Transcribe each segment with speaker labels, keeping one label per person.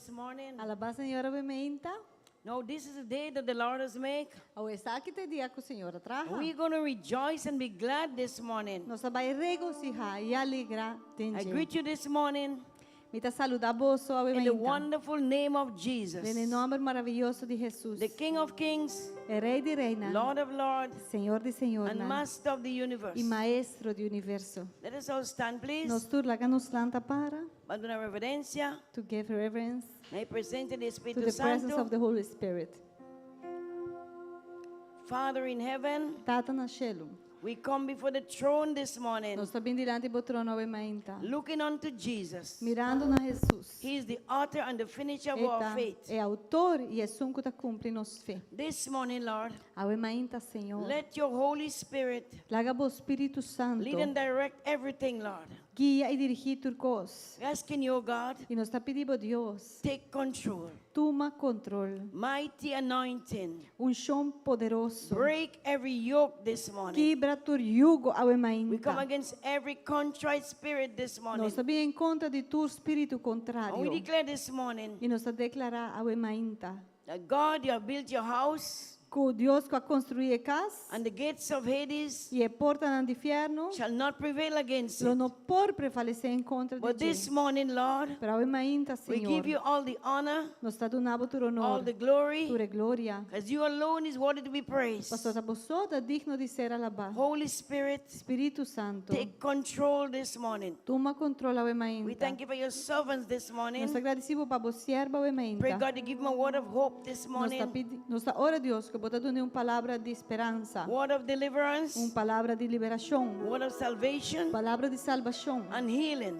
Speaker 1: this morning.
Speaker 2: Alabá Señor awe mainta.
Speaker 1: Now, this is the day that the Lord has made.
Speaker 2: Awor esaki ta e dia ku Señor a traha.
Speaker 1: We're going to rejoice and be glad this morning.
Speaker 2: Nos ta bai regosihá i alegrá
Speaker 1: I
Speaker 2: den
Speaker 1: greet you this morning
Speaker 2: Mi ta saludá boso awe
Speaker 1: in the
Speaker 2: mainta.
Speaker 1: wonderful name of Jesus,
Speaker 2: Den e nòmber maravioso di Hesus.
Speaker 1: the King of Kings,
Speaker 2: E Rei di Reinan,
Speaker 1: Lord of Lords,
Speaker 2: Señor di
Speaker 1: and
Speaker 2: Señornan
Speaker 1: Master of the universe.
Speaker 2: i Maestro di universo.
Speaker 1: Let us all stand, please.
Speaker 2: Nos tur laga nos lanta para
Speaker 1: Pa duna reverensia
Speaker 2: to give reverence
Speaker 1: na e presensia di
Speaker 2: to
Speaker 1: Spiritu
Speaker 2: the presence
Speaker 1: Santu.
Speaker 2: of the Holy Spirit.
Speaker 1: Father in heaven,
Speaker 2: Tata na shelu,
Speaker 1: we come before the throne this morning,
Speaker 2: nos ta bin dilanti bo trono awe mainta,
Speaker 1: looking unto Jesus.
Speaker 2: mirando na Hesus.
Speaker 1: He is the author and the finisher of our
Speaker 2: E ta
Speaker 1: faith.
Speaker 2: e outor i esun ku ta kumpli nos fe.
Speaker 1: This morning, Lord,
Speaker 2: Awe mainta, Señor,
Speaker 1: let your Holy Spirit
Speaker 2: laga bo Spiritu Santu
Speaker 1: lead and direct everything, Lord.
Speaker 2: guia i dirigí tur kos.
Speaker 1: We're asking you, God,
Speaker 2: I nos ta pidi bo Dios,
Speaker 1: take control.
Speaker 2: tuma kontrol.
Speaker 1: Mighty anointing.
Speaker 2: Unshon poderoso.
Speaker 1: Break every yoke this morning.
Speaker 2: Kibra tur yugo awe
Speaker 1: We
Speaker 2: mainta.
Speaker 1: come against every contrite spirit this morning.
Speaker 2: Nos ta bin en kontra di tur spiritu
Speaker 1: And we
Speaker 2: kontrario.
Speaker 1: declare this morning
Speaker 2: I nos ta deklará awe mainta.
Speaker 1: that God, you have built your house,
Speaker 2: Ku Dios ku a konstruí e kas
Speaker 1: and the gates of Hades
Speaker 2: i e portanan di fièrnu
Speaker 1: shall not prevail against
Speaker 2: lo
Speaker 1: it.
Speaker 2: no por prevalesé en kontra di
Speaker 1: But this
Speaker 2: dje.
Speaker 1: morning, Lord,
Speaker 2: Pero awe mainta,
Speaker 1: we give
Speaker 2: Señor,
Speaker 1: you all the honor,
Speaker 2: nos ta duna bo tur
Speaker 1: all
Speaker 2: honor,
Speaker 1: the glory,
Speaker 2: tur e gloria.
Speaker 1: because you alone is worthy to be praised.
Speaker 2: Pasobra ta bo so ta digno di ser alabá.
Speaker 1: Holy Spirit,
Speaker 2: Spiritu Santu,
Speaker 1: take control this morning.
Speaker 2: tuma kontrol awe
Speaker 1: We
Speaker 2: mainta.
Speaker 1: thank you for your servants this morning.
Speaker 2: Nos ta gradisí bo pa bo siervo awe
Speaker 1: Pray
Speaker 2: mainta.
Speaker 1: God to give them a word of hope this
Speaker 2: Nos ta
Speaker 1: morning,
Speaker 2: pidi, nos ta ora Dios ku bo ta dun'é un palabra di speransa,
Speaker 1: word of deliverance,
Speaker 2: un palabra di liberashon,
Speaker 1: word of salvation
Speaker 2: palabra di salbashon
Speaker 1: and healing.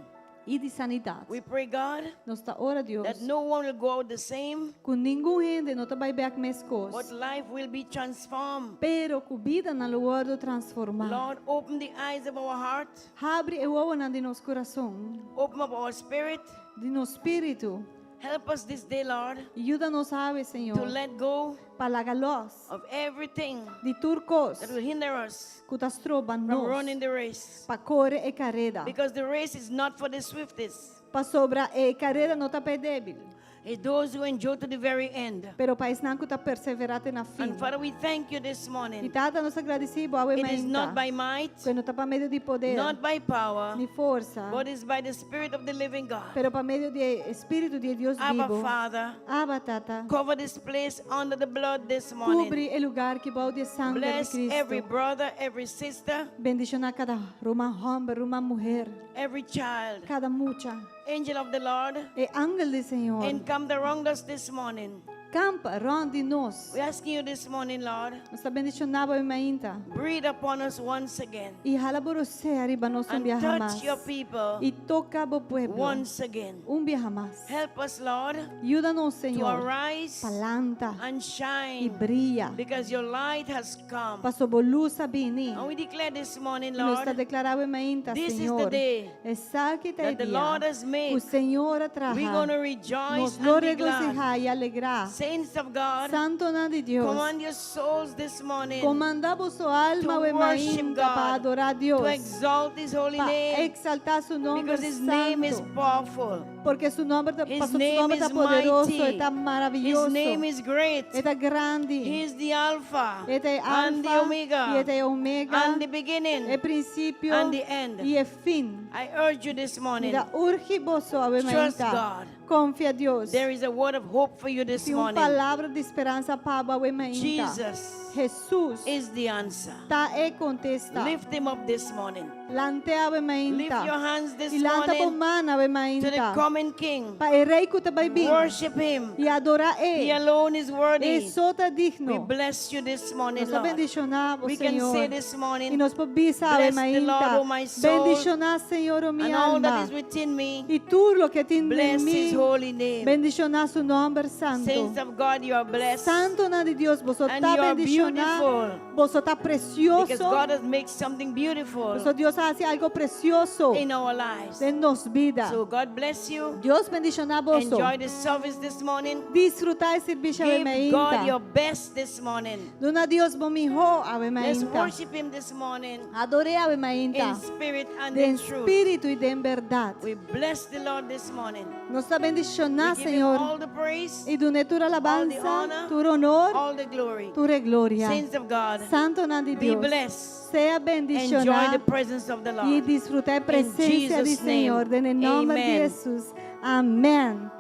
Speaker 2: i di sanidat.
Speaker 1: We pray, God,
Speaker 2: Nos ta ora Dios
Speaker 1: that no one will go out the same,
Speaker 2: ku ningun hende no ta bai bèk meskos,
Speaker 1: but life will be transformed.
Speaker 2: pero ku bidanan lo wòrdu transformá.
Speaker 1: Lord, open the eyes of our heart,
Speaker 2: Habri e wowonan di nos kurason,
Speaker 1: open up our spirit.
Speaker 2: di nos spiritu.
Speaker 1: Help us this day, Lord,
Speaker 2: Yuda nos awe,
Speaker 1: to
Speaker 2: Señor,
Speaker 1: let go
Speaker 2: pa laga lòs
Speaker 1: of everything
Speaker 2: di tur kos
Speaker 1: that will hinder us
Speaker 2: ku ta stroba
Speaker 1: from
Speaker 2: nos
Speaker 1: running the race.
Speaker 2: pa kore e kareda.
Speaker 1: Because the race is not for the swiftest,
Speaker 2: Pasobra e kareda no ta pa e débil,
Speaker 1: it's those who endure to the very end.
Speaker 2: pero pa esnan ku ta perseverá te na fin.
Speaker 1: And Father, we thank you this
Speaker 2: I
Speaker 1: morning.
Speaker 2: Tata, nos ta gradisí bo awe
Speaker 1: It is not
Speaker 2: mainta,
Speaker 1: by might,
Speaker 2: ku no ta pa medio di poder,
Speaker 1: not by power,
Speaker 2: ni forsa,
Speaker 1: but it's by the Spirit of the living God.
Speaker 2: pero pa medio di e Spiritu di Dios
Speaker 1: Abba,
Speaker 2: bibu.
Speaker 1: Father,
Speaker 2: Abba, Tata,
Speaker 1: cover this place under the blood this morning.
Speaker 2: kubri e lugá akí bou di sanger di
Speaker 1: Bless every
Speaker 2: Kristu.
Speaker 1: brother, every sister,
Speaker 2: Bendishoná kada ruman hòmber, ruman muhé,
Speaker 1: every child.
Speaker 2: kada mucha.
Speaker 1: Angel of the Lord,
Speaker 2: E angel di Señor,
Speaker 1: encamp around us this morning.
Speaker 2: kampa rònt di nos.
Speaker 1: We're asking you this morning, Lord,
Speaker 2: Nos ta bendishoná bo awe mainta.
Speaker 1: breathe upon us once again
Speaker 2: I hala bo rosea riba nos un
Speaker 1: and
Speaker 2: biaha
Speaker 1: touch
Speaker 2: mas.
Speaker 1: your people
Speaker 2: I toka bo pueblo
Speaker 1: once again.
Speaker 2: un biaha mas.
Speaker 1: Help us, Lord,
Speaker 2: Yuda nos,
Speaker 1: to
Speaker 2: Señor,
Speaker 1: arise
Speaker 2: pa lanta
Speaker 1: and
Speaker 2: i
Speaker 1: shine
Speaker 2: bria.
Speaker 1: because your light has come.
Speaker 2: Paso bo lus a bini.
Speaker 1: And we declare this morning,
Speaker 2: I nos ta
Speaker 1: Lord,
Speaker 2: deklará awe mainta,
Speaker 1: this is the
Speaker 2: Señor.
Speaker 1: day
Speaker 2: Esaki ta e
Speaker 1: that the Lord
Speaker 2: dia
Speaker 1: has made.
Speaker 2: ku Señor a
Speaker 1: We're going
Speaker 2: traha.
Speaker 1: to rejoice
Speaker 2: Nos lo
Speaker 1: and be glad.
Speaker 2: regosihá i alegrá.
Speaker 1: Saints of God,
Speaker 2: Santonan di Dios,
Speaker 1: command your souls this morning
Speaker 2: komandá boso alma
Speaker 1: to
Speaker 2: awe
Speaker 1: worship
Speaker 2: mainta pa
Speaker 1: God,
Speaker 2: adorá
Speaker 1: to
Speaker 2: Dios,
Speaker 1: exalt His holy
Speaker 2: pa
Speaker 1: name,
Speaker 2: eksaltá su nòmber
Speaker 1: because His name is
Speaker 2: santu.
Speaker 1: powerful.
Speaker 2: Pasobra su nòmber ta,
Speaker 1: His
Speaker 2: paso su
Speaker 1: name
Speaker 2: nòmber ta
Speaker 1: is
Speaker 2: poderoso,
Speaker 1: mighty.
Speaker 2: ta
Speaker 1: His
Speaker 2: maravioso,
Speaker 1: name is great.
Speaker 2: e ta grandi,
Speaker 1: He is the Alpha
Speaker 2: E ta
Speaker 1: and
Speaker 2: alfa
Speaker 1: the Omega
Speaker 2: i e ta omega,
Speaker 1: and the beginning
Speaker 2: e prinsipio
Speaker 1: and the end.
Speaker 2: i e fin.
Speaker 1: I urge you this morning,
Speaker 2: Mi ta urgi boso awe
Speaker 1: Trust
Speaker 2: mainta.
Speaker 1: God.
Speaker 2: Konfia Dios.
Speaker 1: there is a word of hope for you this
Speaker 2: Tin un
Speaker 1: morning.
Speaker 2: palabra di speransa pa bo awe mainta.
Speaker 1: Jesus
Speaker 2: Hesus
Speaker 1: is the answer.
Speaker 2: ta e kontesta.
Speaker 1: Lift him up this morning.
Speaker 2: Lant'é awe
Speaker 1: Lift
Speaker 2: mainta.
Speaker 1: your hands this
Speaker 2: I lanta bo
Speaker 1: morning
Speaker 2: man awe
Speaker 1: to the
Speaker 2: mainta.
Speaker 1: coming King.
Speaker 2: Pa e rei ku ta bai bin.
Speaker 1: Worship him.
Speaker 2: I adorá
Speaker 1: He
Speaker 2: e.
Speaker 1: alone is worthy.
Speaker 2: E so ta
Speaker 1: We
Speaker 2: digno.
Speaker 1: bless you this morning,
Speaker 2: Nos ta
Speaker 1: Lord.
Speaker 2: bendishoná bo,
Speaker 1: We can say
Speaker 2: Señor.
Speaker 1: this
Speaker 2: I
Speaker 1: morning,
Speaker 2: nos por bisa awe
Speaker 1: Bless the Lord,
Speaker 2: mainta.
Speaker 1: O my soul,
Speaker 2: Bendishoná Señor, o mi
Speaker 1: and all that
Speaker 2: alma.
Speaker 1: is within me,
Speaker 2: I tur loke tin den
Speaker 1: bless his
Speaker 2: mi.
Speaker 1: holy name.
Speaker 2: Bendishoná su nòmber santu.
Speaker 1: Saints of God, you are blessed
Speaker 2: Santonan di Dios, boso
Speaker 1: And
Speaker 2: ta
Speaker 1: you are
Speaker 2: bendishoná,
Speaker 1: beautiful.
Speaker 2: boso ta
Speaker 1: because
Speaker 2: presioso.
Speaker 1: God has made something beautiful
Speaker 2: Paso Dios a hasi algu presioso
Speaker 1: in our lives.
Speaker 2: den nos bida.
Speaker 1: So God bless you.
Speaker 2: Dios bendishoná boso.
Speaker 1: Enjoy the service this morning.
Speaker 2: Disfrutá e servisio
Speaker 1: Give God your
Speaker 2: mainta.
Speaker 1: best this morning.
Speaker 2: Duna Dios bo mihó awe
Speaker 1: Let's
Speaker 2: mainta.
Speaker 1: worship Him this morning
Speaker 2: Ador'é awe
Speaker 1: in
Speaker 2: mainta.
Speaker 1: spirit and
Speaker 2: Den
Speaker 1: in truth.
Speaker 2: spiritu i den bèrdat.
Speaker 1: We bless the Lord this morning.
Speaker 2: Nos ta bendishoná,
Speaker 1: We give him
Speaker 2: Señor.
Speaker 1: all the praise,
Speaker 2: I dun'é tur alabansa,
Speaker 1: honor,
Speaker 2: tur honor,
Speaker 1: all the glory.
Speaker 2: tur gloria.
Speaker 1: Saints of God,
Speaker 2: Santonan di
Speaker 1: be
Speaker 2: Dios.
Speaker 1: blessed.
Speaker 2: Sea
Speaker 1: Enjoy
Speaker 2: bendishoná
Speaker 1: the presence of the
Speaker 2: i
Speaker 1: Lord.
Speaker 2: disfrutá e presensia di
Speaker 1: Jesus' name.
Speaker 2: Señor. Den nòmber di
Speaker 1: Amen.
Speaker 2: Hesus. Amèn.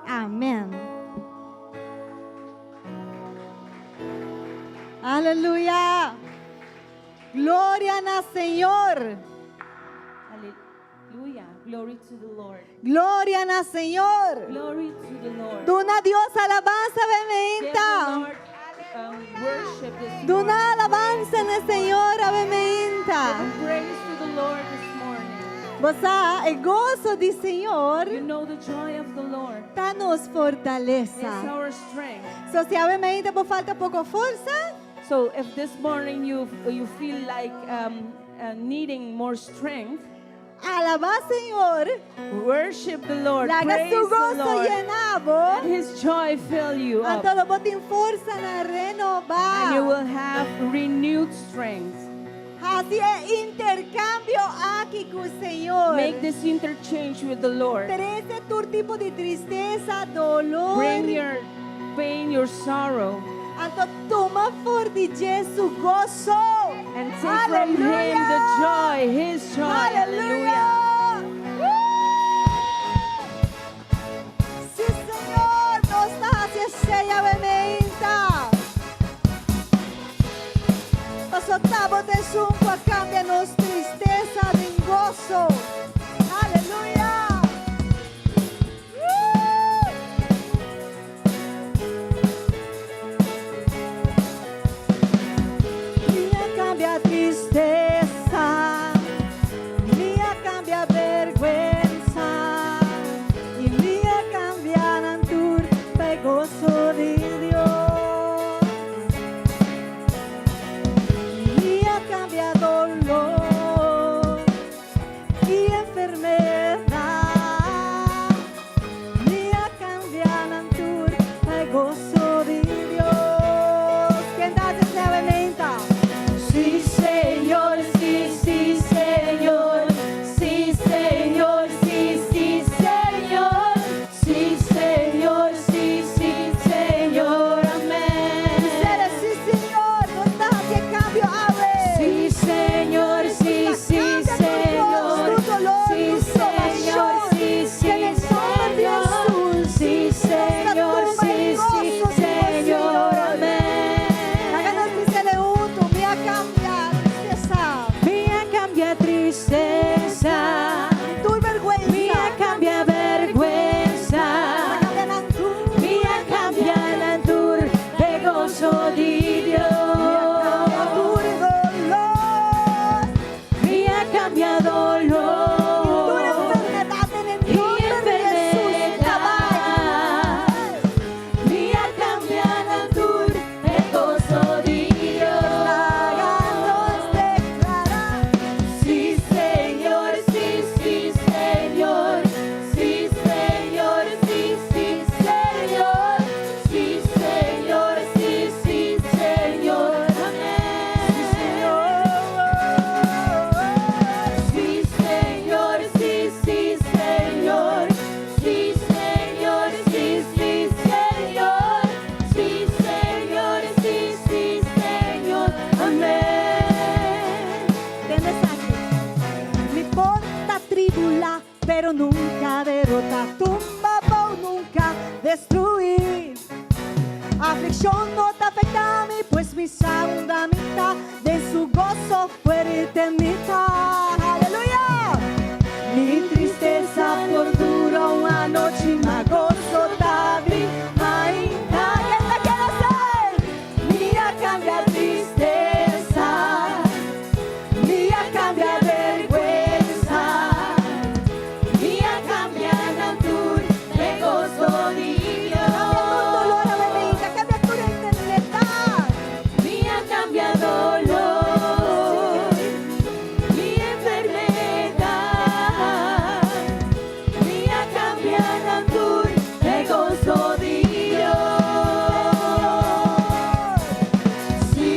Speaker 2: Amèn. Aleluya. Gloria na Señor.
Speaker 3: Hallelujah. Glory to the Lord.
Speaker 2: Gloria na Señor.
Speaker 3: Glory to the Lord.
Speaker 2: Duna Dios alabansa,
Speaker 3: Give the
Speaker 2: awe mainta.
Speaker 3: Lord worship this
Speaker 2: Duna
Speaker 3: morning.
Speaker 2: alabansa na Señor, awe mainta.
Speaker 3: Give praise to the Lord this morning.
Speaker 2: Bo sa, e goso di Señor
Speaker 3: You know the joy of the Lord
Speaker 2: ta nos
Speaker 3: is
Speaker 2: fortalesa.
Speaker 3: our strength.
Speaker 2: So, si awe mainta bo falta poko forsa,
Speaker 3: So if this morning you feel like needing more strength,
Speaker 2: alabá Señor.
Speaker 3: worship the Lord.
Speaker 2: Laga
Speaker 3: Praise
Speaker 2: su
Speaker 3: the
Speaker 2: goso
Speaker 3: Lord.
Speaker 2: yena bo.
Speaker 3: Let His joy fill you up,
Speaker 2: Anto lo bo tin forsa renobá.
Speaker 3: and you will have renewed strength.
Speaker 2: Hasi e interkambio aki ku Señor.
Speaker 3: Make this interchange with the Lord.
Speaker 2: Trese tur tipo di tristesa, doló.
Speaker 3: Bring your pain, your sorrow,
Speaker 2: Anto tuma for di dje su goso.
Speaker 3: and take from Him the joy, His joy.
Speaker 2: Aleluya.
Speaker 3: Hallelujah.
Speaker 2: Sí, Señor, nos ta hasi esei awe mainta. Paso t'abo ta esun ku a kambia nos tristesa den goso. Aleluya. Woo! Mi a kambia tristesa, mi a kambia bèrgwensa, i mi a kambia nan tur pa goso di Dios. Mi a kambia doló i enfermedat. Mi a kambia nan tur pa goso di Dios. Ken ta hasi awe mainta?
Speaker 3: Sí, Señor, sí, sí, Señor. Sí, Señor, sí, sí, Señor. Sí, Señor, sí, sí, Señor. Amén.
Speaker 2: Sí, Señor, nos ta hasi kambio, awe.
Speaker 3: Sí, Señor, sí, sí, Señor. Sí, Señor, sí, sí, Señor. Sí, Señor, sí, sí, Señor. Amén.
Speaker 2: Laga nos bis'é huntu, mi a kambia tristesa.
Speaker 3: Mi a kambia tristesa.
Speaker 2: Tur bèrgwensa.
Speaker 3: Mi a kambia bèrgwensa.
Speaker 2: Kambia nan tur.
Speaker 3: Mi a kambia nan tur pa goso di Dios.
Speaker 2: Tur doló.
Speaker 3: Mi a kambia doló.
Speaker 2: Tur enfermedat den
Speaker 3: I
Speaker 2: nòmber di Hesus.
Speaker 3: enfermedat. Mi a kambia nan tur pa goso di Dios.
Speaker 2: Laga nos deklará.
Speaker 3: Sí, Señor, sí, sí, Señor. Sí, Señor, sí, sí, Señor. Sí, Señor, sí, sí, Señor. Amén. Sí, Señor, sí, sí, Señor. Sí, Señor, sí, sí, Señor. Sí, Señor, sí, sí, Señor. Amén.
Speaker 2: Tende esaki. Mi por ta tribulá, pero nunka derotá. Tumba abou, nunka destruí. Aflikshon no ta afektá mi, pues mi sa unda mi ta. Den su goso fuerte mi ta. Aleluya. Mi tristesa por dura un anochi, ma goso ta bin mainta. Ken ta kere esei?
Speaker 3: Mi a kambia tristesa, mi a kambia bèrgwensa, mi a kambia nan tur pa goso di
Speaker 2: Kambia tur doló,
Speaker 3: Dios.
Speaker 2: kambia tur enfermedat.
Speaker 3: Mi a kambia doló, mi enfermedat, mi a kambia nan tur pa goso di Dios. Sí,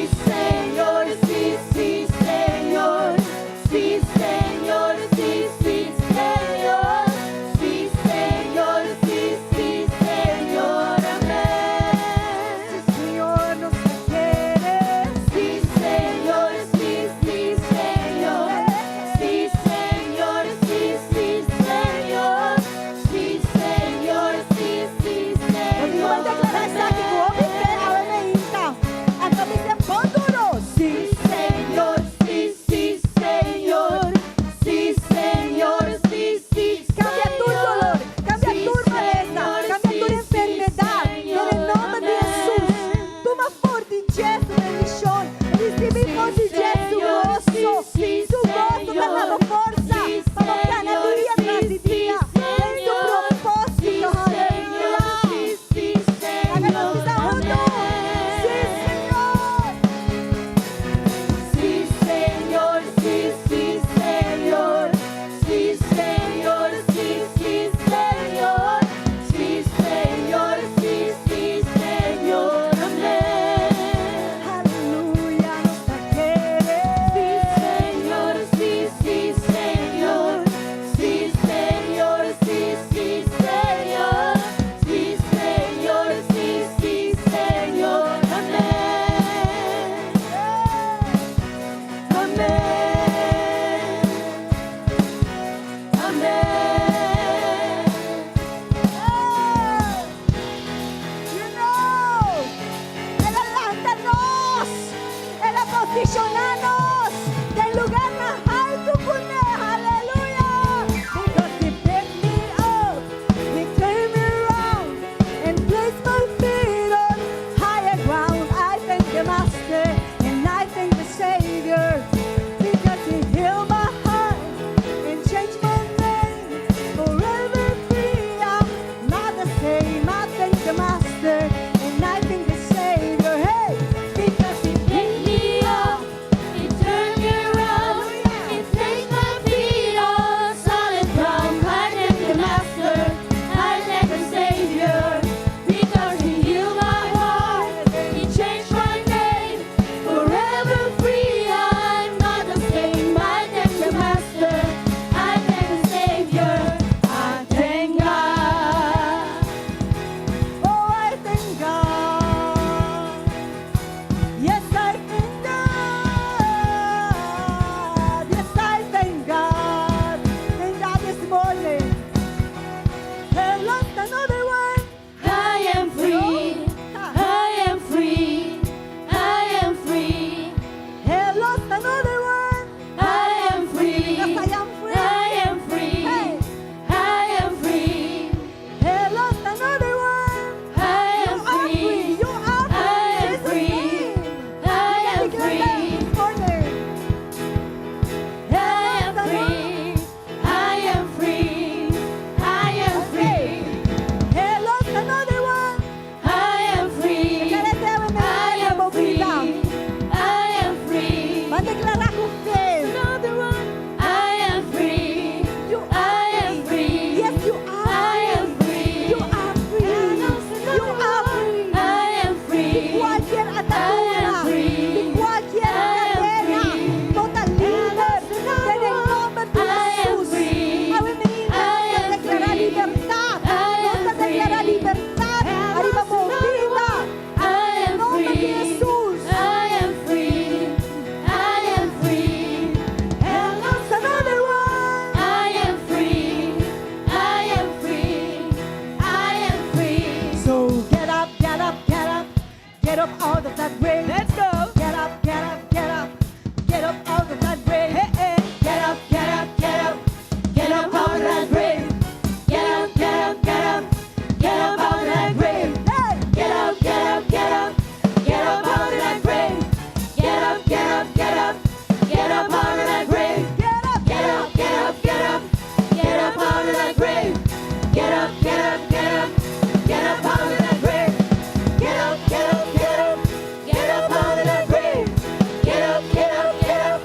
Speaker 2: grave.
Speaker 3: Let's go.
Speaker 2: Get up, get up, get up. Get up out of that grave.
Speaker 3: Hey, hey.
Speaker 1: Get up, get up, get up. Get up out of that grave. Get up, get up, get up. Get up out of that grave.
Speaker 2: Hey!
Speaker 1: Get up, get up, get up. Get up out of that grave. Get up, get up, get up. Get up out of that grave.
Speaker 2: Get up!
Speaker 1: Get up, get up, get up. Get up out of that grave. Get up, get up, get up. Get up out of that grave. Get up, get up, get up. Get up out of that grave. Get up, get up, get up.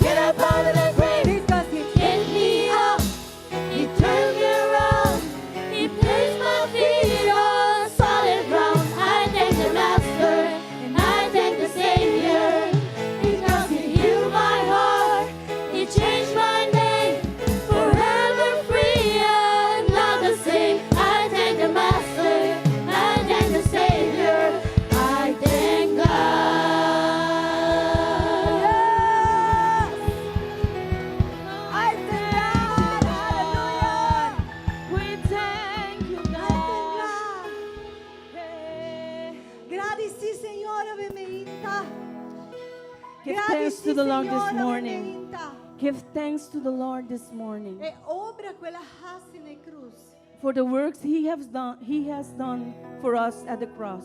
Speaker 1: Get up out of that grave.
Speaker 2: Because he
Speaker 1: Picked me up, he turned me around, he placed my feet on solid ground. I thank the Master and I thank the Savior because he healed my heart, he changed my name, forever free and not the same. I thank the Master, I thank the Savior, I thank God.
Speaker 2: Yes! I thank God! Hallelujah!
Speaker 3: We thank you,
Speaker 2: I thank
Speaker 3: God.
Speaker 2: God!
Speaker 3: Hey.
Speaker 2: Gradisí Señor awe mainta.
Speaker 3: Give thanks to the Lord this morning.
Speaker 2: Mainta.
Speaker 3: Give thanks to the Lord this morning
Speaker 2: E obra ku el a hasi na krus.
Speaker 3: for the works He has done for us at the cross.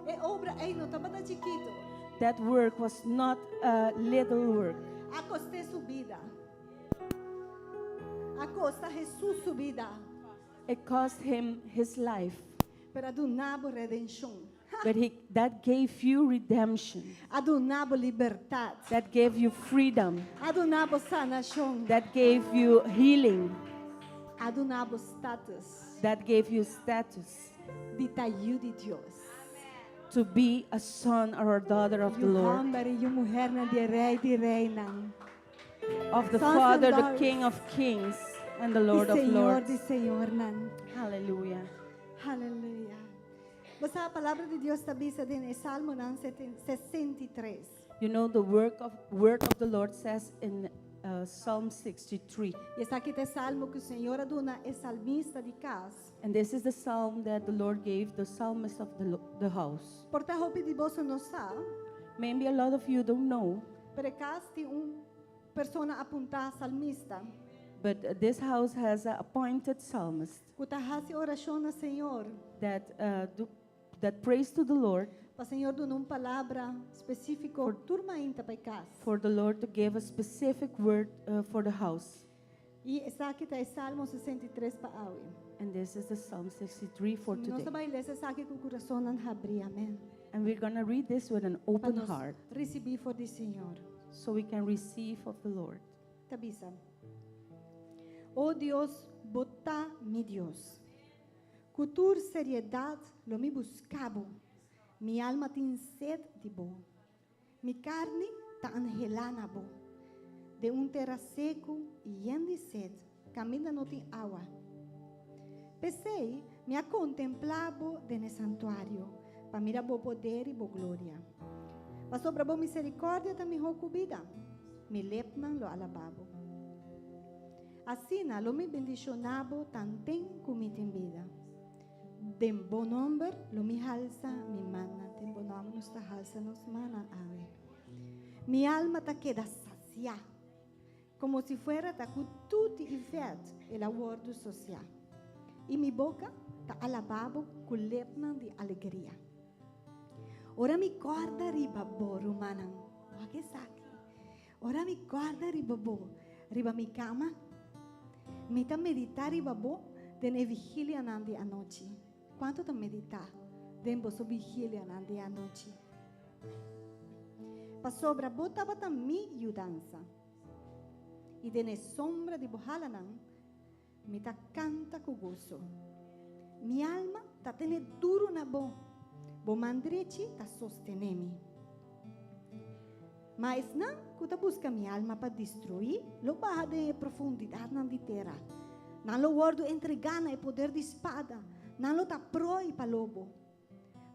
Speaker 2: E obra ei no tabata chikitu.
Speaker 3: That work was not a little work.
Speaker 2: A kost'é su bida. A kosta Hesus su bida.
Speaker 3: It cost him his life,
Speaker 2: Pero a duna bo redenshon.
Speaker 3: but he that gave you redemption.
Speaker 2: A duna bo libertat.
Speaker 3: That gave you freedom.
Speaker 2: A duna bo sanashon.
Speaker 3: That gave you healing.
Speaker 2: A duna bo status.
Speaker 3: That gave you status
Speaker 2: Di ta yu di Dios.
Speaker 3: To be a son or a daughter of the
Speaker 2: Yu
Speaker 3: Lord,
Speaker 2: hòmber i yu muhénan di Rei di Reinan.
Speaker 3: Of the
Speaker 2: Sons and
Speaker 3: Father, the
Speaker 2: daughters.
Speaker 3: King of Kings, and the Lord
Speaker 2: Di
Speaker 3: of
Speaker 2: Señor,
Speaker 3: Lords.
Speaker 2: di Señornan.
Speaker 3: Hallelujah.
Speaker 2: Aleluya. Basta e palabra di Dios ta bisa den Salmo 63.
Speaker 3: The work of word of the Lord says in Psalm 63.
Speaker 2: I esaki ta e salmo ku Señor a duna e salmista di kas.
Speaker 3: And this is the psalm that the Lord gave the psalmist of the house.
Speaker 2: Por ta hopi di boso no sa,
Speaker 3: Maybe a lot of you don't know,
Speaker 2: pero e kas tin un persona apuntá salmista.
Speaker 3: But this house has an appointed psalmist
Speaker 2: Ku ta hasi orashon na Señor.
Speaker 3: that prays to the Lord
Speaker 2: Pa Señor duna un palabra spesífiko tur mainta pa e kas.
Speaker 3: For the Lord to give a specific word for the house.
Speaker 2: I esaki ta e Salmo 63 pa awe.
Speaker 3: And this is the Psalm 63 for
Speaker 2: Nos
Speaker 3: today.
Speaker 2: ta bai lesa esaki ku kurason habrí, amèn.
Speaker 3: And we're going to read this with an
Speaker 2: Pa
Speaker 3: open
Speaker 2: nos
Speaker 3: heart
Speaker 2: risibí for di Señor.
Speaker 3: So we can receive of the Lord.
Speaker 2: Ta bisa. O Dios, bo ta mi Dios. Ku tur seriedat lo mi buska bo. Mi alma tin set di bo. Mi karni ta anhelá na bo. Den un tera seku i yen di set, kaminda no tin awa. P'esei, mi a kontemplá bo den santuario, pa mira bo poder i bo gloria. Pasobra bo miserikòrdia ta mihó ku bida. Mi lepnan lo alabá bo. Asina, lo mi bendishoná bo tanten ku mi tin bida. Den bo nòmber, lo mi halsa mi mannan. Den bo nòmber nos ta halsa nos mannan, awe. Mi alma ta keda sasiá. Komo si fuera ta ku tuti i vèt el a wòrdu sosiá. I mi boka ta alabá bo ku lepnan di alegria. Ora mi kòrda riba bo, rumannan. Wak esaki. Ora mi kòrda riba bo, riba mi kama. Mi ta meditá riba bo den e vigilianan di anochi. Kuantu ta meditá den boso vigilianan di anochi? Pasobra bo tabata mi yudansa. I den e sombra di bo halanan, mi ta kanta ku goso. Mi alma ta tene duru na bo. Bo man drechi ta sostené mi. Ma esnan ku ta buska mi alma pa destruí, lo baha den profundidatnan di tera. Nan lo wòrdu entregá na e poder di spada. Nan lo ta proi pa lobo.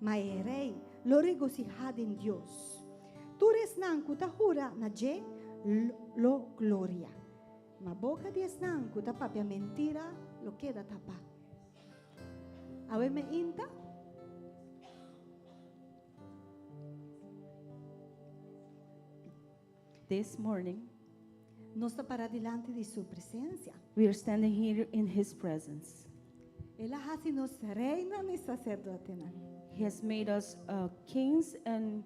Speaker 2: Ma e rei lo regosihá den Dios. Tur esnan ku ta hura na dje lo gloria. Ma boka di esnan ku ta papia mentira lo keda tapá. Awe mainta.
Speaker 3: This morning,
Speaker 2: nos ta pará dilanti di su presensia.
Speaker 3: We are standing here in His presence.
Speaker 2: El a hasi nos reinan i saserdotenan.
Speaker 3: He has made us kings and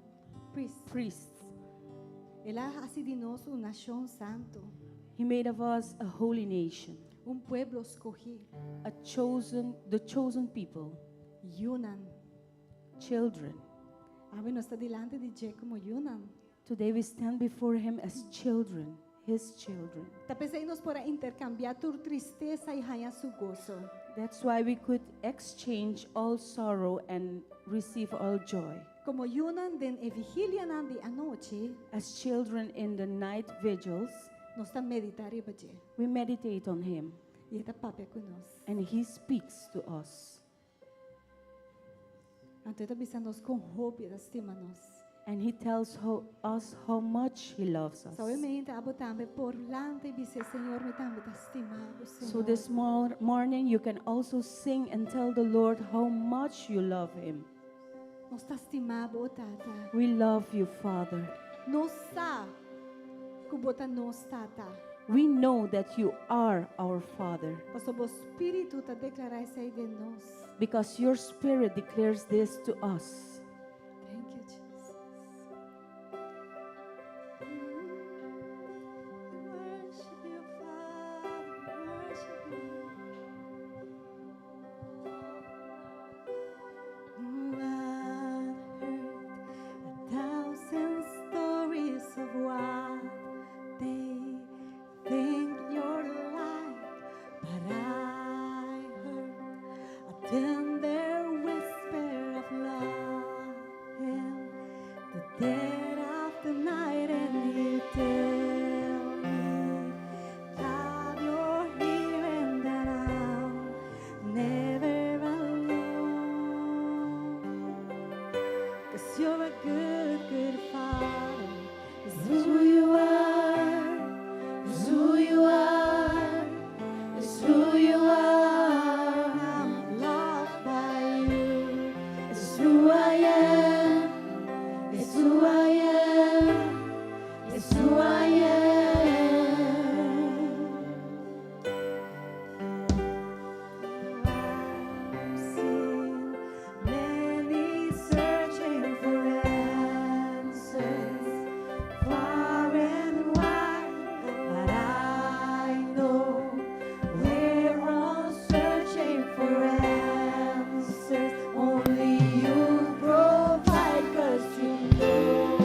Speaker 2: Priests.
Speaker 3: Priests.
Speaker 2: El a hasi di nos un nashon santu,
Speaker 3: He made of us a holy nation,
Speaker 2: un pueblo skohí,
Speaker 3: the chosen people,
Speaker 2: yunan.
Speaker 3: Children.
Speaker 2: Awe nos ta dilanti di dje komo yunan.
Speaker 3: Today we stand before Him as children, His children.
Speaker 2: Ta p'esei nos por a interkambiá tur tristesa i haña su goso.
Speaker 3: That's why we could exchange all sorrow and receive all joy.
Speaker 2: Komo yunan den e vigilianan di anochi,
Speaker 3: As children in the night vigils,
Speaker 2: nos ta meditá riba dje.
Speaker 3: We meditate on Him
Speaker 2: I e ta papia ku nos.
Speaker 3: And He speaks to us.
Speaker 2: Anto e ta bisa nos kon hopi e ta stima nos.
Speaker 3: And He tells us how much He loves us.
Speaker 2: So awe mainta abo tambe por lanta i bisa, Señor, mi tambe ta stima bo, Señor.
Speaker 3: So this morning you can also sing and tell the Lord how much you love Him.
Speaker 2: Nos ta stima bo, Tata.
Speaker 3: We love you, Father.
Speaker 2: Nos sa ku bo ta nos Tata.
Speaker 3: We know that you are our Father
Speaker 2: Paso bo Spiritu ta deklará esei den nos.
Speaker 3: Because your Spirit declares this to us.
Speaker 2: Thank you, Jesus. We worship you, Father. We worship you. I've heard a thousand stories of what they think you're like, but I heard a tender whisper of love in the dead of the night, and you tell me that you're here and that I'm never alone. 'Cause you're a good, good father. It's who you are. It's who you are. It's who you are. I'm loved by you. It's who I am. It's who I am. It's who I am. I've seen many searching for answers far and wide, but I know we're all searching for answers. Only you provide, 'cause you know.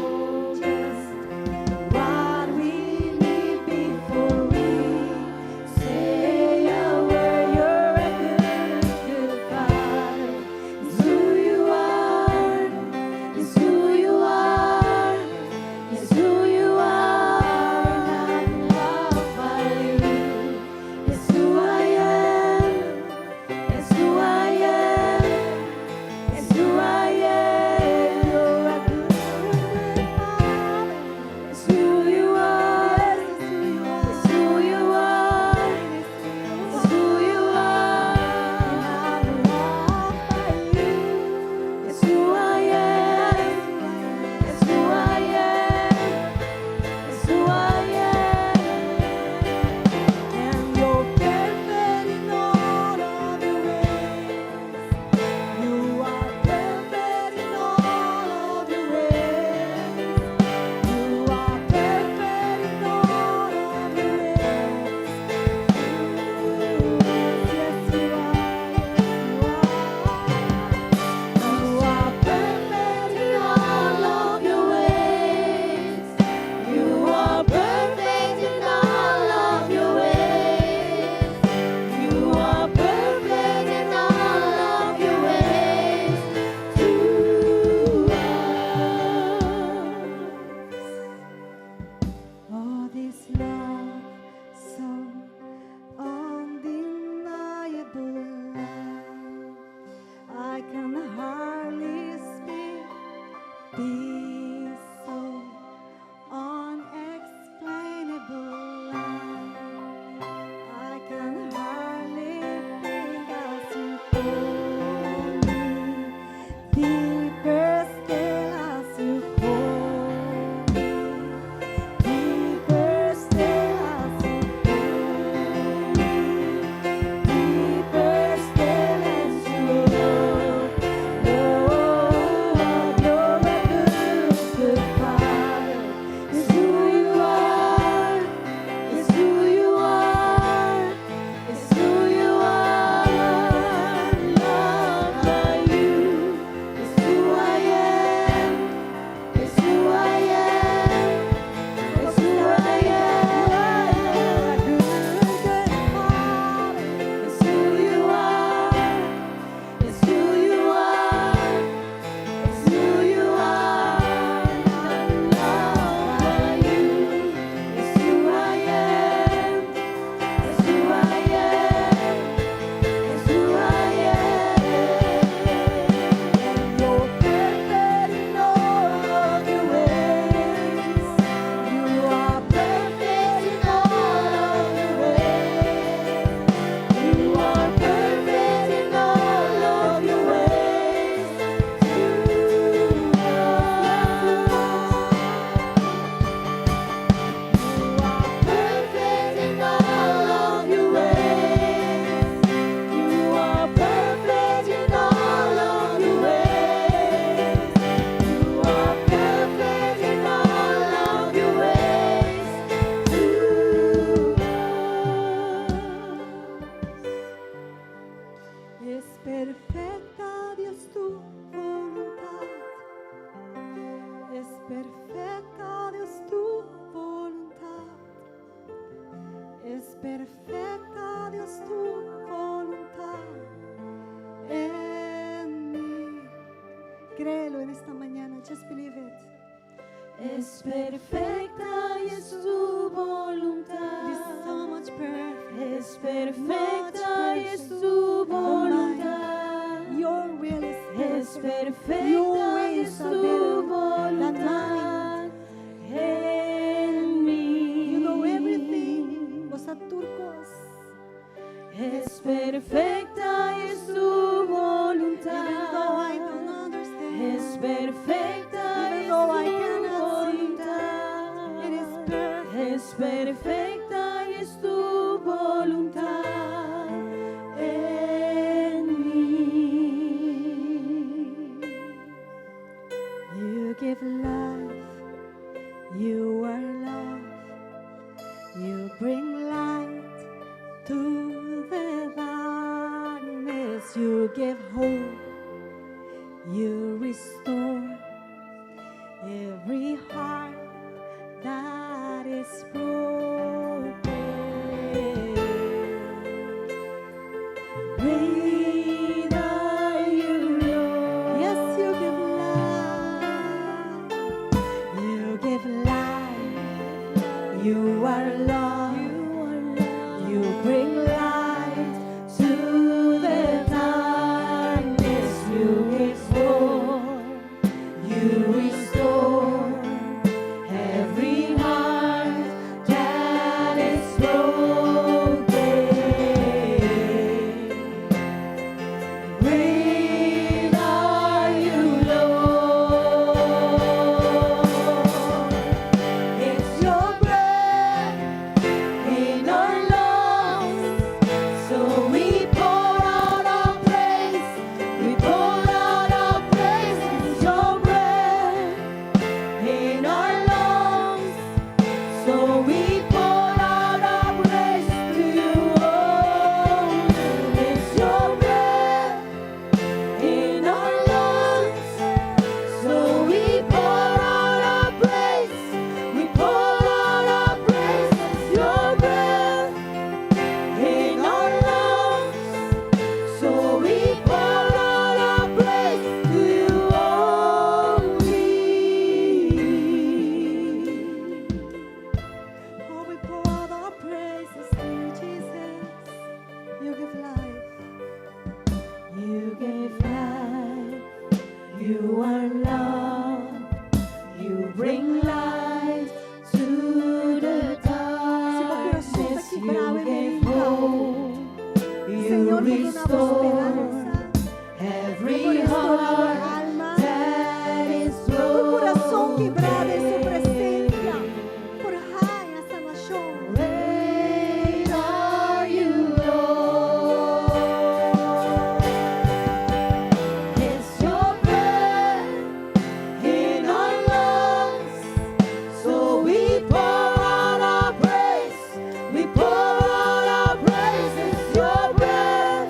Speaker 2: Perfecta, Dios, tu voluntad. Es perfecta, Dios, tu voluntad en mí. Créelo en esta mañana, just believe it.
Speaker 1: Es perfecta y es tu voluntad.
Speaker 2: It is so much perfect.
Speaker 1: Es perfecta y es tu voluntad.
Speaker 2: Your will is
Speaker 1: Es
Speaker 2: perfect.
Speaker 1: perfecta
Speaker 2: Your
Speaker 1: y
Speaker 2: ways
Speaker 1: es
Speaker 2: are
Speaker 1: tu
Speaker 2: better than
Speaker 1: voluntad en mí.
Speaker 2: You know everything. Bo sa tur kos.
Speaker 1: Es perfecta y es tu voluntad.
Speaker 2: Even though I don't understand.
Speaker 1: Es perfecta
Speaker 2: Even
Speaker 1: y es
Speaker 2: though I
Speaker 1: tu
Speaker 2: cannot see,
Speaker 1: voluntad.
Speaker 2: it is perfect.
Speaker 1: Es perfecta y es tu voluntad en mí.
Speaker 2: You give life, you are love, you bring light to the darkness, you give hope, you restore every heart that is broken.
Speaker 1: Great are you, Lord.
Speaker 2: Yes, you give life. You give life. You are love.
Speaker 1: You are love.
Speaker 2: You bring light to the darkness. You give hope. You restore every heart that is broken.
Speaker 1: Great are you, Lord. It's your breath in our lungs, so we pour out our praise. We pour out our praise. It's your breath in our lungs, so we pour out our praise to you only. It's your breath in our lungs, so we pour out our praise. We pour out our praise. It's your breath in our lungs, so we pour out our praise to you only.
Speaker 2: Oh, we pour out our praises to you, Jesus. You give life.
Speaker 1: You give life, you are love, you bring light to the darkness, you give hope, you
Speaker 2: Señor, bo ta duna
Speaker 1: restore
Speaker 2: speransa.
Speaker 1: every
Speaker 2: Restaurar
Speaker 1: heart
Speaker 2: alma.
Speaker 1: that is
Speaker 2: Tur kurason kibrá den su
Speaker 1: broken.
Speaker 2: presensia. Por haña sanashon.
Speaker 1: Great are you, Lord. It's your breath in our lungs, so we pour out our praise. We pour out our praise. It's your breath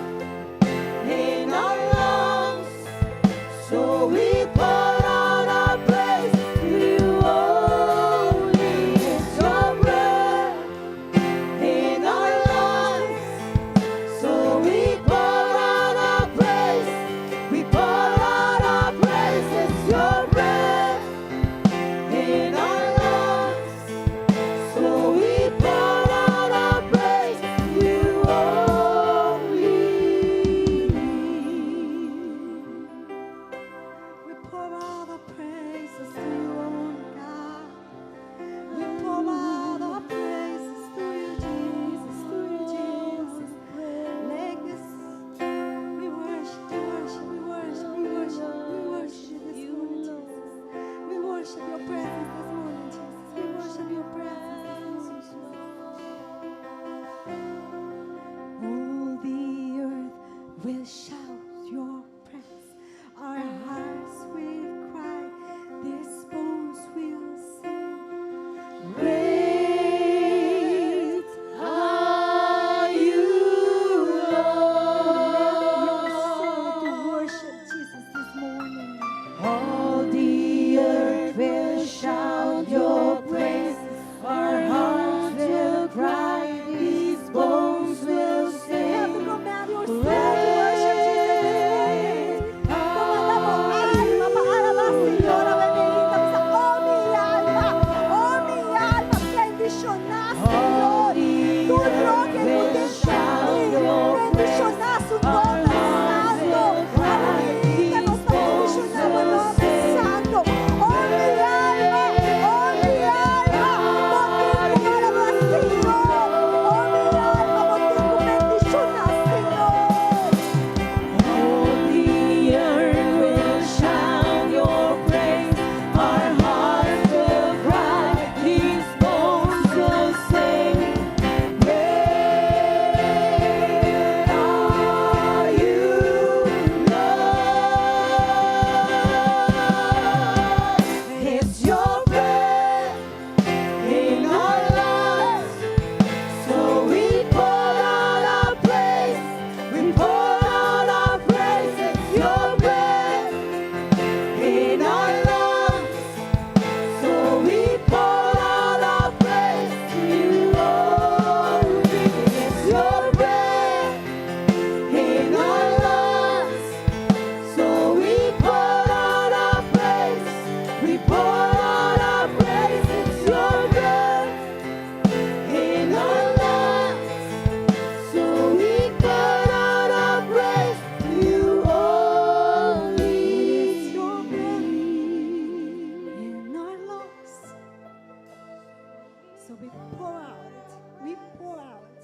Speaker 2: So we pour out. We pour out.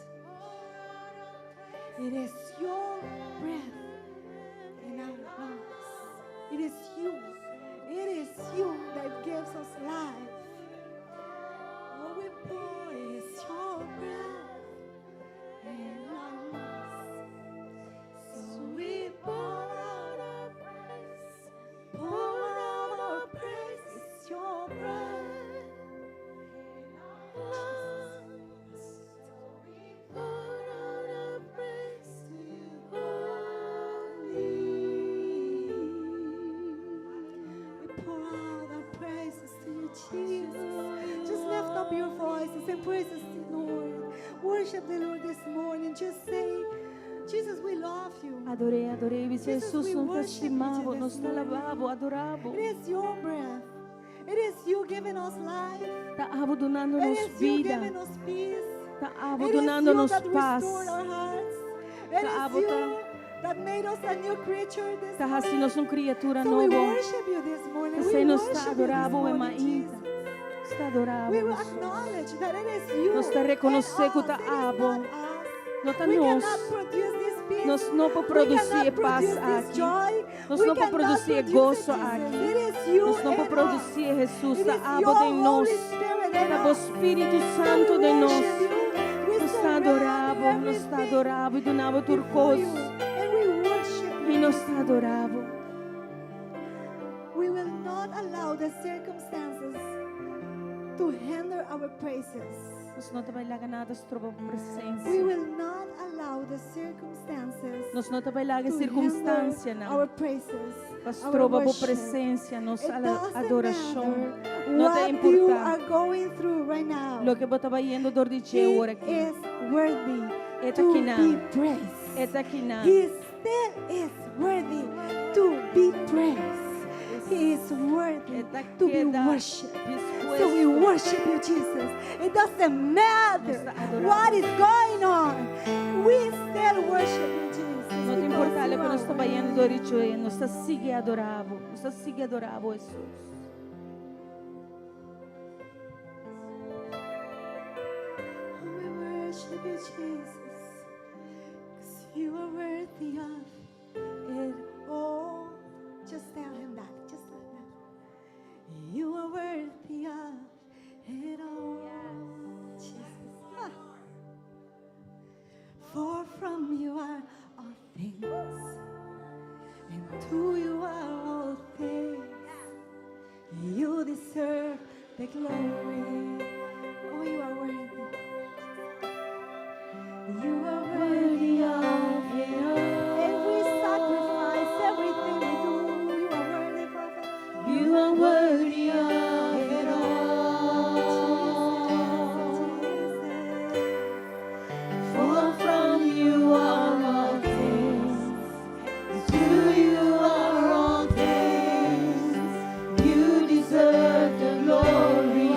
Speaker 2: It is your breath in our lungs. It is you. It is you that gives us life. All we pour is your breath in our lungs. So we pour out our praise. Pour out our praise. It's your breath in our lungs.
Speaker 1: Pour out our praise to you
Speaker 2: Only. We pour out our praises to you, Jesus. Just lift up your voices and praises to the Lord. Worship the Lord this morning. Just say, "Jesus, we love you."
Speaker 3: Ador'é, ador'é.
Speaker 2: Jesus,
Speaker 3: Jesus,
Speaker 2: we
Speaker 3: nos ta
Speaker 2: worship you
Speaker 3: stima bo,
Speaker 2: this
Speaker 3: nos ta
Speaker 2: morning.
Speaker 3: alabá bo, adorá bo.
Speaker 2: It is your breath. It is you giving us life.
Speaker 3: Ta abo dunando
Speaker 2: It
Speaker 3: nos
Speaker 2: is you
Speaker 3: bida.
Speaker 2: giving us peace.
Speaker 3: Ta abo
Speaker 2: It is
Speaker 3: dunando
Speaker 2: you
Speaker 3: nos
Speaker 2: that
Speaker 3: pas.
Speaker 2: restored our hearts. It
Speaker 3: Ta
Speaker 2: is
Speaker 3: abo
Speaker 2: you that made us a new creature this
Speaker 3: Ta
Speaker 2: morning.
Speaker 3: hasi nos un kriatura
Speaker 2: So we
Speaker 3: nobo.
Speaker 2: worship you this morning. We
Speaker 3: P'esei nos ta
Speaker 2: worship you this
Speaker 3: adorá bo
Speaker 2: morning,
Speaker 3: mainta.
Speaker 2: Jesus.
Speaker 3: Nos ta adorá bo.
Speaker 2: We will acknowledge that it is you
Speaker 3: Nos ta rekonosé
Speaker 2: and
Speaker 3: ku
Speaker 2: us.
Speaker 3: ta
Speaker 2: It is
Speaker 3: abo.
Speaker 2: not us.
Speaker 3: No ta
Speaker 2: We
Speaker 3: nos.
Speaker 2: cannot produce this peace.
Speaker 3: Nos no por
Speaker 2: We
Speaker 3: produsí
Speaker 2: cannot
Speaker 3: pas
Speaker 2: produce this
Speaker 3: aki.
Speaker 2: joy.
Speaker 3: Nos
Speaker 2: We
Speaker 3: no por
Speaker 2: cannot
Speaker 3: produsí
Speaker 2: produce it,
Speaker 3: goso
Speaker 2: Jesus.
Speaker 3: aki.
Speaker 2: It is you
Speaker 3: Nos no por
Speaker 2: in us.
Speaker 3: produsí, Jesus.
Speaker 2: It
Speaker 3: Ta
Speaker 2: is
Speaker 3: abo
Speaker 2: your
Speaker 3: den nos.
Speaker 2: Holy Spirit in
Speaker 3: Ta bo
Speaker 2: us.
Speaker 3: Spiritu
Speaker 2: So
Speaker 3: Santu
Speaker 2: we
Speaker 3: den nos.
Speaker 2: worship you. We
Speaker 3: Nos ta
Speaker 2: surrender
Speaker 3: adorá bo, nos ta
Speaker 2: everything
Speaker 3: adorá bo i duna bo tur
Speaker 2: before
Speaker 3: kos.
Speaker 2: you, and we worship
Speaker 3: I
Speaker 2: you.
Speaker 3: nos ta adorá bo.
Speaker 2: We will not allow the circumstances to hinder our praises.
Speaker 3: Nos no ta bai laga nada stroba
Speaker 2: We
Speaker 3: presensia.
Speaker 2: will not allow the circumstances
Speaker 3: Nos no ta bai laga
Speaker 2: to hinder
Speaker 3: sirkunstansianan
Speaker 2: our praises,
Speaker 3: pa
Speaker 2: our
Speaker 3: stroba bo
Speaker 2: worship.
Speaker 3: presensia, nos
Speaker 2: It doesn't
Speaker 3: adorashon.
Speaker 2: matter
Speaker 3: No ta
Speaker 2: what you
Speaker 3: importá
Speaker 2: are going through right now.
Speaker 3: loke bo ta bayendo dor di
Speaker 2: He
Speaker 3: awor aki.
Speaker 2: is worthy
Speaker 3: E ta
Speaker 2: to
Speaker 3: akinan.
Speaker 2: be praised.
Speaker 3: E ta akinan.
Speaker 2: He still is worthy to be praised. He is worthy
Speaker 3: E ta
Speaker 2: to be
Speaker 3: keda
Speaker 2: worshipped. So we
Speaker 3: dispuesto.
Speaker 2: worship you, Jesus. It doesn't matter
Speaker 3: Nos ta adorá.
Speaker 2: what is going on. We still worship you, Jesus.
Speaker 3: No ta
Speaker 2: because
Speaker 3: importá
Speaker 2: you
Speaker 3: loke
Speaker 2: are
Speaker 3: nos ta
Speaker 2: worthy.
Speaker 3: bayendo dor di dje, nos ta sigui adorá bo. Nos ta sigui adorá bo, Jesus.
Speaker 2: Oh, we worship you, Jesus, because you are worthy of it all. Just tell him that. Just tell him that. You are worthy of it all. Jesus. Ah. For from you are all things, and to you are all things. You deserve the glory. Oh, you are worthy. You are worthy of it all. Every sacrifice, everything we do, you are worthy, Father.
Speaker 1: You are worthy of it all.
Speaker 2: Jesus, Jesus.
Speaker 1: For from you are all things, to you are all things. You deserve the glory.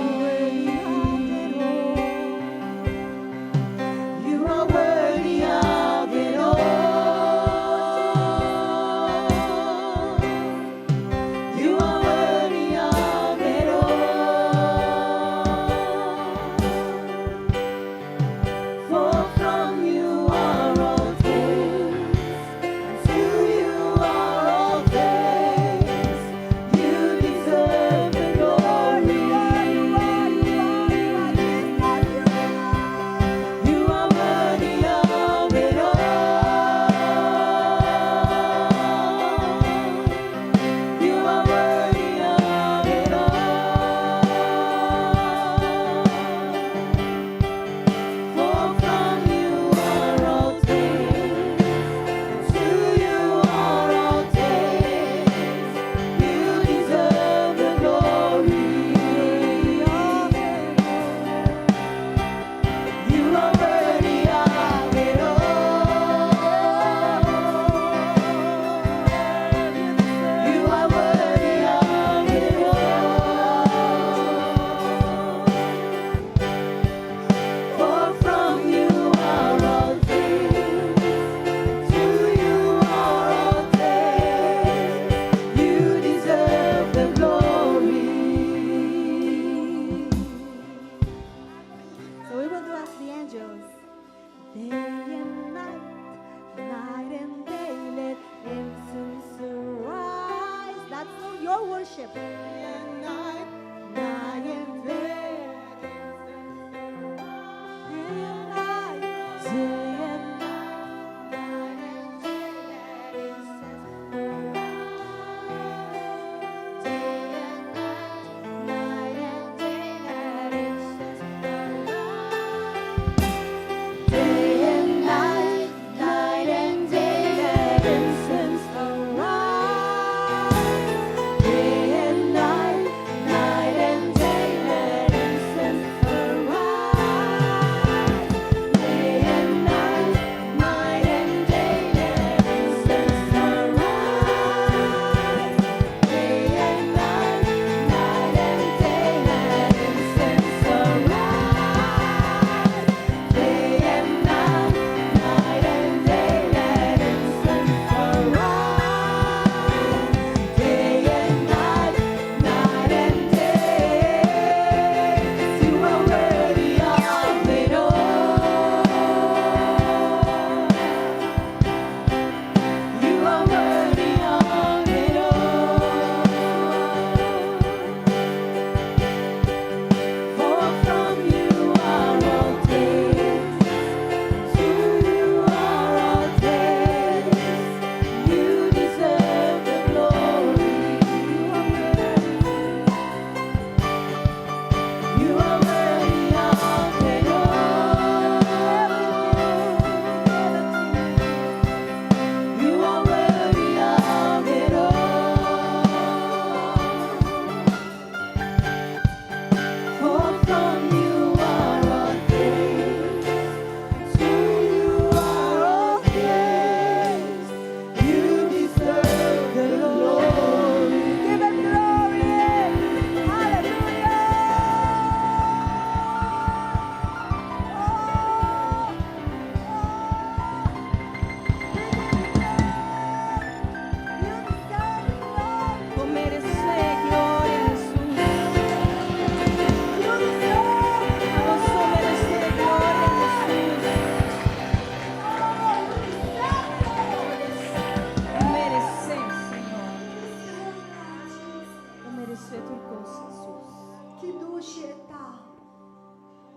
Speaker 1: From you are all things, to you are all things. You deserve the glory.
Speaker 2: Give him glory. Hallelujah. Oh, oh. You deserve glory.
Speaker 3: Bo meresé gloria, Hesus.
Speaker 2: You deserve
Speaker 3: Bo meresé gloria, Hesus.
Speaker 2: Oh, you deserve it.
Speaker 3: Meresé, Señor. Bo meresé tur kos, Hesus.
Speaker 2: Ki dushi ta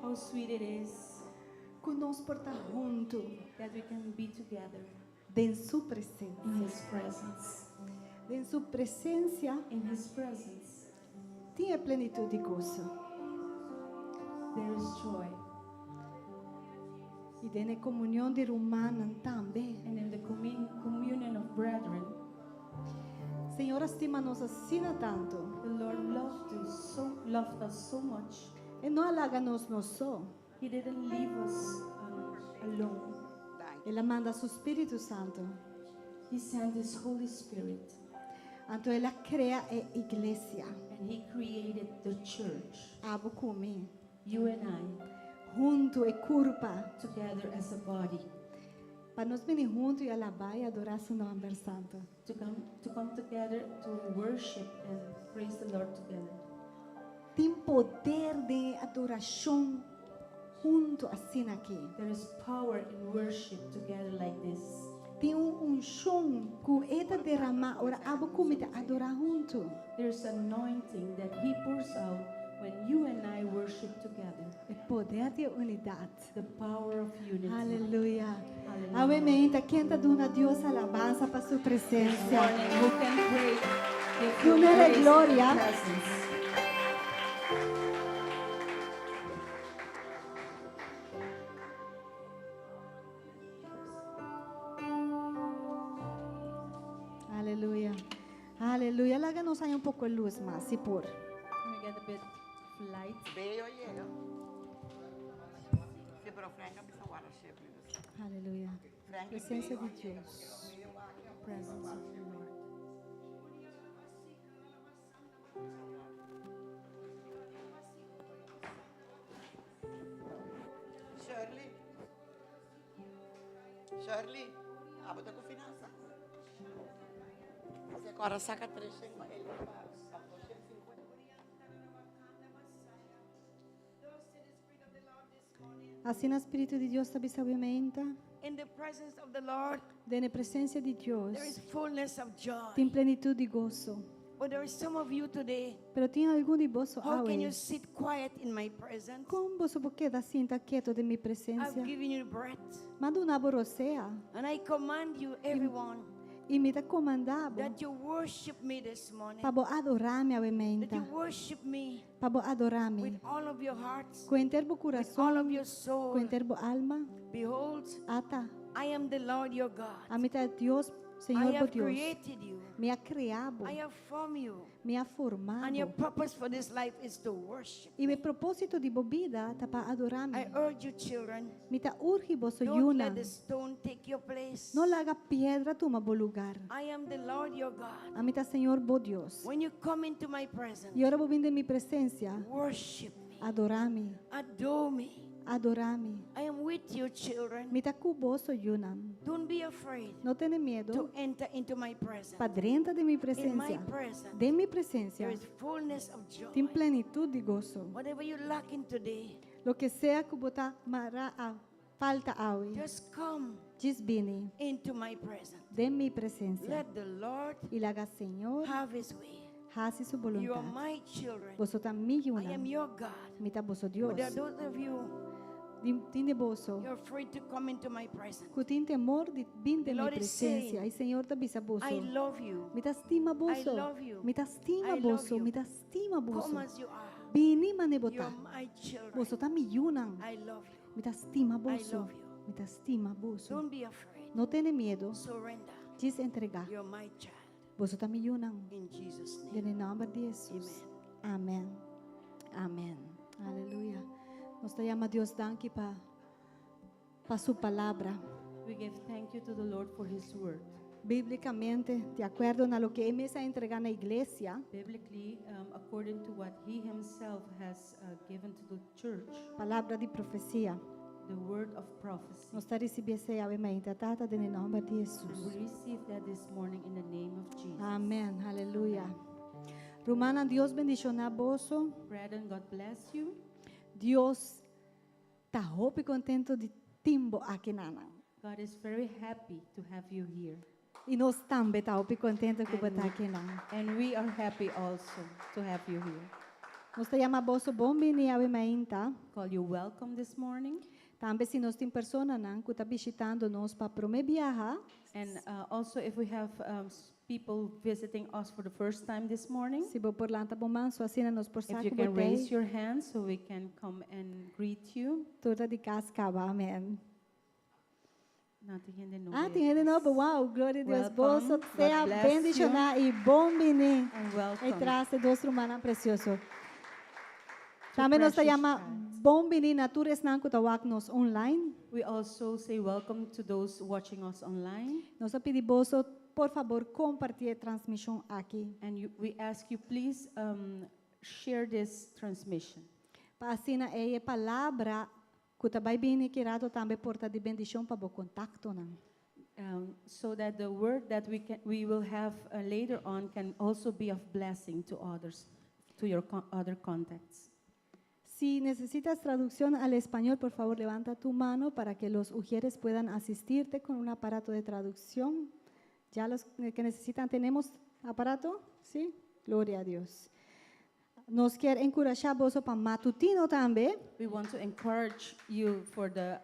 Speaker 3: How sweet it is
Speaker 2: ku nos por ta huntu
Speaker 3: that we can be together
Speaker 2: den su presensia.
Speaker 3: in His presence.
Speaker 2: Den su presensia
Speaker 3: In His presence,
Speaker 2: tin plenitut di goso.
Speaker 3: there is joy.
Speaker 2: I den komunion di rumannan tambe.
Speaker 3: And in the communion of brethren,
Speaker 2: Señor a stima nos asina tantu.
Speaker 3: the Lord loved us so much.
Speaker 2: E no a laga nos nos so.
Speaker 3: He didn't leave us alone.
Speaker 2: El a manda su Spiritu Santu.
Speaker 3: He sent His Holy Spirit
Speaker 2: Anto el a krea e iglesia.
Speaker 3: and He created the church.
Speaker 2: Abo ku mi.
Speaker 3: You and I,
Speaker 2: Huntu e kurpa.
Speaker 3: together as a body,
Speaker 2: Pa nos bini huntu i alabá i adorá su nòmber santu.
Speaker 3: to come together to worship and praise the Lord together.
Speaker 2: Tin poder di adorashon huntu asina aki.
Speaker 3: There is power in worship together like this.
Speaker 2: Tin un unshon ku e ta deramá ora abo ku mi ta adorá huntu.
Speaker 3: There's anointing that He pours out when you and I worship together.
Speaker 2: E poder di unidat.
Speaker 3: The power of unity.
Speaker 2: Aleluya.
Speaker 3: Hallelujah.
Speaker 2: Awe mainta, ken ta duna Dios alabansa pa su
Speaker 3: This
Speaker 2: presensia?
Speaker 3: morning, who can pray? Give you
Speaker 2: Dunele
Speaker 3: praise in
Speaker 2: gloria.
Speaker 3: His presence.
Speaker 2: Aleluya. Aleluya. Laga nos un poko lus mas, si por.
Speaker 3: Can we get a bit of light?
Speaker 4: Bello llega. Sí, pero Frank empieza a guardar siempre.
Speaker 2: Aleluya.
Speaker 4: Frank
Speaker 2: Presensia di Dios.
Speaker 3: Presence of the Lord.
Speaker 4: Shirley. Shirley, abo ta ku finansa. Si awor saka 300, el pa 250.
Speaker 2: Asina Spiritu di Dios ta bisa mainta.
Speaker 5: In the presence of the Lord,
Speaker 2: Den presensia di Dios.
Speaker 5: there is fullness of joy.
Speaker 2: Tin plenitut di goso.
Speaker 5: But there is some of you today.
Speaker 2: Pero tin algun di boso
Speaker 5: How can you
Speaker 2: awe.
Speaker 5: sit quiet in my presence?
Speaker 2: Kon boso por keda sinta ketu den mi
Speaker 5: I've
Speaker 2: presensia?
Speaker 5: given you breath.
Speaker 2: M'a duna bo rosea.
Speaker 5: And I command you, everyone,
Speaker 2: I mi ta komandá bo.
Speaker 5: that you worship me this morning.
Speaker 2: Pa bo adorá mi
Speaker 5: That
Speaker 2: awe mainta.
Speaker 5: you worship me
Speaker 2: Pa bo adorá mi.
Speaker 5: with all of your hearts,
Speaker 2: Ku henter bo
Speaker 5: with all
Speaker 2: kurason,
Speaker 5: of your soul.
Speaker 2: ku henter bo alma,
Speaker 5: Behold,
Speaker 2: ata.
Speaker 5: I am the Lord your God.
Speaker 2: Ami ta Dios,
Speaker 5: I
Speaker 2: Señor bo
Speaker 5: have
Speaker 2: Dios.
Speaker 5: created you.
Speaker 2: Mi a krea bo.
Speaker 5: I have formed you.
Speaker 2: Mi a forma
Speaker 5: And your
Speaker 2: bo.
Speaker 5: purpose for this life is to worship.
Speaker 2: I e propósito di bo bida ta pa adorá mi.
Speaker 5: I urge you, children,
Speaker 2: Mi ta urgi boso
Speaker 5: don't
Speaker 2: yunan.
Speaker 5: let the stone take your place.
Speaker 2: No laga piedra tuma bo lugá.
Speaker 5: I am the Lord your God.
Speaker 2: Ami ta Señor bo Dios.
Speaker 5: When you come into my presence,
Speaker 2: I ora bo bin den mi presensia,
Speaker 5: worship me,
Speaker 2: adorá mi,
Speaker 5: adore me.
Speaker 2: adorá mi.
Speaker 5: I am with you, children.
Speaker 2: Mi ta ku boso yunan.
Speaker 5: Don't be afraid
Speaker 2: No tene
Speaker 5: to
Speaker 2: miedu
Speaker 5: enter into my presence.
Speaker 2: pa drenta den mi
Speaker 5: In my
Speaker 2: presensia.
Speaker 5: presence,
Speaker 2: Den mi presensia,
Speaker 5: there is fullness of joy.
Speaker 2: tin plenitut di goso.
Speaker 5: Whatever you're lacking today,
Speaker 2: Loke sea ku bo ta mara a falta awe.
Speaker 5: just come
Speaker 2: Djis bini
Speaker 5: into my presence.
Speaker 2: den mi presensia.
Speaker 5: Let the Lord
Speaker 2: I laga Señor
Speaker 5: have his way.
Speaker 2: hasi su
Speaker 5: You are
Speaker 2: boluntat.
Speaker 5: my children.
Speaker 2: Boso ta mi
Speaker 5: I am
Speaker 2: yunan.
Speaker 5: your God.
Speaker 2: Mi ta boso
Speaker 5: But there are
Speaker 2: Dios.
Speaker 5: those of you,
Speaker 2: Tin di boso.
Speaker 5: you're afraid to come into my presence.
Speaker 2: Ku tin temor di bin
Speaker 5: The
Speaker 2: den mi
Speaker 5: Lord is
Speaker 2: presensia.
Speaker 5: saying,
Speaker 2: I Señor ta bisa boso.
Speaker 5: I love you.
Speaker 2: Mi ta stima boso.
Speaker 5: love you.
Speaker 2: Mi ta stima
Speaker 5: I love
Speaker 2: boso.
Speaker 5: you.
Speaker 2: Mi ta stima
Speaker 5: Come
Speaker 2: boso.
Speaker 5: as you are.
Speaker 2: Bini manera
Speaker 5: You're
Speaker 2: bo ta.
Speaker 5: my children.
Speaker 2: Boso ta mi yunan.
Speaker 5: I love you.
Speaker 2: Mi ta stima boso.
Speaker 5: love you.
Speaker 2: Mi ta stima boso.
Speaker 5: Don't be afraid.
Speaker 2: No tene miedu.
Speaker 5: Surrender.
Speaker 2: Djis entregá.
Speaker 5: You're my child.
Speaker 2: Boso ta mi yunan.
Speaker 5: In Jesus' name.
Speaker 2: Den nòmber di Jesus. Amèn. Amèn. Aleluya. Nos ta yama Dios danki pa pa su palabra.
Speaker 3: We give thank you to the Lord for His word.
Speaker 2: Bíblikamente, di akuerdo na loke E mes a entregá na iglesia,
Speaker 3: Biblically, according to what He Himself has given to the church,
Speaker 2: palabra di profesia.
Speaker 3: The word of prophecy.
Speaker 2: Nos ta risibí esei awe mainta, Tata, den e nòmber di
Speaker 3: And
Speaker 2: Hesus.
Speaker 3: we receive that this morning in the name of Jesus.
Speaker 2: Amèn. Aleluya. Rumannan, Dios bendishoná boso.
Speaker 3: Brethren, God bless you.
Speaker 2: Dios ta hopi kontentu di tin bo akinan.
Speaker 3: God is very happy to have you here.
Speaker 2: I nos tambe ta hopi kontentu ku bo ta akinan.
Speaker 3: And we are happy also to have you here.
Speaker 2: Nos ta yama boso bon bini awe mainta.
Speaker 3: Call you welcome this morning.
Speaker 2: Tambe si nos tin personanan ku ta bishitando nos pa promé biaha.
Speaker 3: And also if we have people visiting us for the first time this morning,
Speaker 2: Si bo por lanta bo man, so asina nos por
Speaker 3: if
Speaker 2: sa
Speaker 3: you
Speaker 2: ku bo
Speaker 3: can raise
Speaker 2: t'ei.
Speaker 3: your hand so we can come and greet you.
Speaker 2: Tur ta di kas kaba, amèn.
Speaker 3: No, tin hende nobo.
Speaker 2: Ah, tin hende nobo. Wow, gloria a Dios.
Speaker 3: Welcome.
Speaker 2: Boso
Speaker 3: God
Speaker 2: sea
Speaker 3: bless you.
Speaker 2: bendishoná i bon bini.
Speaker 3: And welcome.
Speaker 2: E tras di dos rumannan presioso. Tambe nos ta
Speaker 3: Precious
Speaker 2: yama
Speaker 3: child.
Speaker 2: bon bini na tur esnan ku ta wak nos online.
Speaker 3: We also say welcome to those watching us online.
Speaker 2: Nos ta pidi boso, por fabor, kompartí e transmishon aki.
Speaker 3: And we ask you, please share this transmission.
Speaker 2: Pa asina e palabra ku ta bai bini aki rato tambe por ta di bendishon pa bo kontaktonan.
Speaker 3: So that the word that we will have later on can also be of blessing to others, to your other contacts.
Speaker 2: Si necesitas traducción al español, por favor levanta tu mano para que los ujieres puedan asistirte con un aparato de traducción. Ya los que necesitan, ¿tenemos aparato? Sí? Gloria a Dios. Nos ke enkurashá boso pa matutino tambe.
Speaker 3: We want to encourage you for the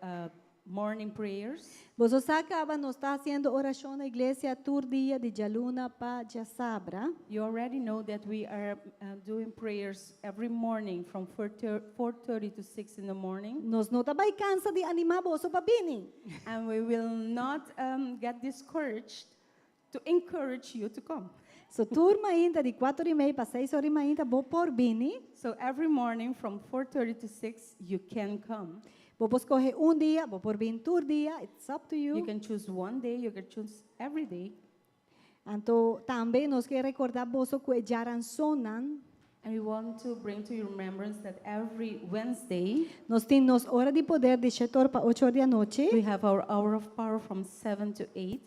Speaker 3: morning prayers.
Speaker 2: Boso sa kaba nos ta hasiendo orashon na iglesia tur dia di djaluna pa djasabra.
Speaker 3: You already know that we are doing prayers every morning from 4:30 to 6 in the morning.
Speaker 2: Nos no ta bai kansa di animá boso pa bini.
Speaker 3: And we will not get discouraged to encourage you to come.
Speaker 2: So tur mainta di 4 i mei pa 6 or di mainta bo por bini.
Speaker 3: So every morning from 4:30 to 6 you can come.
Speaker 2: Bo por skohe un dia, bo por bin tur dia, it's up to you.
Speaker 3: You can choose one day, you can choose every day.
Speaker 2: Anto tambe nos ke rekordá boso ku e djaransonnan.
Speaker 3: And we want to bring to your remembrance that every Wednesday
Speaker 2: Nos tin nos ora di poder di 7 or pa 8 or di anochi.
Speaker 3: we have our hour of power from 7 to 8.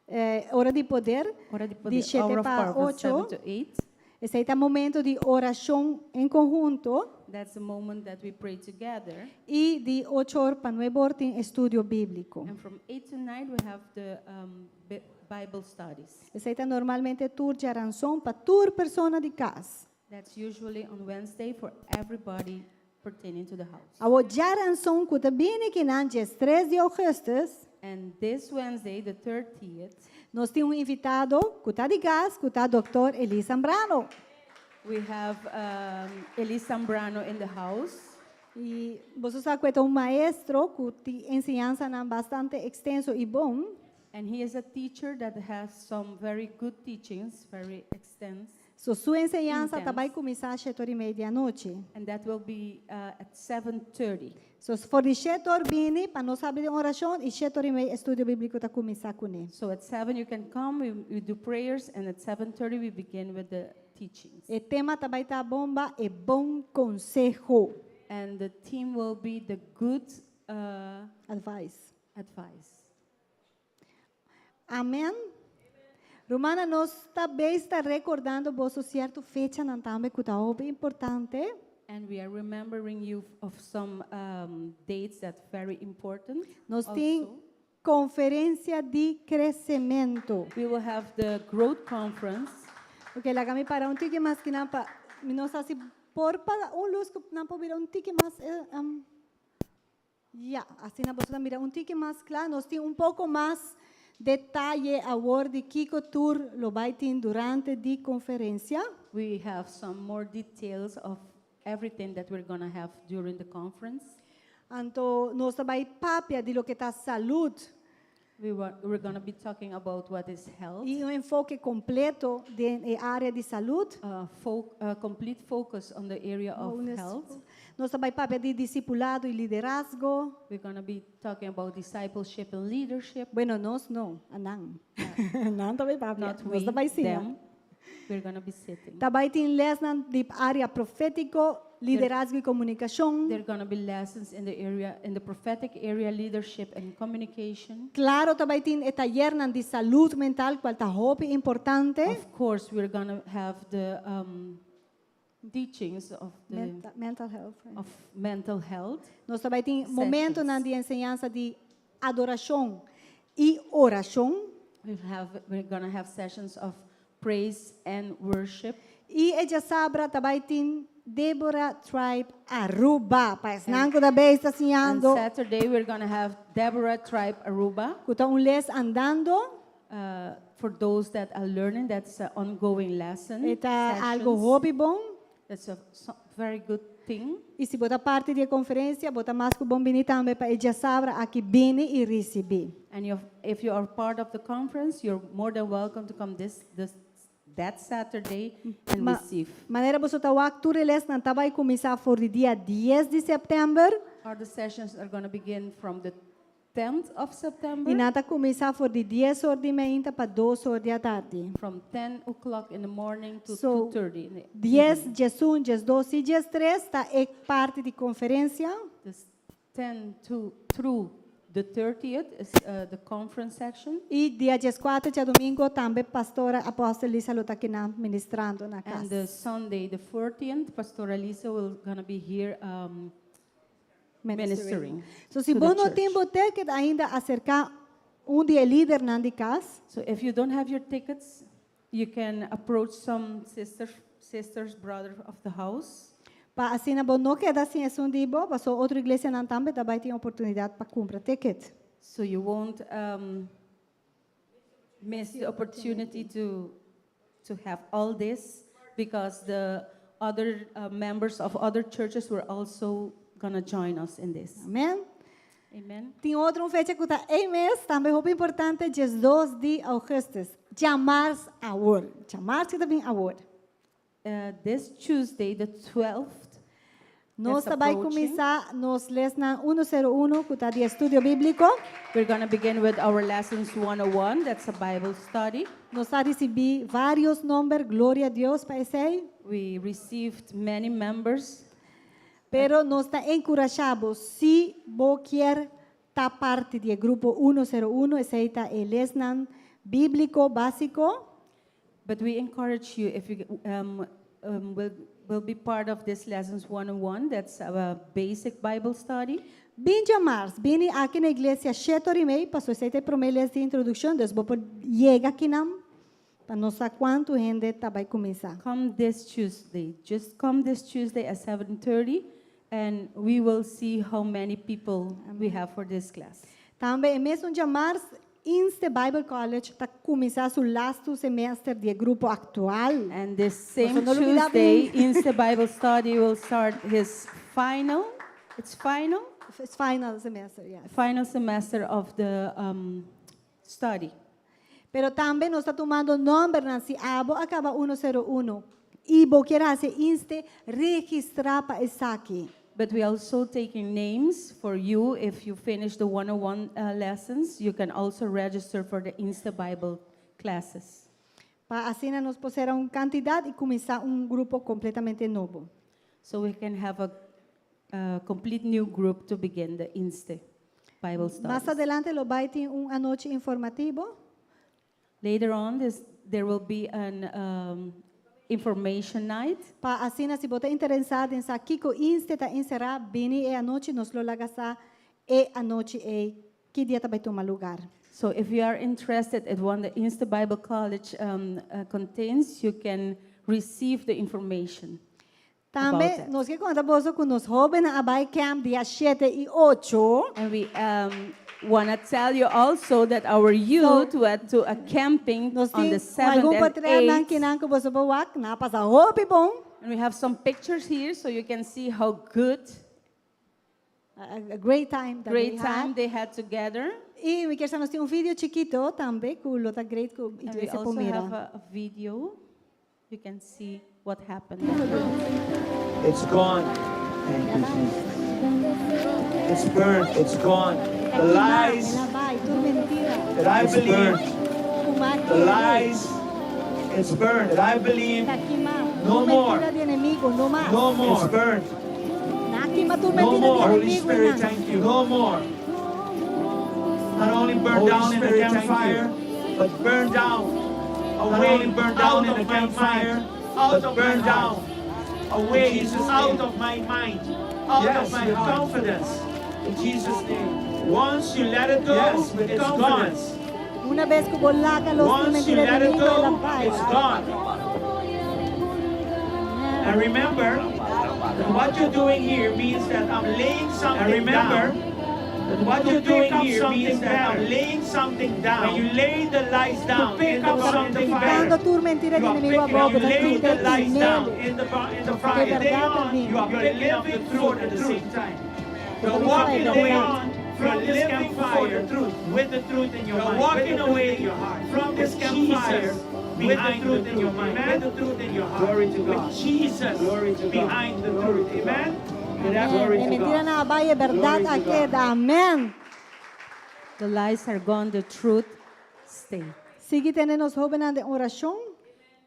Speaker 2: Eh, ora di poder
Speaker 3: Ora di
Speaker 2: di
Speaker 3: poder,
Speaker 2: 7
Speaker 3: hour of
Speaker 2: pa
Speaker 3: power from
Speaker 2: 8.
Speaker 3: 7 to 8.
Speaker 2: Esei ta momento di orashon en konhunto.
Speaker 3: That's the moment that we pray together.
Speaker 2: I di 8 or pa 9 or tin estudio bíbliko.
Speaker 3: And from 8 to 9 we have the Bible studies.
Speaker 2: Esei ta normalmente tur djaranson pa tur persona di kas.
Speaker 3: That's usually on Wednesday for everybody pertaining to the house.
Speaker 2: Awor djaranson ku ta bini akinan 3 di ougùstùs,
Speaker 3: And this Wednesday, the 30th,
Speaker 2: nos tin un invitado ku ta di kas, ku ta Dr. Eli Zambrano.
Speaker 3: We have Eli Zambrano in the house.
Speaker 2: I boso sa ku e ta un maestro ku tin enseñansanan bastante ekstenso i bon.
Speaker 3: And he is a teacher that has some very good teachings, very extensive.
Speaker 2: So su enseñansa
Speaker 3: Intense.
Speaker 2: ta bai kuminsá 7 or i mei di anochi.
Speaker 3: And that will be at 7:30.
Speaker 2: So for di 7 or bini pa nos habri orashon i 7 or i mei estudio bíbliko ta kuminsá kuné.
Speaker 3: So at 7 you can come, we do prayers, and at 7:30 we begin with the teachings.
Speaker 2: E tema ta bai ta bomba e bon konseho.
Speaker 3: And the theme will be the good
Speaker 2: Advice.
Speaker 3: Advice.
Speaker 2: Amèn. Rumannan, nos tambe ta rekordando boso sierto fechanan tambe ku ta hopi importante.
Speaker 3: And we are remembering you of some dates that very important.
Speaker 2: Nos tin
Speaker 3: Also.
Speaker 2: konferensia di kresementu.
Speaker 3: We will have the growth conference.
Speaker 2: Ok, laga mi para un tiki mas ku nan pa, mi no sa si por paga un lus ku nan por mira un tiki mas eh, ya, asina boso ta mira un tiki mas kla. Nos tin un poko mas detaye awor di kiko tur lo bai tin durante di konferensia.
Speaker 3: We have some more details of everything that we're going to have during the conference.
Speaker 2: Anto nos ta bai papia di loke ta salú.
Speaker 3: We're going to be talking about what is health,
Speaker 2: I un enfoke kompleto den e área di salú.
Speaker 3: Complete focus on the area of
Speaker 2: Wholeness.
Speaker 3: Health.
Speaker 2: Nos ta bai papia di disipulado i liderazgo.
Speaker 3: We're going to be talking about discipleship and leadership.
Speaker 2: Bueno, nos no, nan. Nan ta bai papia.
Speaker 3: Not
Speaker 2: Nos
Speaker 3: we,
Speaker 2: ta bai siña.
Speaker 3: Them. We're going to be sitting.
Speaker 2: Tambe tin lesnan di área profétiko, liderazgo i komunikashon.
Speaker 3: There are going to be lessons in the prophetic area, leadership and communication.
Speaker 2: Klaro, tambe tin tayernan di salú mental, kual ta hopi importante.
Speaker 3: Of course, we're going to have the teachings of the
Speaker 2: Mental health.
Speaker 3: Of mental health.
Speaker 2: Nos tambe tin
Speaker 3: Sessions.
Speaker 2: momentonan di enseñansa di adorashon i orashon.
Speaker 3: We're going to have sessions of praise and worship.
Speaker 2: I djasabra tambe tin Deborah Tribe Aruba. Pa esnan ku tambe ta
Speaker 3: And
Speaker 2: siñando.
Speaker 3: Saturday, we're going to have Deborah Tribe Aruba.
Speaker 2: Ku ta un les andando.
Speaker 3: For those that are learning, that's an ongoing lesson.
Speaker 2: Ta algu
Speaker 3: Sessions.
Speaker 2: hopi bon.
Speaker 3: That's a very good thing.
Speaker 2: I si bo ta parti di e konferensia, bo ta mas ku bon bini tambe pa djasabra aki bini i risibí.
Speaker 3: And if you are part of the conference, you're more than welcome to come this, this that Saturday and receive.
Speaker 2: Manera bo ta wak tur e lesnan ta bai kuminsá for di dia 10 di sèptèmber.
Speaker 3: All the sessions are going to begin from the 10th of September,
Speaker 2: I nan ta kuminsá for di 10 or di mainta pa 2 or di atardi.
Speaker 3: From 10 o'clock in the morning to
Speaker 2: So,
Speaker 3: 2:30 in the
Speaker 2: 10, 11, 12 i 13 ta e parti di konferensia.
Speaker 3: This 10 to through the 30th is the conference section.
Speaker 2: I dia 14, djadumingu, tambe pastora Apòstel Lisa lo ta akinan ministrando na kas.
Speaker 3: And the Sunday, the 14th, Pastor Elisa will gonna be here ministering
Speaker 2: So, si
Speaker 3: to
Speaker 2: bo
Speaker 3: the
Speaker 2: no
Speaker 3: church.
Speaker 2: tin bo ticket ainda, aserká un di e lidernan di kas.
Speaker 3: So if you don't have your tickets, you can approach some sisters, brother of the house.
Speaker 2: Pa asina bo no keda sin esun di bo, paso otro iglesianan tambe tambe tin oportunidat pa kumpra ticket.
Speaker 3: So you won't miss the opportunity to have all this because the other members of other churches were also gonna join us in this.
Speaker 2: Amèn?
Speaker 3: Amen.
Speaker 2: Tin otro fecha ku ta e mes, tambe hopi importante, 12 di ougùstùs. Djamars awor. Djamars ku tambe awor.
Speaker 3: This Tuesday, the 12th,
Speaker 2: Nos
Speaker 3: that's
Speaker 2: bai
Speaker 3: approaching.
Speaker 2: kuminsá nos lesnan 101, ku ta di estudio bíbliko.
Speaker 3: We're going to begin with our lessons 101. That's a Bible study.
Speaker 2: Nos a risibí vários nòmber, gloria na Dios pa esei.
Speaker 3: We received many members.
Speaker 2: Pero nos ta enkurashá bo, si bo ke ta parti di grupo 101, esei ta e lesnan bíbliko básiko.
Speaker 3: But we encourage you, if you will be part of this lessons 101, that's a basic Bible study.
Speaker 2: Bin djamars, bini aki na iglesia 7:30, paso esei ta e promé les di introdukshon, dus bo por yega akinan, pa nos sa kuantu hende ta bai kuminsá.
Speaker 3: Come this Tuesday. Just come this Tuesday at 7:30 and we will see how many people we have for this class.
Speaker 2: Tambe, e mesun djamars, Inste Bible College ta kuminsá su last semester di grupo aktual.
Speaker 3: And this same
Speaker 2: no lubidá
Speaker 3: Tuesday, Insta Bible Study will start his final, it's final?
Speaker 2: It's final semester, yes.
Speaker 3: Final semester of the study.
Speaker 2: Pero tambe nos ta tumando nòmber si abo a kaba 101 i bo ke hasi Inste, registrá pa esaki.
Speaker 3: But we also taking names for you. If you finish the 101 lessons, you can also register for the Insta Bible classes.
Speaker 2: Pa asina nos por un kantidat i kuminsá un grupo kompletamente nobo.
Speaker 3: So we can have a complete new group to begin the Insta Bible
Speaker 2: Mas
Speaker 3: studies.
Speaker 2: adelante lo bai tin un anochi informativo.
Speaker 3: Later on, there will be an information night.
Speaker 2: Pa asina, si bo ta interesá den sa kiko Inste ta enserá, bini e anochi, nos lo laga sa e anochi ei ki dia ta bai tuma lugá.
Speaker 3: So if you are interested in what the Insta Bible College contains, you can receive the information about
Speaker 2: Tambe
Speaker 3: that.
Speaker 2: nos ke konta boso ku nos hóbennan a bai camp dia 7 i 8.
Speaker 3: And we want to tell you also that our youth went to a camping
Speaker 2: Nos
Speaker 3: on
Speaker 2: tin
Speaker 3: the 7th
Speaker 2: algun
Speaker 3: and
Speaker 2: potrètnan
Speaker 3: 8th.
Speaker 2: akinan ku boso por wak, nan a pasa hopi bon.
Speaker 3: And we have some pictures here so you can see how good,
Speaker 2: A great time that
Speaker 3: great
Speaker 2: we had.
Speaker 3: time they had together.
Speaker 2: I mi ke nos tin un video chikitu tambe, ku lo ta great ku
Speaker 3: And we
Speaker 2: iglesia
Speaker 3: also
Speaker 2: por mira.
Speaker 3: Have a video. You can see what happened.
Speaker 6: It's gone. Thank you, Jesus. It's burned. It's gone. The lies
Speaker 2: El a bai, tur mentira.
Speaker 6: That I believe, the lies, it's burned. That I believe,
Speaker 2: Ta kimá.
Speaker 6: No
Speaker 2: Tur
Speaker 6: more.
Speaker 2: mentira di enemigu, no mas.
Speaker 6: No more. It's burned.
Speaker 2: Nan a kima tur
Speaker 6: No
Speaker 2: mentira
Speaker 6: more.
Speaker 2: di
Speaker 6: Holy
Speaker 2: enemigu.
Speaker 6: Spirit, thank you. No more. Not only burned
Speaker 7: Holy
Speaker 6: down in the
Speaker 7: Spirit, thank
Speaker 6: campfire, but burned down.
Speaker 7: Not
Speaker 6: Away,
Speaker 7: only burned down
Speaker 6: out
Speaker 7: in
Speaker 6: of
Speaker 7: the
Speaker 6: my
Speaker 7: campfire,
Speaker 6: mind,
Speaker 7: out
Speaker 6: but
Speaker 7: of my
Speaker 6: burned
Speaker 7: heart.
Speaker 6: Down. Away,
Speaker 7: Jesus'
Speaker 6: out
Speaker 7: name.
Speaker 6: Of my mind, out
Speaker 7: Yes,
Speaker 6: of my
Speaker 7: with
Speaker 6: heart.
Speaker 7: Confidence.
Speaker 6: In Jesus' name.
Speaker 7: Once you let it go,
Speaker 6: Yes, with
Speaker 7: it's
Speaker 6: confidence.
Speaker 7: Gone.
Speaker 2: Un bes ku bo laga los
Speaker 7: Once you
Speaker 2: mentira
Speaker 7: let it
Speaker 2: enemigu,
Speaker 7: go,
Speaker 2: el a bai.
Speaker 7: It's gone. And remember that what you're doing here means that I'm laying something
Speaker 6: And remember
Speaker 7: down.
Speaker 6: That what
Speaker 7: To
Speaker 6: you're doing
Speaker 7: pick up
Speaker 6: here
Speaker 7: something
Speaker 6: means that I'm
Speaker 7: better.
Speaker 6: Laying something down.
Speaker 7: When you lay the lies down
Speaker 6: To pick
Speaker 7: in the
Speaker 6: up something
Speaker 2: Kitando
Speaker 6: better.
Speaker 2: tur mentira
Speaker 7: You
Speaker 2: di
Speaker 7: are
Speaker 2: enemigu
Speaker 7: picking
Speaker 2: abou,
Speaker 7: up, you
Speaker 2: but
Speaker 7: lay the lies down in the fire.
Speaker 2: Bèrdat
Speaker 7: Day on,
Speaker 2: tambe.
Speaker 7: you are
Speaker 6: You're
Speaker 7: picking up the
Speaker 6: living
Speaker 7: truth
Speaker 6: for
Speaker 7: at
Speaker 6: the
Speaker 7: the
Speaker 6: truth.
Speaker 7: Same time.
Speaker 6: You're
Speaker 7: You're
Speaker 6: walking
Speaker 7: walking
Speaker 6: away
Speaker 7: away
Speaker 6: from
Speaker 7: from
Speaker 6: this
Speaker 7: living
Speaker 6: campfire
Speaker 7: for the truth.
Speaker 6: With the truth in your
Speaker 7: You're
Speaker 6: mind.
Speaker 7: walking
Speaker 6: With the truth
Speaker 7: away
Speaker 6: in your heart.
Speaker 7: From this
Speaker 6: With
Speaker 7: campfire
Speaker 6: Jesus
Speaker 7: with the
Speaker 6: behind
Speaker 7: truth
Speaker 6: the
Speaker 7: in your
Speaker 6: truth.
Speaker 7: mind.
Speaker 6: Amen?
Speaker 7: With the truth in your heart.
Speaker 6: Glory to God.
Speaker 7: With Jesus
Speaker 6: Glory to God.
Speaker 7: Behind the
Speaker 6: Glory
Speaker 7: truth.
Speaker 6: To God.
Speaker 7: Amen?
Speaker 2: Amèn.
Speaker 6: Glory
Speaker 2: E
Speaker 6: to
Speaker 2: mentira
Speaker 6: God.
Speaker 2: nan a bai, e bèrdat
Speaker 6: Glory to
Speaker 2: a
Speaker 6: God.
Speaker 2: keda. Amèn.
Speaker 3: The lies are gone, the truth stay.
Speaker 2: Sigui tene nos hóbennan den orashon.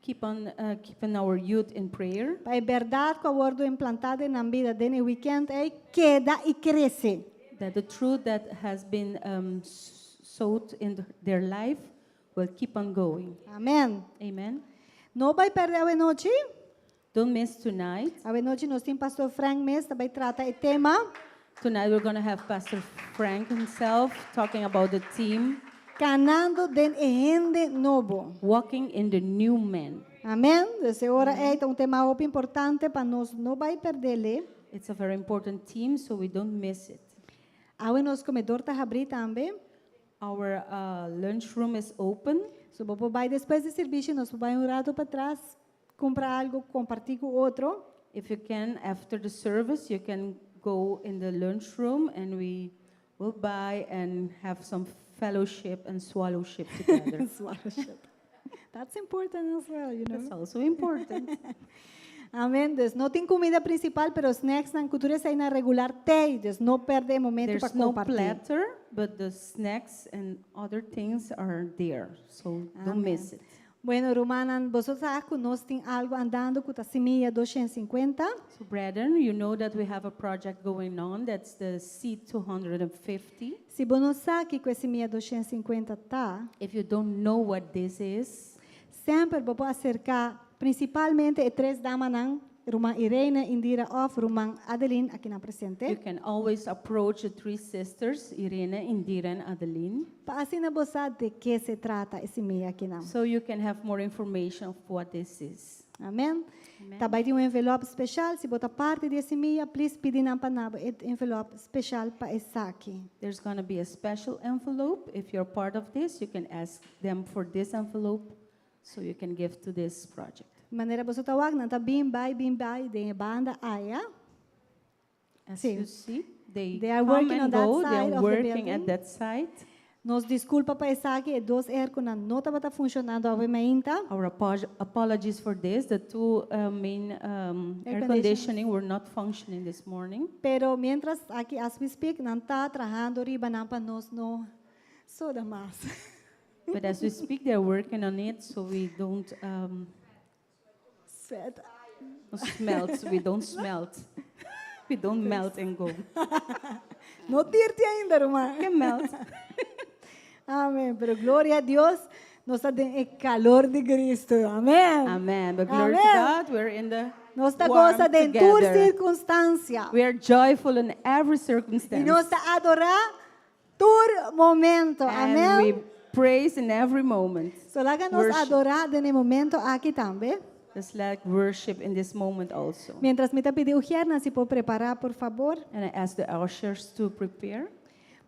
Speaker 3: Keep on keeping our youth in prayer.
Speaker 2: Pa e bèrdat ku a wòrdu implantá den nan bida den e weekend ei keda i krese.
Speaker 3: That the truth that has been sowed in their life will keep on going.
Speaker 2: Amèn.
Speaker 3: Amen.
Speaker 2: No bai pèrdè awe nochi.
Speaker 3: Don't miss tonight.
Speaker 2: Awe nochi nos tin Pastor Frank mes, ta bai trata e tema.
Speaker 3: Tonight we're going to have Pastor Frank himself talking about the theme
Speaker 2: Kanando den e hende nobo.
Speaker 3: "Walking in the New Man."
Speaker 2: Amèn. E ora ei un tema hopi importante pa nos no bai pèrdè.
Speaker 3: It's a very important theme, so we don't miss it.
Speaker 2: Awe nos komedor ta habrí tambe.
Speaker 3: Our lunchroom is open.
Speaker 2: So bo por bai despues di servisio, nos por bai un ratu patras, kumpra algu, kompartí ku otro.
Speaker 3: If you can, after the service, you can go in the lunchroom and we will buy and have some fellowship and swallowship together.
Speaker 2: Swallowship. That's important as well.
Speaker 3: That's also important.
Speaker 2: Amèn. Dus no tin kuminda prinsipal, pero snacks nan ku tur esei regular t'ei. Dus no pèrdè momento pa
Speaker 3: There's no
Speaker 2: kompartí.
Speaker 3: Platter, but the snacks and other things are there. So don't miss it.
Speaker 2: Bueno, rumannan, boso sa ku nos tin algu andando ku ta Simia 250.
Speaker 3: So, brethren, you know that we have a project going on. That's the Seed 250.
Speaker 2: Si bo no sa kiko Simia 250 ta,
Speaker 3: If you don't know what this is,
Speaker 2: semper bo por aserká prinsipalmente e tres damanan, Ruman Irene, Indira òf Ruman Adeline, aki na
Speaker 3: You
Speaker 2: presente.
Speaker 3: Can always approach the three sisters, Irene, Indira, and Adeline,
Speaker 2: Pa asina bo sa di ke se trata e simia akinan.
Speaker 3: So you can have more information of what this is.
Speaker 2: Amèn. Tambe tin un envelòp spesial. Si bo ta parti di e simia, please pidi nan pa duna bo e envelòp spesial pa esaki.
Speaker 3: There's going to be a special envelope. If you're part of this, you can ask them for this envelope so you can give to this project.
Speaker 2: Manera boso ta wak, nan ta bin bai, bin bai, den banda aya.
Speaker 3: As
Speaker 2: Sí.
Speaker 3: You see, they,
Speaker 2: They are
Speaker 3: come
Speaker 2: working
Speaker 3: and
Speaker 2: on that
Speaker 3: go.
Speaker 2: side
Speaker 3: They
Speaker 2: of
Speaker 3: are
Speaker 2: the
Speaker 3: working
Speaker 2: building.
Speaker 3: at that side.
Speaker 2: Nos diskulpa pa esaki, e dos airconan no tabata funshonando awe mainta.
Speaker 3: Our apologies for this. The two main
Speaker 2: Air
Speaker 3: air
Speaker 2: conditioners.
Speaker 3: Conditioning were not functioning this morning.
Speaker 2: Pero mientras aki as we speak, nan ta trahando riba nan pa nos no soda mas.
Speaker 3: But as we speak, they're working on it, so we don't
Speaker 2: Sweat.
Speaker 3: Smelt. We don't smelt. We don't melt and go.
Speaker 2: No dirty ainda, ruman.
Speaker 3: Can melt.
Speaker 2: Amèn. Pero gloria na Dios, nos ta den kalor di Kristu. Amèn.
Speaker 3: Amen. But glory to
Speaker 2: Amen.
Speaker 3: God, we're in the
Speaker 2: Nos ta
Speaker 3: warm
Speaker 2: gosa den tur
Speaker 3: together.
Speaker 2: sirkunstansia.
Speaker 3: We are joyful in every
Speaker 2: I
Speaker 3: circumstance.
Speaker 2: nos ta adorá tur momento.
Speaker 3: And
Speaker 2: Amèn.
Speaker 3: we praise in every moment.
Speaker 2: So laga nos
Speaker 3: Worship.
Speaker 2: adorá den e momento aki tambe.
Speaker 3: Let's like worship in this moment also.
Speaker 2: Mientras mi ta pidi ushiernan si por prepará, por fabor.
Speaker 3: And I ask the ushers to prepare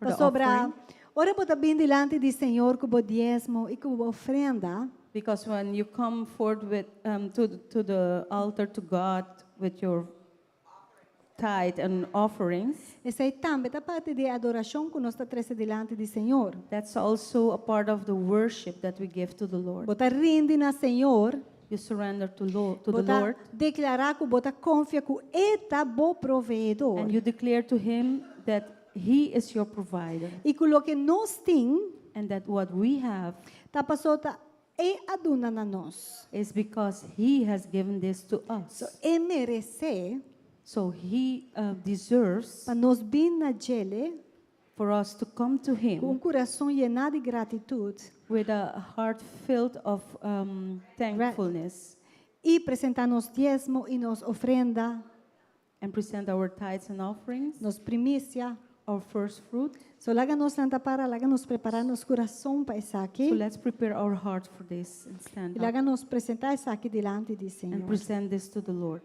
Speaker 3: for the
Speaker 2: Pasobra,
Speaker 3: offering.
Speaker 2: Ora bo ta bin dilanti di Señor ku bo diesmo i ku bo ofrenda,
Speaker 3: Because when you come forth with, to the altar to God with your tithe and offerings,
Speaker 2: Esei tambe ta parti di adorashon ku nos ta trese dilanti di Señor.
Speaker 3: That's also a part of the worship that we give to the Lord.
Speaker 2: Bo ta rindi na Señor,
Speaker 3: You surrender to the
Speaker 2: bo ta
Speaker 3: Lord
Speaker 2: deklará ku bo ta konfia ku E ta bo proveedor.
Speaker 3: And you declare to Him that He is your provider
Speaker 2: I ku loke nos tin,
Speaker 3: and that what we have
Speaker 2: ta paso ta E a duna na nos.
Speaker 3: Is because He has given this to us.
Speaker 2: So, E meresé
Speaker 3: So He deserves
Speaker 2: pa nos bin na dje
Speaker 3: for us to come to
Speaker 2: ku un
Speaker 3: Him
Speaker 2: kurason yená di gratitut
Speaker 3: with a heart filled of thankfulness
Speaker 2: i presentá nos diesmo i nos ofrenda,
Speaker 3: and present our tithes and offerings,
Speaker 2: nos primisia.
Speaker 3: Our first fruit.
Speaker 2: So laga nos lanta para, laga nos prepará nos kurason pa esaki.
Speaker 3: So let's prepare our heart for this and stand
Speaker 2: I
Speaker 3: up
Speaker 2: laga nos presentá esaki dilanti di
Speaker 3: and
Speaker 2: Señor.
Speaker 3: Present this to the Lord.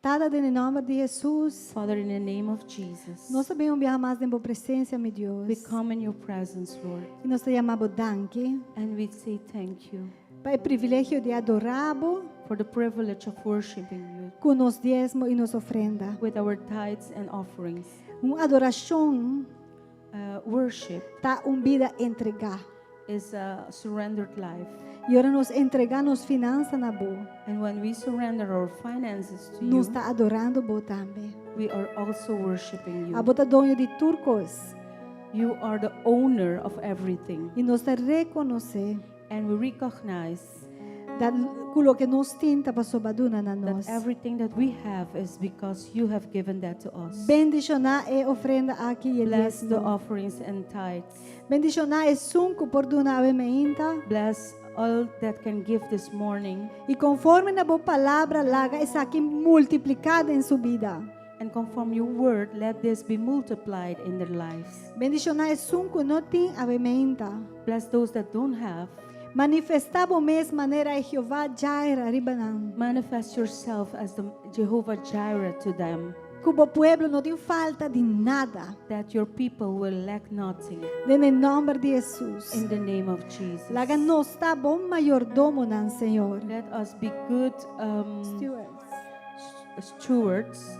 Speaker 2: Tata, den nòmber di Hesus,
Speaker 3: Father, in the name of Jesus,
Speaker 2: nos ta bin un biaha mas den bo presensia, mi Dios.
Speaker 3: We come in your presence, Lord,
Speaker 2: I nos ta yama bo danki
Speaker 3: and we say thank you
Speaker 2: pa e privilegio di adorá bo
Speaker 3: for the privilege of worshiping you
Speaker 2: ku nos diesmo i nos ofrenda.
Speaker 3: With our tithes and offerings.
Speaker 2: Un adorashon
Speaker 3: Worship
Speaker 2: ta un bida entregá.
Speaker 3: Is a surrendered life.
Speaker 2: I ora nos entregá nos finansa na bo,
Speaker 3: And when we surrender our finances to
Speaker 2: nos
Speaker 3: you,
Speaker 2: ta adorando bo tambe.
Speaker 3: We are also worshiping you.
Speaker 2: Abo ta doño di tur kos.
Speaker 3: You are the owner of everything.
Speaker 2: I nos ta rekonosé
Speaker 3: And we recognize
Speaker 2: ku tur loke nos tin ta paso b'a duna na
Speaker 3: that
Speaker 2: nos.
Speaker 3: Everything that we have is because you have given that to us.
Speaker 2: Bendishoná e ofrenda aki i
Speaker 3: Bless the
Speaker 2: diesmo.
Speaker 3: Offerings and tithes.
Speaker 2: Bendishoná esun ku por duna awe mainta.
Speaker 3: Bless all that can give this morning.
Speaker 2: I konforme na bo palabra, laga esaki multipliká den su bida.
Speaker 3: And conform your word, let this be multiplied in their lives.
Speaker 2: Bendishoná esun ku no tin awe mainta.
Speaker 3: Bless those that don't have.
Speaker 2: Manifestá bo mes manera Jehová Jireh riba nan.
Speaker 3: Manifest yourself as the Jehovah Jireh to them.
Speaker 2: Ku bo pueblo no tin falta di nada.
Speaker 3: That your people will lack nothing.
Speaker 2: Den nòmber di Hesus.
Speaker 3: In the name of Jesus.
Speaker 2: Laga nos ta bon mayordomonan, Señor.
Speaker 3: Let us be good
Speaker 2: Stewards.
Speaker 3: Stewards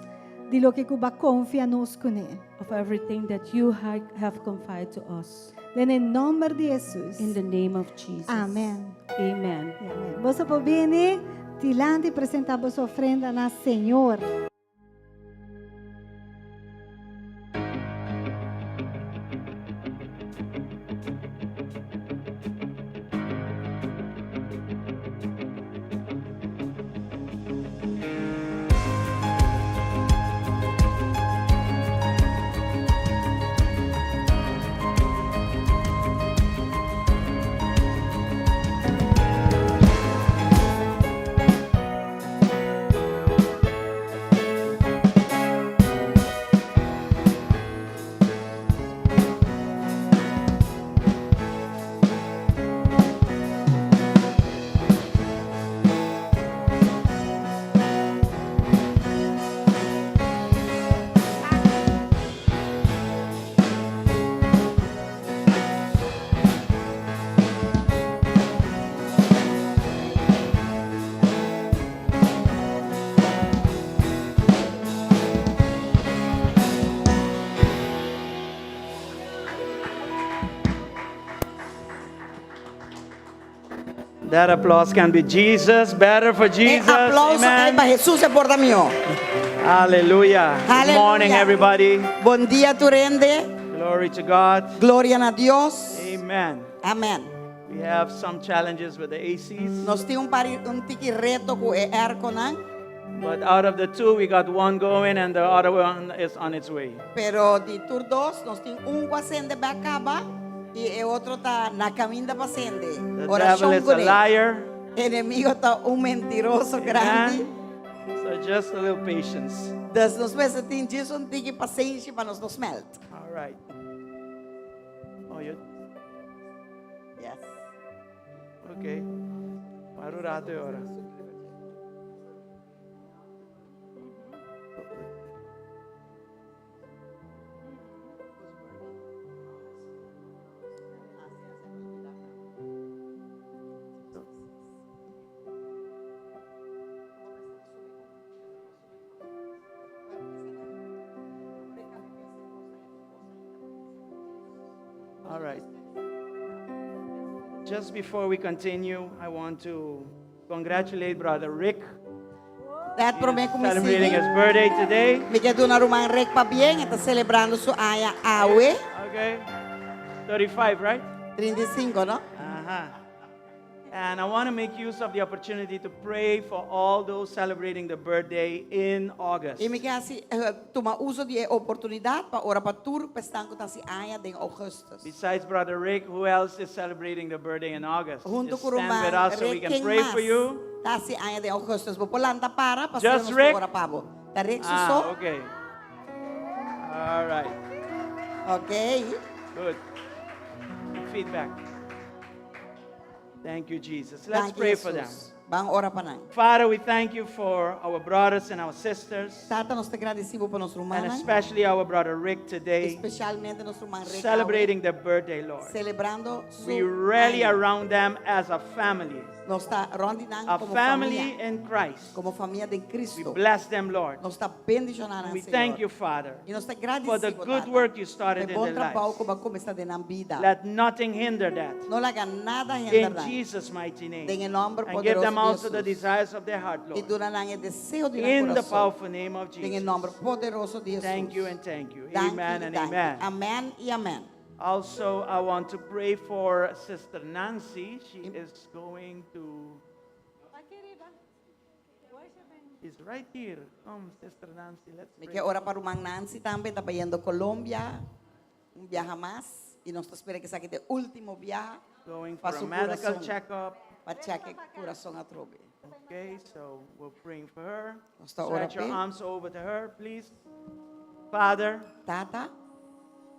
Speaker 2: Di loke ku b'a konfia nos kuné.
Speaker 3: Of everything that you have confided to us.
Speaker 2: Den nòmber di Hesus.
Speaker 3: In the name of Jesus.
Speaker 2: Amèn.
Speaker 3: Amen.
Speaker 2: Amèn. Boso por bini, dilanti presentá boso ofrenda na Señor.
Speaker 7: That applause can be Jesus, better for Jesus.
Speaker 4: E aplouso
Speaker 7: Amen.
Speaker 4: ei pa Hesus e por ta mihó.
Speaker 7: Hallelujah. Good morning,
Speaker 4: Hallelujah.
Speaker 7: Everybody.
Speaker 4: Bon dia, tur hende.
Speaker 7: Glory to God.
Speaker 4: Gloria na Dios.
Speaker 7: Amen.
Speaker 4: Amèn.
Speaker 7: We have some challenges with the ACs,
Speaker 4: Nos tin un par un tiki reto ku e airconan,
Speaker 7: but out of the two, we got one going and the other one is on its way.
Speaker 4: Pero di tur dos, nos tin un ku a sende bèk kaba i e otro ta na kaminda pa sende.
Speaker 7: The
Speaker 4: Orashon
Speaker 7: devil is a
Speaker 4: kuné.
Speaker 7: Liar.
Speaker 4: Enemigu ta un mentiroso grandi.
Speaker 7: Amen. So just a little patience.
Speaker 4: Dus nos mester tin djis un tiki pasenshi pa nos no smelt.
Speaker 7: All right. Oh, you
Speaker 4: Yes.
Speaker 7: Okay. Para un rato awor. All right. Just before we continue, I want to congratulate Brother Rick.
Speaker 4: Net promé ku mi
Speaker 7: Celebrating
Speaker 4: sigui.
Speaker 7: his birthday today.
Speaker 4: Mi ke duna ruman Rick pabien, e ta selebrando su aña awe.
Speaker 7: Okay. 35, right?
Speaker 4: 35, no?
Speaker 7: Aha. And I want to make use of the opportunity to pray for all those celebrating the birthday in August.
Speaker 4: I mi ke hasi, eh, tuma uso di e oportunidat pa ora pa tur esnan ku ta hasi aña den ougùstùs.
Speaker 7: Besides Brother Rick, who else is celebrating the birthday in August?
Speaker 4: Huntu
Speaker 7: Just
Speaker 4: ku
Speaker 7: stand
Speaker 4: ruman
Speaker 7: with us so we
Speaker 4: Rick,
Speaker 7: can
Speaker 4: ken
Speaker 7: pray
Speaker 4: mas
Speaker 7: for you.
Speaker 4: ta hasi aña den ougùstùs? Bo por lanta para pa
Speaker 7: Just
Speaker 4: nos
Speaker 7: Rick?
Speaker 4: ora pa bo. Ta Rick su
Speaker 7: Ah,
Speaker 4: so?
Speaker 7: okay. All right.
Speaker 4: Ok.
Speaker 7: Good. Feedback. Thank you, Jesus. Let's
Speaker 4: Danki,
Speaker 7: pray for them.
Speaker 4: Jesus. Ban ora pa nan.
Speaker 7: Father, we thank you for our brothers and our sisters,
Speaker 4: Tata, nos ta gradisí bo pa nos
Speaker 7: and
Speaker 4: rumannan,
Speaker 7: especially our brother Rick today,
Speaker 4: espesialmente nos ruman Rick,
Speaker 7: celebrating their birthday, Lord.
Speaker 4: selebrando su
Speaker 7: We rally
Speaker 4: aña.
Speaker 7: around them as a family,
Speaker 4: Nos ta rònt di nan
Speaker 7: a
Speaker 4: komo
Speaker 7: family
Speaker 4: famia,
Speaker 7: in Christ.
Speaker 4: komo famia di
Speaker 7: We
Speaker 4: Kristu.
Speaker 7: bless them, Lord.
Speaker 4: Nos ta bendishoná nan,
Speaker 7: We
Speaker 4: Señor.
Speaker 7: thank you, Father,
Speaker 4: I nos ta
Speaker 7: for the
Speaker 4: gradisí
Speaker 7: good work you started
Speaker 4: E
Speaker 7: in
Speaker 4: bon
Speaker 7: their
Speaker 4: trabou
Speaker 7: lives.
Speaker 4: ku bo a kuminsá den nan bida.
Speaker 7: Let nothing hinder that.
Speaker 4: No laga nada hinder
Speaker 7: In
Speaker 4: nan.
Speaker 7: Jesus' mighty name.
Speaker 4: Den e nòmber
Speaker 7: And give them
Speaker 4: poderoso di
Speaker 7: also the
Speaker 4: Jesus.
Speaker 7: desires of their heart,
Speaker 4: I
Speaker 7: Lord.
Speaker 4: duna nan e deseo di nan
Speaker 7: In the
Speaker 4: kurason.
Speaker 7: powerful name of
Speaker 4: Den e
Speaker 7: Jesus.
Speaker 4: nòmber poderoso di Jesus.
Speaker 7: Thank you and thank you.
Speaker 4: Danki
Speaker 7: Amen
Speaker 4: i
Speaker 7: and
Speaker 4: danki.
Speaker 7: amen.
Speaker 4: Amèn i amèn.
Speaker 7: Also, I want to pray for Sister Nancy. She is going to. Is right here. Come, Sister Nancy. Let's
Speaker 4: Mi
Speaker 7: pray.
Speaker 4: ke ora pa ruman Nancy tambe, ta bayendo Colombia, un biaha mas, i nos ta spera ku esaki ta e último biaha
Speaker 7: Going
Speaker 4: pa
Speaker 7: for a
Speaker 4: su
Speaker 7: medical
Speaker 4: kurason,
Speaker 7: checkup.
Speaker 4: pa check e kurason atrobe.
Speaker 7: Okay, so we're praying for her.
Speaker 4: Nos ta ora
Speaker 7: Stretch your
Speaker 4: p'e.
Speaker 7: arms over to her, please. Father,
Speaker 4: Tata,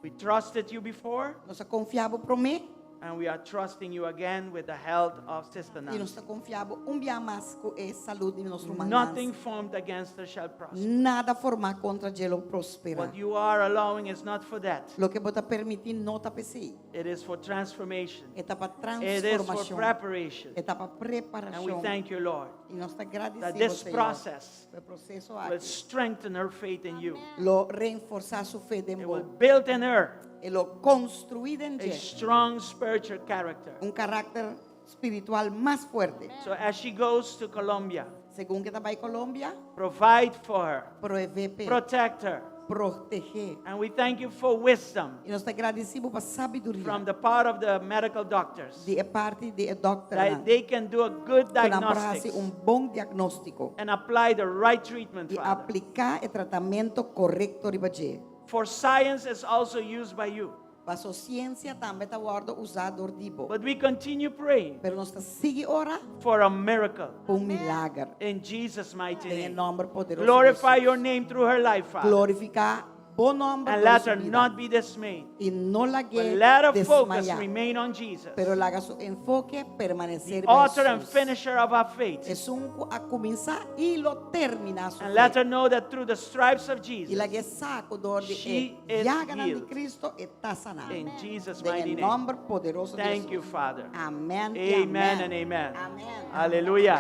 Speaker 7: we trusted you before,
Speaker 4: nos a konfia bo promé
Speaker 7: and we are trusting you again with the health of Sister
Speaker 4: i nos
Speaker 7: Nancy.
Speaker 4: ta konfia bo un biaha mas ku e salú di nos ruman
Speaker 7: Nothing
Speaker 4: Nancy.
Speaker 7: formed against her shall prosper.
Speaker 4: Nada formá kontra dje lo prosperá.
Speaker 7: What you are allowing is not for that.
Speaker 4: Loke bo ta permití no ta p'esei.
Speaker 7: It is for transformation.
Speaker 4: E ta pa
Speaker 7: It is for
Speaker 4: transformashon.
Speaker 7: preparation.
Speaker 4: E ta pa
Speaker 7: And we
Speaker 4: preparashon.
Speaker 7: thank you, Lord,
Speaker 4: I nos ta
Speaker 7: that
Speaker 4: gradisí
Speaker 7: this
Speaker 4: Señor.
Speaker 7: process
Speaker 4: E proseso
Speaker 7: will
Speaker 4: aki
Speaker 7: strengthen her faith in you.
Speaker 4: lo reforsá su fe den
Speaker 7: It will
Speaker 4: bo.
Speaker 7: build in her
Speaker 4: E lo konstruí den
Speaker 7: a
Speaker 4: dje
Speaker 7: strong spiritual character.
Speaker 4: un karakter spiritual mas fuerte.
Speaker 7: So as she goes to Colombia,
Speaker 4: Segun ku e ta bai Colombia,
Speaker 7: provide for her,
Speaker 4: proveé p'e,
Speaker 7: protect her.
Speaker 4: protegé.
Speaker 7: And we thank you for wisdom
Speaker 4: I nos ta gradisí bo pa sabiduria
Speaker 7: from the part of the medical doctors
Speaker 4: di e parti di e dòkternan
Speaker 7: that they can do a good
Speaker 4: ku nan por hasi
Speaker 7: diagnostics
Speaker 4: un bon diagnóstiko
Speaker 7: and apply the right treatment,
Speaker 4: i
Speaker 7: Father.
Speaker 4: apliká e tratamentu korekto riba dje.
Speaker 7: For science is also used by you.
Speaker 4: Paso siensia tambe ta wòrdu usá dor di bo.
Speaker 7: But we continue praying
Speaker 4: Pero nos ta sigui ora
Speaker 7: for a miracle
Speaker 4: pa un milager.
Speaker 7: in Jesus' mighty
Speaker 4: Den e
Speaker 7: name.
Speaker 4: nòmber poderoso di
Speaker 7: Glorify
Speaker 4: Jesus.
Speaker 7: your name through her life, Father.
Speaker 4: Glorifiká bo nòmber
Speaker 7: And
Speaker 4: dor
Speaker 7: let
Speaker 4: su
Speaker 7: her
Speaker 4: bida.
Speaker 7: not be dismayed.
Speaker 4: I no
Speaker 7: But
Speaker 4: lag'é
Speaker 7: let her focus
Speaker 4: desmayá.
Speaker 7: remain on Jesus,
Speaker 4: Pero laga su enfoke permanesé
Speaker 7: the
Speaker 4: riba
Speaker 7: author and
Speaker 4: Jesus.
Speaker 7: finisher of our faith.
Speaker 4: Esun ku a kuminsá i lo terminá su
Speaker 7: And let
Speaker 4: fe.
Speaker 7: her know that through the stripes of
Speaker 4: I
Speaker 7: Jesus,
Speaker 4: lag'é sa ku dor di
Speaker 7: She
Speaker 4: e
Speaker 7: is
Speaker 4: llaganan di
Speaker 7: healed.
Speaker 4: Cristo e ta saná.
Speaker 7: In Jesus'
Speaker 4: Den
Speaker 7: mighty
Speaker 4: e
Speaker 7: name.
Speaker 4: nòmber poderoso di
Speaker 7: Thank you,
Speaker 4: Jesus.
Speaker 7: Father.
Speaker 4: Amèn i
Speaker 7: Amen
Speaker 4: amèn.
Speaker 7: and amen.
Speaker 4: Amèn.
Speaker 7: Hallelujah.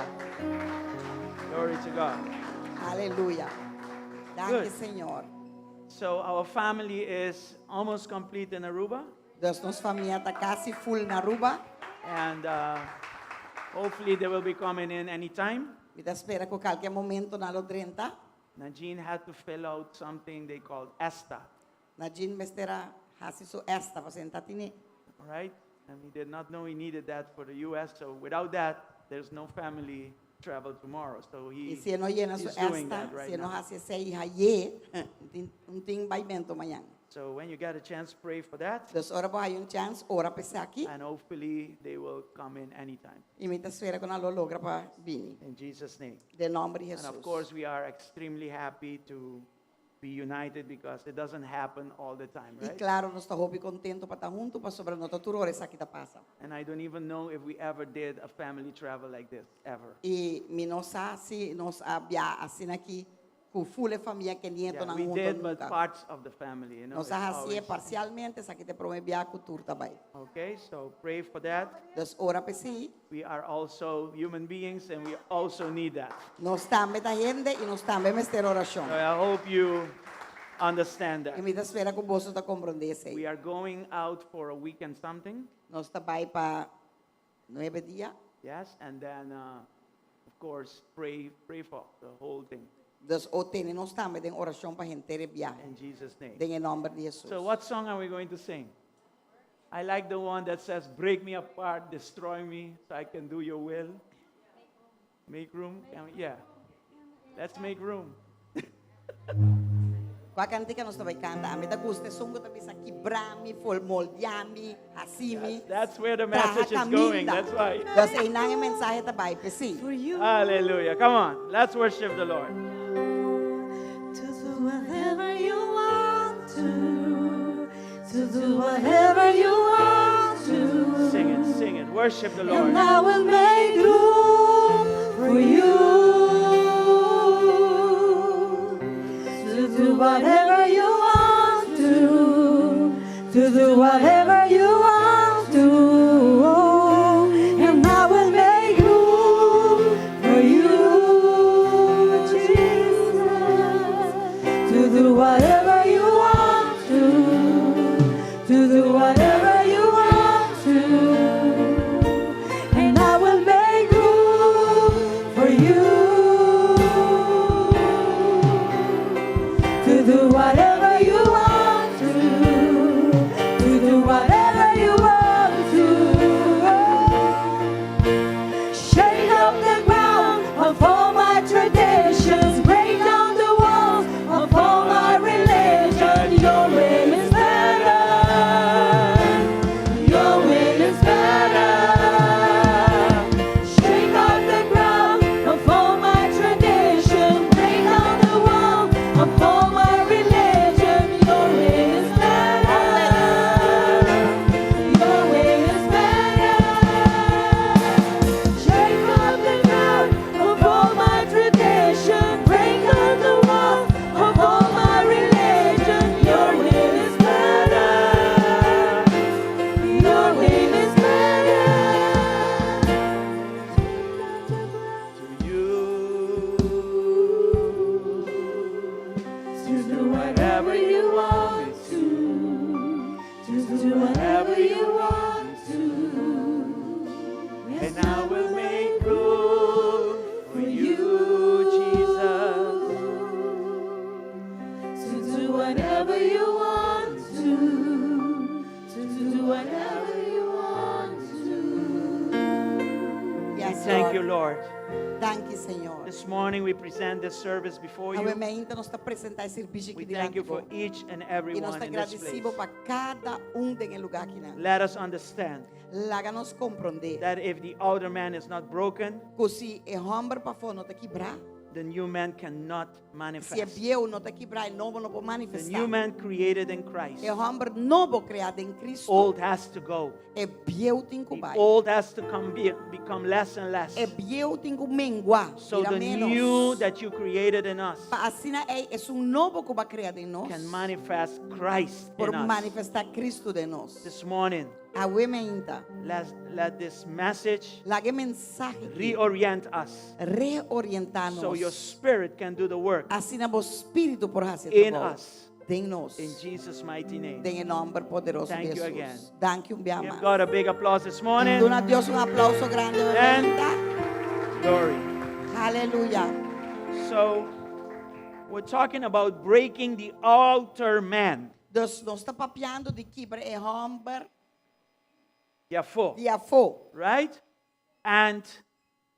Speaker 7: Glory to God.
Speaker 4: Aleluya. Danki,
Speaker 7: Good.
Speaker 4: Señor.
Speaker 7: So our family is almost complete in Aruba.
Speaker 4: Dus nos famia ta kasi full na Aruba.
Speaker 7: And uh, hopefully they will be coming in anytime.
Speaker 4: Mi ta spera ku kualke momento nan lo drenta.
Speaker 7: Najine had to fill out something they called ESTA,
Speaker 4: Najine mester a hasi su ESTA, pasobra e n' tatin'é.
Speaker 7: all right? And we did not know he needed that for the U.S., so without that, there's no family travel tomorrow. So he
Speaker 4: I si e no yena su
Speaker 7: is doing
Speaker 4: ESTA,
Speaker 7: that right
Speaker 4: si e no
Speaker 7: now.
Speaker 4: hasi esei ayera, no tin baimentu mañan.
Speaker 7: So when you get a chance, pray for that.
Speaker 4: Dus ora bo haña un chèns, ora pa esaki.
Speaker 7: And hopefully they will come in anytime.
Speaker 4: I mi ta spera ku nan lo logra pa bini.
Speaker 7: In Jesus' name.
Speaker 4: Den nòmber di
Speaker 7: And
Speaker 4: Jesus.
Speaker 7: of course, we are extremely happy to be united because it doesn't happen all the time,
Speaker 4: I
Speaker 7: right?
Speaker 4: klaro, nos ta hopi kontentu pa ta huntu, pasobra no ta tur ora esaki ta pasa.
Speaker 7: And I don't even know if we ever did a family travel like this, ever.
Speaker 4: I mi no sa si nos a biaha asina aki ku full e famia ku
Speaker 7: Yeah,
Speaker 4: nietonan
Speaker 7: we
Speaker 4: huntu
Speaker 7: did, but
Speaker 4: nunka.
Speaker 7: parts of the family, you know.
Speaker 4: Nos
Speaker 7: it's
Speaker 4: a hasié
Speaker 7: always-
Speaker 4: parsialmente, esaki ta e promé biaha ku tur ta bai.
Speaker 7: Okay, so pray for that.
Speaker 4: Dus ora p'esei.
Speaker 7: We are also human beings and we also need that.
Speaker 4: Nos tambe ta hende i nos tambe mester orashon.
Speaker 7: So I hope you understand
Speaker 4: I
Speaker 7: that.
Speaker 4: mi ta spera ku boso ta komprondé
Speaker 7: We
Speaker 4: esei.
Speaker 7: are going out for a week and something.
Speaker 4: Nos ta bai pa nuebe dia.
Speaker 7: Yes, and then, of course, pray for the whole thing
Speaker 4: Dus o tene nos tambe den orashon pa henter e biahe.
Speaker 7: in Jesus' name.
Speaker 4: Den e nòmber di Hesus.
Speaker 7: So, what song are we going to sing? I like the one that says, Break me apart, destroy me, so I can do your will. Make room? Yeah. Let's make room.
Speaker 4: Kua kantika nos ta bai kanta? Ami ta gusta esun ku ta bisa kibra mi, moldia mi, hasi mi.
Speaker 7: That's where the
Speaker 4: Traha
Speaker 7: message is going.
Speaker 4: kaminda.
Speaker 7: That's why.
Speaker 4: Dus einan e mensahe ta bai, p'esei.
Speaker 7: Hallelujah. Come on. Let's worship the Lord.
Speaker 1: To do whatever you want to, to do whatever you want to.
Speaker 7: Sing it, sing it. Worship the Lord.
Speaker 1: And I will make room for you to do whatever you want to, to do whatever you want to. And I will make room for you, Jesus, to do whatever you want to, to do whatever you want to. And I will make room for you to do whatever you want to, to do whatever you want to. Shake up the ground of all my traditions, break down the walls of all my religion. Your will is better. Your will is better. Shake up the ground of all my tradition, break down the wall of all my religion. Your will is better. Your will is better. Shake up the ground of all my tradition, break down the wall of all my religion. Your will is better. Your will is better.
Speaker 7: To you.
Speaker 1: To do whatever you want to, to do whatever you want to.
Speaker 7: And I will make room for you, Jesus.
Speaker 1: To do whatever you want to, to do whatever you want to.
Speaker 4: Yes,
Speaker 7: Thank you,
Speaker 4: Lord.
Speaker 7: Lord.
Speaker 4: Thank you, Señor.
Speaker 7: This morning we present this service before
Speaker 4: Awe
Speaker 7: you.
Speaker 4: mainta nos ta presentá e servisio
Speaker 7: We
Speaker 4: aki
Speaker 7: thank you
Speaker 4: dilanti
Speaker 7: for
Speaker 4: bo.
Speaker 7: each and every
Speaker 4: I nos
Speaker 7: one
Speaker 4: ta
Speaker 7: in this place.
Speaker 4: gradesido pa kada un den e lugá aki.
Speaker 7: Let us understand
Speaker 4: Laga nos komprondé
Speaker 7: that if the outer man is not broken,
Speaker 4: ku si e hòmber pafó no ta kibrá,
Speaker 7: the new man cannot
Speaker 4: si e
Speaker 7: manifest.
Speaker 4: bieu no ta kibrá, e nobo no por
Speaker 7: The
Speaker 4: manifestá.
Speaker 7: new man created in Christ,
Speaker 4: E hòmber nobo kreá den Kristu,
Speaker 7: old has to go.
Speaker 4: e bieu tin ku
Speaker 7: The
Speaker 4: bai.
Speaker 7: old has to become less and less.
Speaker 4: E bieu tin ku mengua,
Speaker 7: So
Speaker 4: bira
Speaker 7: the
Speaker 4: ménos.
Speaker 7: new that you created in us
Speaker 4: Pa asina ei esun nobo ku bo a krea den nos.
Speaker 7: can manifest Christ
Speaker 4: Por
Speaker 7: in us.
Speaker 4: manifestá Kristu den nos.
Speaker 7: This morning,
Speaker 4: Awe mainta.
Speaker 7: let this message
Speaker 4: Laga e mensahe aki
Speaker 7: reorient us
Speaker 4: reorientá nos.
Speaker 7: so your spirit can do the work
Speaker 4: Asina bo spiritu por hasi
Speaker 7: in
Speaker 4: trabou.
Speaker 7: us.
Speaker 4: Den nos.
Speaker 7: In Jesus' mighty name.
Speaker 4: Den e nòmber poderoso
Speaker 7: Thank
Speaker 4: di
Speaker 7: you
Speaker 4: Hesus.
Speaker 7: again.
Speaker 4: Danki un
Speaker 7: Give
Speaker 4: biaha.
Speaker 7: God a big applause this morning.
Speaker 4: Duna Dios un aplouso grandi.
Speaker 7: And-
Speaker 4: mainta.
Speaker 7: Glory.
Speaker 4: Aleluya.
Speaker 7: So, we're talking about breaking the outer man.
Speaker 4: Dus nos ta papiando di kibra e hòmber
Speaker 7: Yeah, four.
Speaker 4: di afó.
Speaker 7: Right? And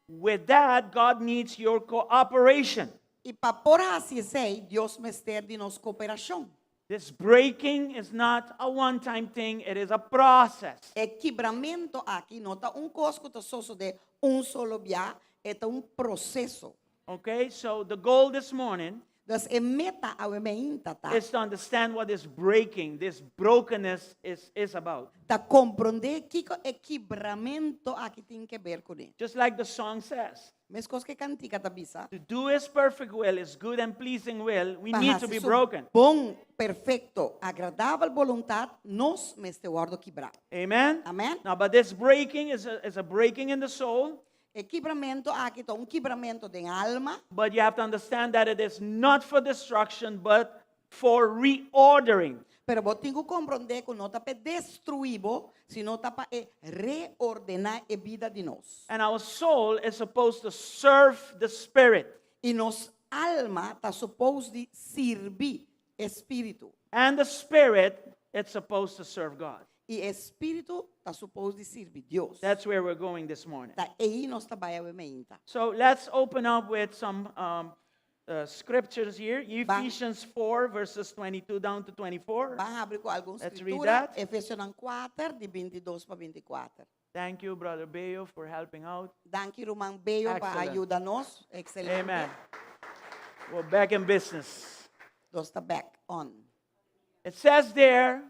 Speaker 7: with that, God needs your cooperation.
Speaker 4: I pa por hasi esei, Dios mester di nos koperashon.
Speaker 7: This breaking is not a one time thing, it is a process.
Speaker 4: E kibramentu aki no ta un kos ku ta sosodé un solo bia, e ta un proseso.
Speaker 7: Okay? So, the goal this morning
Speaker 4: Dus e meta awe mainta ta
Speaker 7: is to understand what this breaking, this brokenness is about.
Speaker 4: ta komprondé kiko e kibramentu aki tin ke ber kuné.
Speaker 7: Just like the song says,
Speaker 4: Meskos ku e kantika ta bisa.
Speaker 7: to do His perfect will, His good and pleasing will, we need to be broken.
Speaker 4: Bon, perfekto, agradabel boluntat, nos mester wòrdu kibrá.
Speaker 7: Amen?
Speaker 4: Amen.
Speaker 7: Now, but this breaking is a breaking in the soul,
Speaker 4: E kibramentu aki ta un kibramentu di alma,
Speaker 7: but you have to understand that it is not for destruction, but for reordering.
Speaker 4: Pero bo tin ku komprondé ku no ta pa destruí bo, sino ta pa e reordená e bida di nos.
Speaker 7: And our soul is supposed to serve the Spirit.
Speaker 4: I nos alma ta supposed di sirbi e spiritu.
Speaker 7: And the Spirit, it's supposed to serve God.
Speaker 4: I e spiritu ta supposed di sirbi Dios.
Speaker 7: That's where we're going this morning.
Speaker 4: Ta ei nos ta bai awe mainta.
Speaker 7: So let's open up with some scriptures here. Ephesians 4, verses 22 down to 24.
Speaker 4: Ban habri ku algun
Speaker 7: Let's read
Speaker 4: skritura.
Speaker 7: that.
Speaker 4: Efesionan 4, di 22 pa 24.
Speaker 7: Thank you, Brother Bayo, for helping out.
Speaker 4: Danki ruman Bayo pa
Speaker 7: Excellent.
Speaker 4: yuda nos. Ekselente.
Speaker 7: Amen. We're back in business.
Speaker 4: Nos ta back on.
Speaker 7: It says there,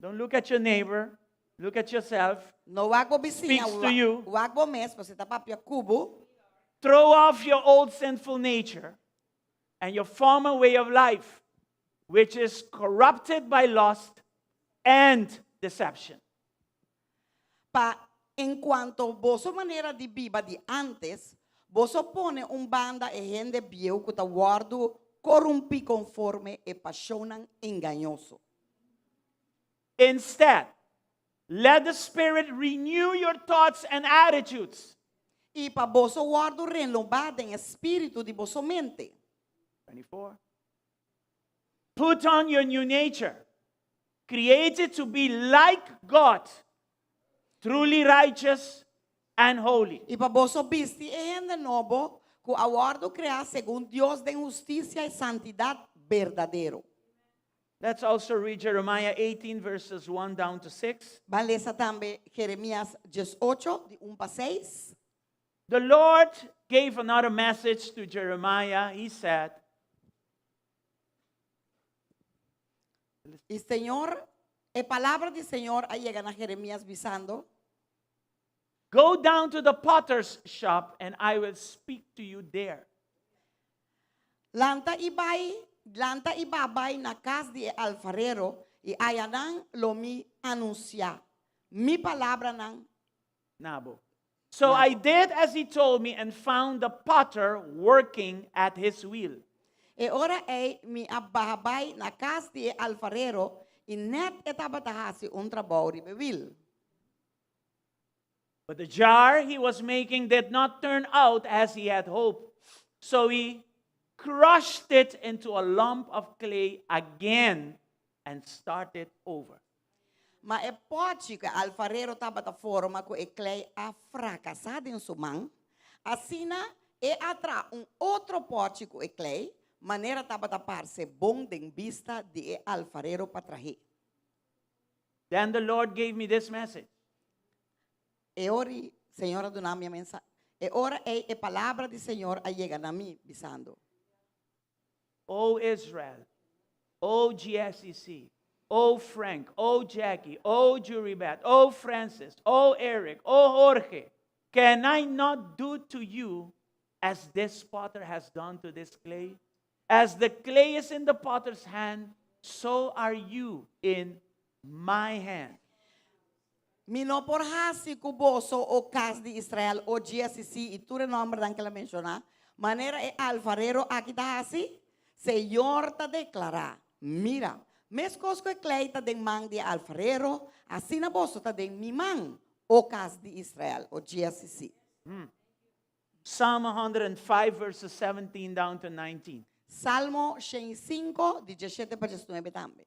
Speaker 7: don't look at your neighbor, look at yourself.
Speaker 4: No wak bo bisiña,
Speaker 7: Speaks to you.
Speaker 4: wak bo mes, pasobra e ta papia ku bo.
Speaker 7: Throw off your old sinful nature and your former way of life, which is corrupted by lust and deception.
Speaker 4: Pa en kuanto boso manera di biba di antes, boso pone un banda e hende bieu ku ta wòrdu korumpí konforme e pashonnan engañoso.
Speaker 7: Instead, let the Spirit renew your thoughts and attitudes.
Speaker 4: I pa boso wòrdu renobá den e spiritu di boso mente.
Speaker 7: 24. Put on your new nature, created to be like God, truly righteous and holy.
Speaker 4: I pa boso bisti e hende nobo ku a wòrdu kreá segun Dios den hustisia i santidat berdadero.
Speaker 7: Let's also read Jeremiah 18, verses 1 down to 6.
Speaker 4: Ban lesa tambe Jeremias 18, di 1 pa 6.
Speaker 7: The Lord gave another message to Jeremiah. He said,
Speaker 4: I Señor, e palabra di Señor a yega na Jeremias bisando,
Speaker 7: Go down to the potter's shop, and I will speak to you there.
Speaker 4: Lanta i bai, lanta i ba bai na kas di e alfarero, i ayanan lo mi anunsiá mi palabranan.
Speaker 7: Na bo. So I did as he told me and found the potter working at his wheel.
Speaker 4: E ora ei mi a baha bai na kas di e alfarero i nèt e tabata hasi un trabou riba e wil.
Speaker 7: But the jar he was making did not turn out as he had hoped. So he crushed it into a lump of clay again and started over.
Speaker 4: Ma e pòchi ku e alfarero tabata forma ku e klei a frakasá den su man. Asina el a traha un otro pòchi ku e klei, manera tabata parse bon den bista di e alfarero pa trah'é.
Speaker 7: Then the Lord gave me this message.
Speaker 4: E ora ei Señor a duna mi e mensahe. E ora ei e palabra di Señor a yega na mi, bisando.
Speaker 7: O Israel, O GSEC, O Frank, O Jackie, O Juribet, O Francis, O Eric, O Jorge, can I not do to you as this potter has done to this clay? As the clay is in the potter's hand, so are you in my hand.
Speaker 4: Mi no por hasi ku boso, o kas di Israel, o GSEC i tur e nòmbernan ku el a menshoná, manera e alfarero aki ta hasi? Señor ta deklará, Mira, meskos ku e klei ta den man di e alfarero, asina boso ta den mi man, o kas di Israel, o GSEC.
Speaker 7: Psalm 105, verses 17 down to 19.
Speaker 4: Salmo 105, di 17 pa 19 tambe.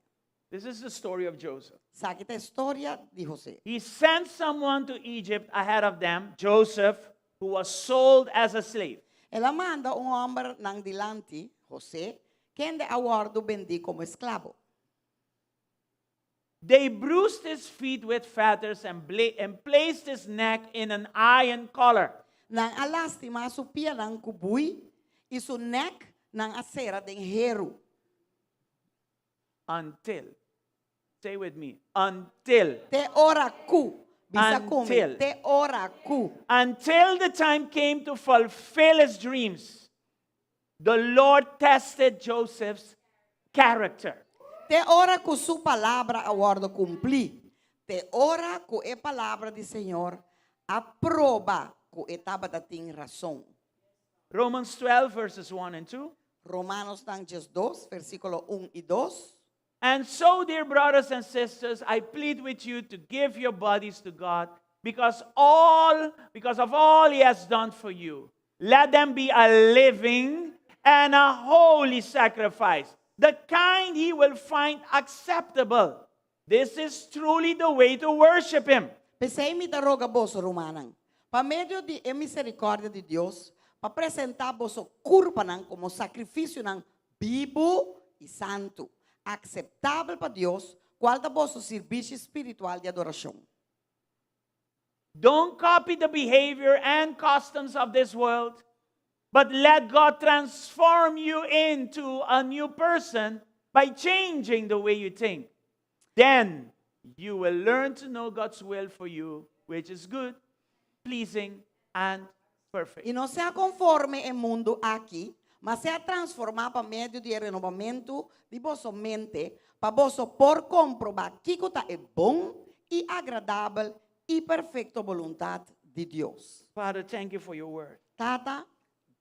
Speaker 7: This is the story of Joseph.
Speaker 4: Esaki ta e storia di José.
Speaker 7: He sent someone to Egypt ahead of them, Joseph, who was sold as a slave.
Speaker 4: El a manda un hòmber nan dilanti, José, kende a wòrdu bendí komo esklabo.
Speaker 7: They bruised his feet with fetters and, and placed his neck in an iron collar.
Speaker 4: Nan a lastimá su pianan ku bui, i su nèk nan a sera den heru.
Speaker 7: Until, say with me, until.
Speaker 4: Te ora ku, bisa ku mi,
Speaker 7: Until.
Speaker 4: te ora ku.
Speaker 7: Until the time came to fulfill his dreams, the Lord tested Joseph's character.
Speaker 4: Te ora ku su palabra a wòrdu kumplí. Te ora ku e palabra di Señor a proba ku e tabata tin rason.
Speaker 7: Romans 12, verses 1 and 2.
Speaker 4: Romanonan 12, versíkulo 1 i 2.
Speaker 7: And so, dear brothers and sisters, I plead with you to give your bodies to God because of all he has done for you. Let them be a living and a holy sacrifice, the kind he will find acceptable. This is truly the way to worship him.
Speaker 4: P'esei mi ta roga boso rumannan. Pa medio di e miserikòrdia di Dios, pa presentá boso kurpanan komo sakrifisionan bibu i santu, aseptabel pa Dios, kual ta boso servisio spiritual di adorashon.
Speaker 7: Don't copy the behavior and customs of this world, but let God transform you into a new person by changing the way you think. Then you will learn to know God's will for you, which is good, pleasing, and perfect.
Speaker 4: I no sea konforme e mundu aki, ma sea transformá pa medio di renobamentu di boso mente, pa boso por komprobá kiko ta e bon i agradabel i perfekto boluntat di Dios.
Speaker 7: Father, thank you for your word.
Speaker 4: Tata,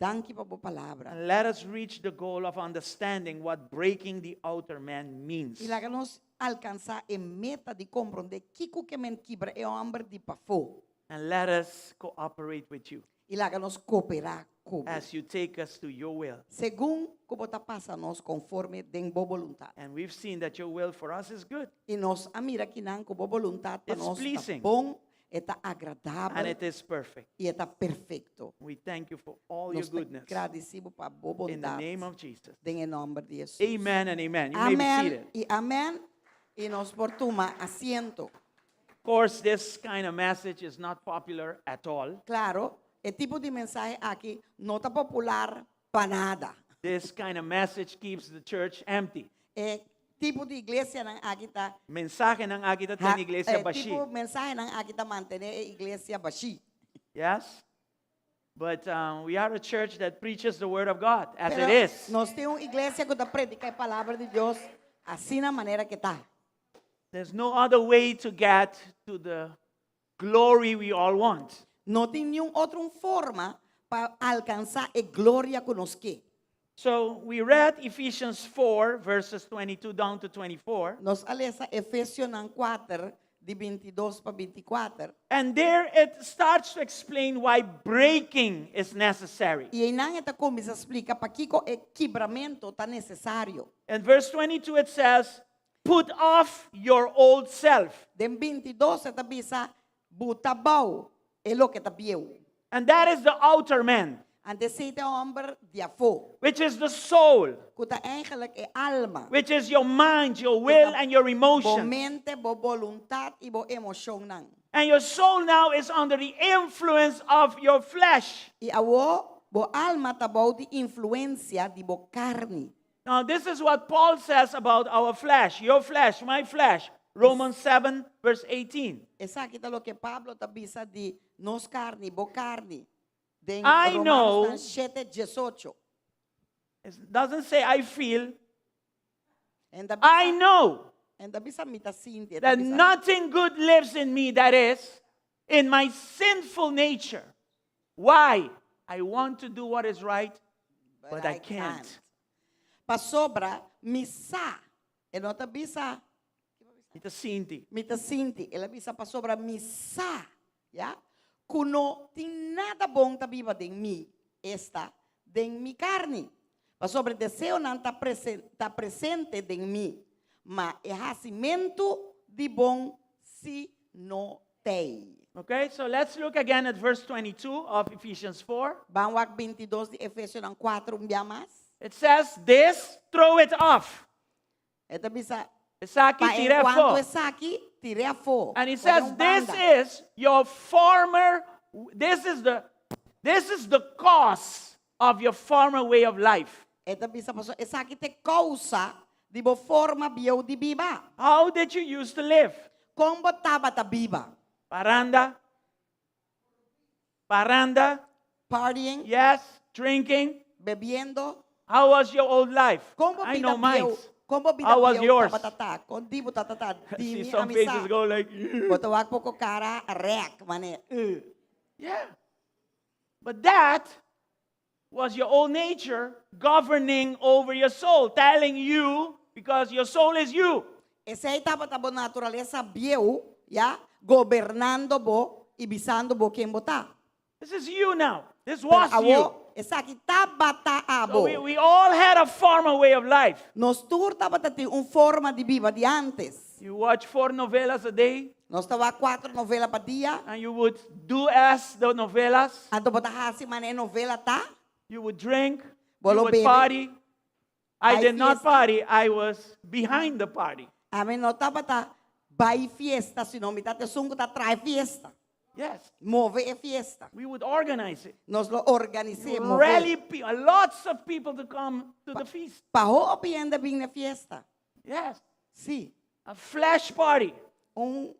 Speaker 4: danki pa bo palabra.
Speaker 7: And let us reach the goal of understanding what breaking the outer man means.
Speaker 4: I laga nos alkansá e meta di komprondé kiko ke men kibra e hòmber di pafó.
Speaker 7: And let us cooperate with you
Speaker 4: I laga nos kooperá ku bo.
Speaker 7: as you take us to your will.
Speaker 4: Segun ku bo ta pasa nos konforme den bo boluntat.
Speaker 7: And we've seen that your will for us is good
Speaker 4: I nos a mira akinan ku bo boluntat pa
Speaker 7: It's
Speaker 4: nos ta
Speaker 7: pleasing.
Speaker 4: bon, e ta
Speaker 7: and
Speaker 4: agradabel
Speaker 7: it is perfect.
Speaker 4: i e ta perfekto.
Speaker 7: We thank you for all your
Speaker 4: Nos ta
Speaker 7: goodness.
Speaker 4: gradisí bo pa bo
Speaker 7: In the
Speaker 4: bondat.
Speaker 7: name of Jesus.
Speaker 4: Den e nòmber di Hesus.
Speaker 7: Amen and amen. You may be
Speaker 4: Amèn
Speaker 7: seated.
Speaker 4: i amèn. I nos por tuma asiento.
Speaker 7: Of course, this kind of message is not popular at all.
Speaker 4: Klaro, e tipo di mensahe aki no ta popular pa nada.
Speaker 7: This kind of message keeps the church empty.
Speaker 4: E tipo di iglesianan aki ta
Speaker 7: Mensahenan aki ta tene iglesia
Speaker 4: e
Speaker 7: bashí.
Speaker 4: tipo mensahenan aki ta mantené e iglesia bashí.
Speaker 7: Yes? But we are a church that preaches the word of God as
Speaker 4: Pero
Speaker 7: it is.
Speaker 4: nos tin un iglesia ku ta prediká e palabra di Dios asina manera ku ta.
Speaker 7: There's no other way to get to the glory we all want.
Speaker 4: No tin ningun otro forma pa alkansá e gloria ku nos ke.
Speaker 7: So we read Ephesians 4, verses 22 down to 24.
Speaker 4: Nos a lesa Efesionan 4, di 22 pa 24.
Speaker 7: And there it starts to explain why breaking is necessary.
Speaker 4: I einan e ta kuminsá splika pakiko e kibramentu ta nesesario.
Speaker 7: In verse 22, it says, Put off your old self.
Speaker 4: Den 22 e ta bisa buta abou e loke ta bieu.
Speaker 7: And that is the outer man,
Speaker 4: Anto esei ta e hòmber di afó.
Speaker 7: which is the soul,
Speaker 4: Ku ta eigenlijk e alma.
Speaker 7: which is your mind, your will, and your
Speaker 4: Bo
Speaker 7: emotions.
Speaker 4: mente, bo boluntat i bo emoshonnan.
Speaker 7: And your soul now is under the influence of your flesh.
Speaker 4: I awor bo alma ta bou di influensia di bo karni.
Speaker 7: Now, this is what Paul says about our flesh, your flesh, my flesh. Romans 7, verse 18.
Speaker 4: Esaki ta loke Pablo ta bisa di nos karni, bo karni. Den
Speaker 7: I
Speaker 4: Romanos
Speaker 7: know.
Speaker 4: 7, 18.
Speaker 7: It doesn't say I feel,
Speaker 4: E ta
Speaker 7: I know
Speaker 4: E n' ta bisa mi ta sinti.
Speaker 7: that nothing good lives in me, that is, in my sinful nature. Why? I want to do what is right, but I can't.
Speaker 4: Pasobra mi sa. E no ta bisa
Speaker 7: Mi ta sinti.
Speaker 4: mi ta sinti. El a bisa pasobra mi sa. Ya? Ku no tin nada bon ta biba den mi. Esta den mi karni. Pasobra deseonan ta presen, ta presente den mi. Ma e hasimentu di bon si no t'ei.
Speaker 7: Okay, so let's look again at verse 22 of Ephesians 4.
Speaker 4: Ban wak 22 di Efesionan 4 un bia mas.
Speaker 7: It says, This, throw it off.
Speaker 4: E ta bisa
Speaker 7: Esaki
Speaker 4: pa
Speaker 7: tir'é
Speaker 4: enkuanto
Speaker 7: afó.
Speaker 4: esaki tir'é afó.
Speaker 7: And he says, This is your former, this is the cause of your former way of life.
Speaker 4: E ta bisa paso esaki ta e kousa di bo forma bieu di biba.
Speaker 7: How did you used to live?
Speaker 4: Kon bo tabata biba?
Speaker 7: Paranda. Paranda.
Speaker 4: Partying,
Speaker 7: Yes. Drinking.
Speaker 4: bebiendo.
Speaker 7: How was your old life?
Speaker 4: Kon bo
Speaker 7: I
Speaker 4: bida
Speaker 7: know mine.
Speaker 4: bieu? Kon bo bida
Speaker 7: How was
Speaker 4: bieu
Speaker 7: yours?
Speaker 4: tabata ta? Kon di bo tabata?
Speaker 7: See
Speaker 4: Di mi
Speaker 7: some faces
Speaker 4: amisa.
Speaker 7: go like,
Speaker 4: Bo ta wak poko kara rek mane.
Speaker 7: Yeah. But that. was your old nature governing over your soul, telling you, because your soul is you.
Speaker 4: Esei tabata bo naturalesa bieu, ya, gobernando bo i bisando bo ken bo ta.
Speaker 7: This is you now. This
Speaker 4: Pero
Speaker 7: was you.
Speaker 4: awor, esaki tabata
Speaker 7: So
Speaker 4: abo.
Speaker 7: we, we all had a former way of life.
Speaker 4: Nos tur tabata tin un forma di biba di antes.
Speaker 7: You watch four novelas a day,
Speaker 4: Nos ta wak kuater novela pa dia.
Speaker 7: and you would do as the novelas.
Speaker 4: Anto bo ta hasi manera e novela ta.
Speaker 7: You would drink, you
Speaker 4: Bo lo
Speaker 7: would
Speaker 4: bebe.
Speaker 7: party. I
Speaker 4: Bai
Speaker 7: did not
Speaker 4: fiesta.
Speaker 7: party, I was behind the party.
Speaker 4: Ami no tabata bai fiesta, sino mi ta esun ku ta trae fiesta.
Speaker 7: Yes,
Speaker 4: Move e fiesta.
Speaker 7: we would organize it.
Speaker 4: Nos lo organis'é, move.
Speaker 7: Rally pe- lots of people to come to the feast.
Speaker 4: Pa hopi hende bin na fiesta.
Speaker 7: Yes,
Speaker 4: Sí,
Speaker 7: a flesh party.
Speaker 4: un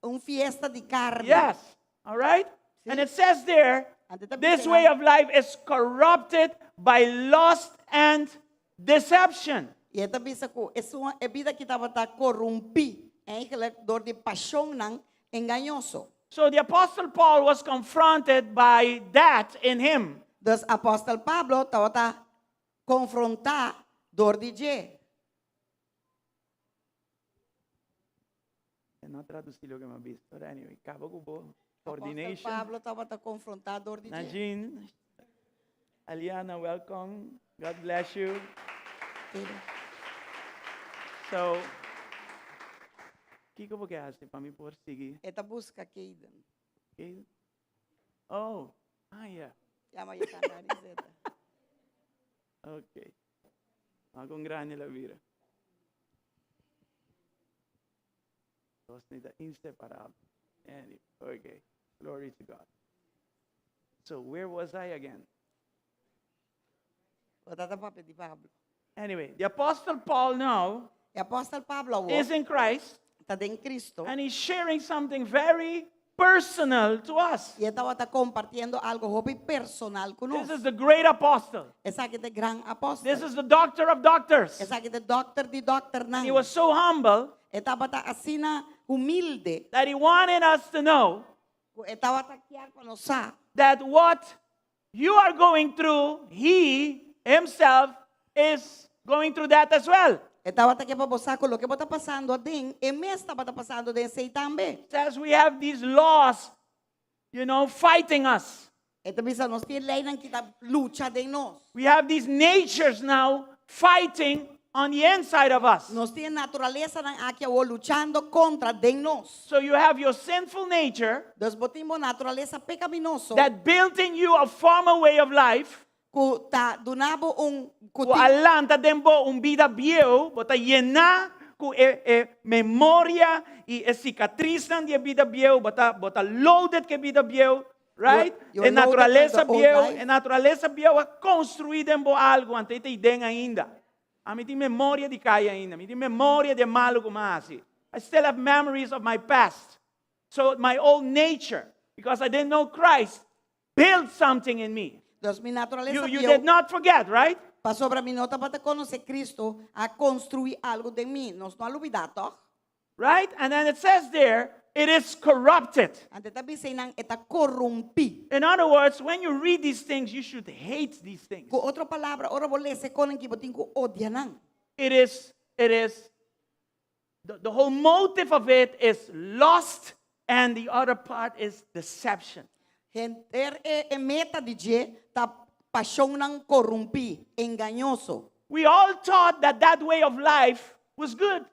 Speaker 4: un fiesta di karni.
Speaker 7: Yes, all right? And it says there,
Speaker 4: Anto ta
Speaker 7: this
Speaker 4: bisa
Speaker 7: way
Speaker 4: nan-
Speaker 7: of life is corrupted by lust and deception.
Speaker 4: I e ta bisa ku esun e bida ki tabata korumpí eigenlijk dor di pashonnan engañoso.
Speaker 7: So the Apostle Paul was confronted by that in him.
Speaker 4: Dus Apòstel Pablo tabata konfrontá dor di dje.
Speaker 7: No traducí loke mi a bisa, but anyway, kaba ku bo
Speaker 4: Apòstel
Speaker 7: coordination.
Speaker 4: Pablo tabata konfrontá dor di dje.
Speaker 7: Najin, Aliana, welcome. God bless you. So, kiko bo ke hasi pa mi por sigui?
Speaker 4: E ta buska Keiden.
Speaker 7: Keiden? Oh, ah, yeah.
Speaker 4: Yama e kanda Arizeta.
Speaker 7: Ok. Ma con grande la vida. Dos nita inseparable. Anyway, okay. Glory to God. So where was I again?
Speaker 4: Bo ta papia di Pablo.
Speaker 7: Anyway, the Apostle Paul now
Speaker 4: E Apostel Pablo awor
Speaker 7: is in Christ
Speaker 4: ta den Cristo
Speaker 7: and he's sharing something very personal to us.
Speaker 4: i e tabata kompartiendo algo hopi personal ku nos.
Speaker 7: This is the great apostle.
Speaker 4: Esaki ta e gran apostel.
Speaker 7: This is the doctor of doctors.
Speaker 4: Esaki ta e dokter di dokternan.
Speaker 7: He was so humble
Speaker 4: E tabata asina humilde
Speaker 7: that he wanted us to know
Speaker 4: ku e tabata kier pa nos sa
Speaker 7: that what you are going through, he himself is going through that as well.
Speaker 4: E tabata ke pa bo sa ku loke bo ta pasando aden, e mes tabata pasando den esei tambe.
Speaker 7: Says we have these laws, you know, fighting us.
Speaker 4: E ta bisa nos tin leinan ki ta lucha den nos.
Speaker 7: We have these natures now fighting on the inside of us.
Speaker 4: Nos tin naturalesanan aki awor luchando kontra den nos.
Speaker 7: So you have your sinful nature
Speaker 4: Dus bo tin bo naturalesa pekaminoso
Speaker 7: that built in you a former way of life.
Speaker 4: ku ta duna bo un ku
Speaker 7: Ku
Speaker 4: tin
Speaker 7: a lanta den bo un bida bieu, bo ta yená ku e, e memoria i e sikatrisnan di e bida bieu, bo ta, bo ta loaded ku e bida bieu, right?
Speaker 4: You're
Speaker 7: E
Speaker 4: loaded with
Speaker 7: naturalesa
Speaker 4: the old
Speaker 7: bieu,
Speaker 4: life.
Speaker 7: e naturalesa bieu a konstruí den bo algu, anto e ta iden ainda. Ami tin memoria di kai ainda, mi tin memoria di e malu ku mi a hasi. I still have memories of my past. So my old nature, because I didn't know Christ, built something in me.
Speaker 4: Dus mi naturalesa
Speaker 7: You, you
Speaker 4: bieu
Speaker 7: did not forget, right?
Speaker 4: pasobra mi no tabata konosé Cristo a konstruí algu den mi. Nos no a lubidá, tòg?
Speaker 7: Right? And then it says there, it is corrupted.
Speaker 4: Anto ta bisa einan e ta korumpí.
Speaker 7: In other words, when you read these things, you should hate these things.
Speaker 4: Ku otro palabra, ora bo lesa e konan ki bo tin ku odia nan.
Speaker 7: It is, it is, the, the whole motive of it is lust, and the other part is deception.
Speaker 4: Henter e e meta di dje ta pashonnan korumpí, engañoso.
Speaker 7: We all thought that that way of life was good.